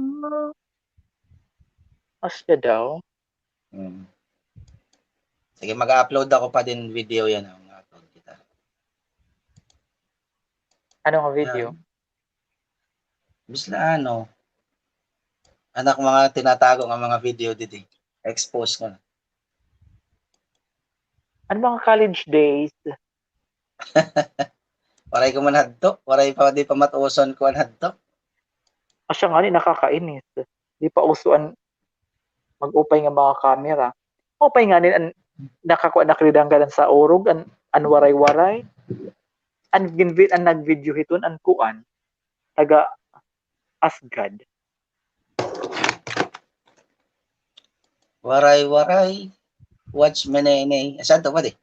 Asya daw. Mm. Sige, mag-upload ako pa din video yana, mag-upload kita. Ano nga video? Basta ano, an ak mga tinatago nga mga video didi. Expose ko na. An mga college days. Waray ko man hadto. Waray pa, di pa matuson ko an hadto. Asya ngani, nakakainis. Di pa uso an mag-upay nga mga camera. Maupay ngani an nakakuha na kridanggalan sa urog, an, an waray-waray. An ginvi-, an nag-video hiton, an kuan. Taga Asgard. Waray-waray. Watch me, nene. Saan to, pwede?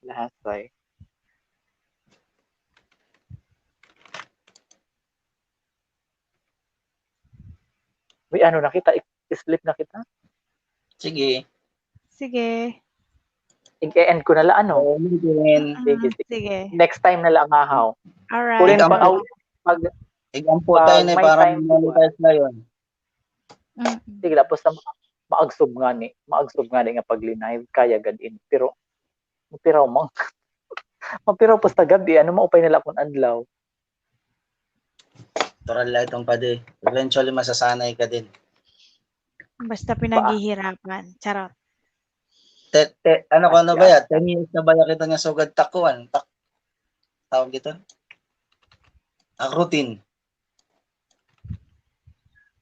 Lahasay. Uy, ano na kita? I-, sleep na kita? Sige. Sige. I-end ko na la, ano? Oo, sige. Sige, sige. Next time na la, ahaw. Alright. Kulin pa, pag, pag, igampo tayo na para monetize na yun. Mm. Sige, tapos na ma-, maagsob ngani, maagsob ngani nga pagli-live, kaya gad ini. Pero, mapiraw man. Mapiraw pa sa gab-i, ano, maupay na la kon adlaw. Natural la iton, padi. Eventually, masasanay ka din. Basta pinaghihirapan. Charot. Te-, te-, ano ko, ano ba ya? Ten years na ba ya kita nga sugad ta kuan? Tak-, tawag ito? Ang routine.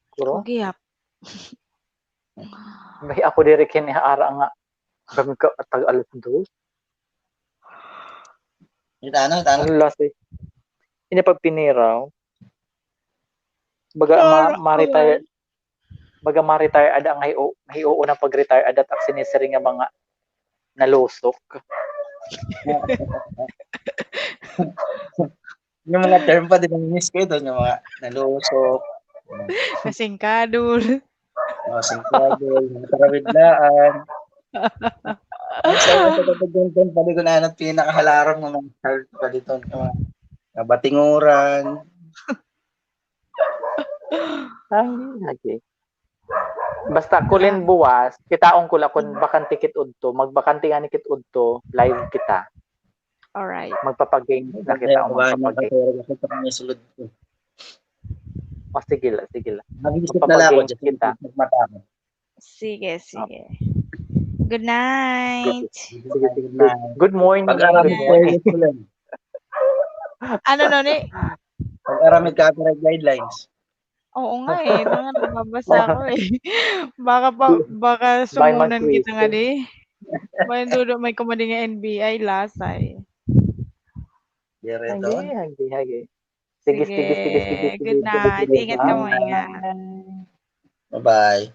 Kuro? Okay, yap. May ako diri kini ara nga. Dami ka tag alas dos. Ita ano, ita ano? Ang lasi. Ini pagpiniraw. Baga ma-, ma-retire. Baga ma-retire ada nga hiu-, hiuon ang pag-retire ada, tak sinisiring nga mga nalusok. Yung mga term pa din, namimiss ko ito, yung mga nalusok. Nasingkadol. Oh, singkadol, mga tarawidlaan. Ang sa mga taga-Gunton pa din, ano, pinakahalarom ng mga health pa dito, yung mga nabatinguran. Ay, lagi. Basta kulin buwas, kitaon ko la kun bakante kit udto, magbakante ngani kit udto, live kita. Alright. Magpapagame na kita, o magpapagame. O, sige la, sige la. Mag-visit na lang ako, magpapagame kita. Sige, sige. Good night. Sige, sige. Good morning. Pag-aramid ko, good morning. Ano, no, ni? Pag-aramid copyright guidelines. Oo nga, eh. Mga nababasa ko, eh. Baka pa, baka sumunan kita nga, di. May dudo, may kumadi nga N B I, lasay. Hagi, hagi, hagi. Sige, sige, sige, sige, sige. Good night. Ingat kamo, ingat. Bye-bye.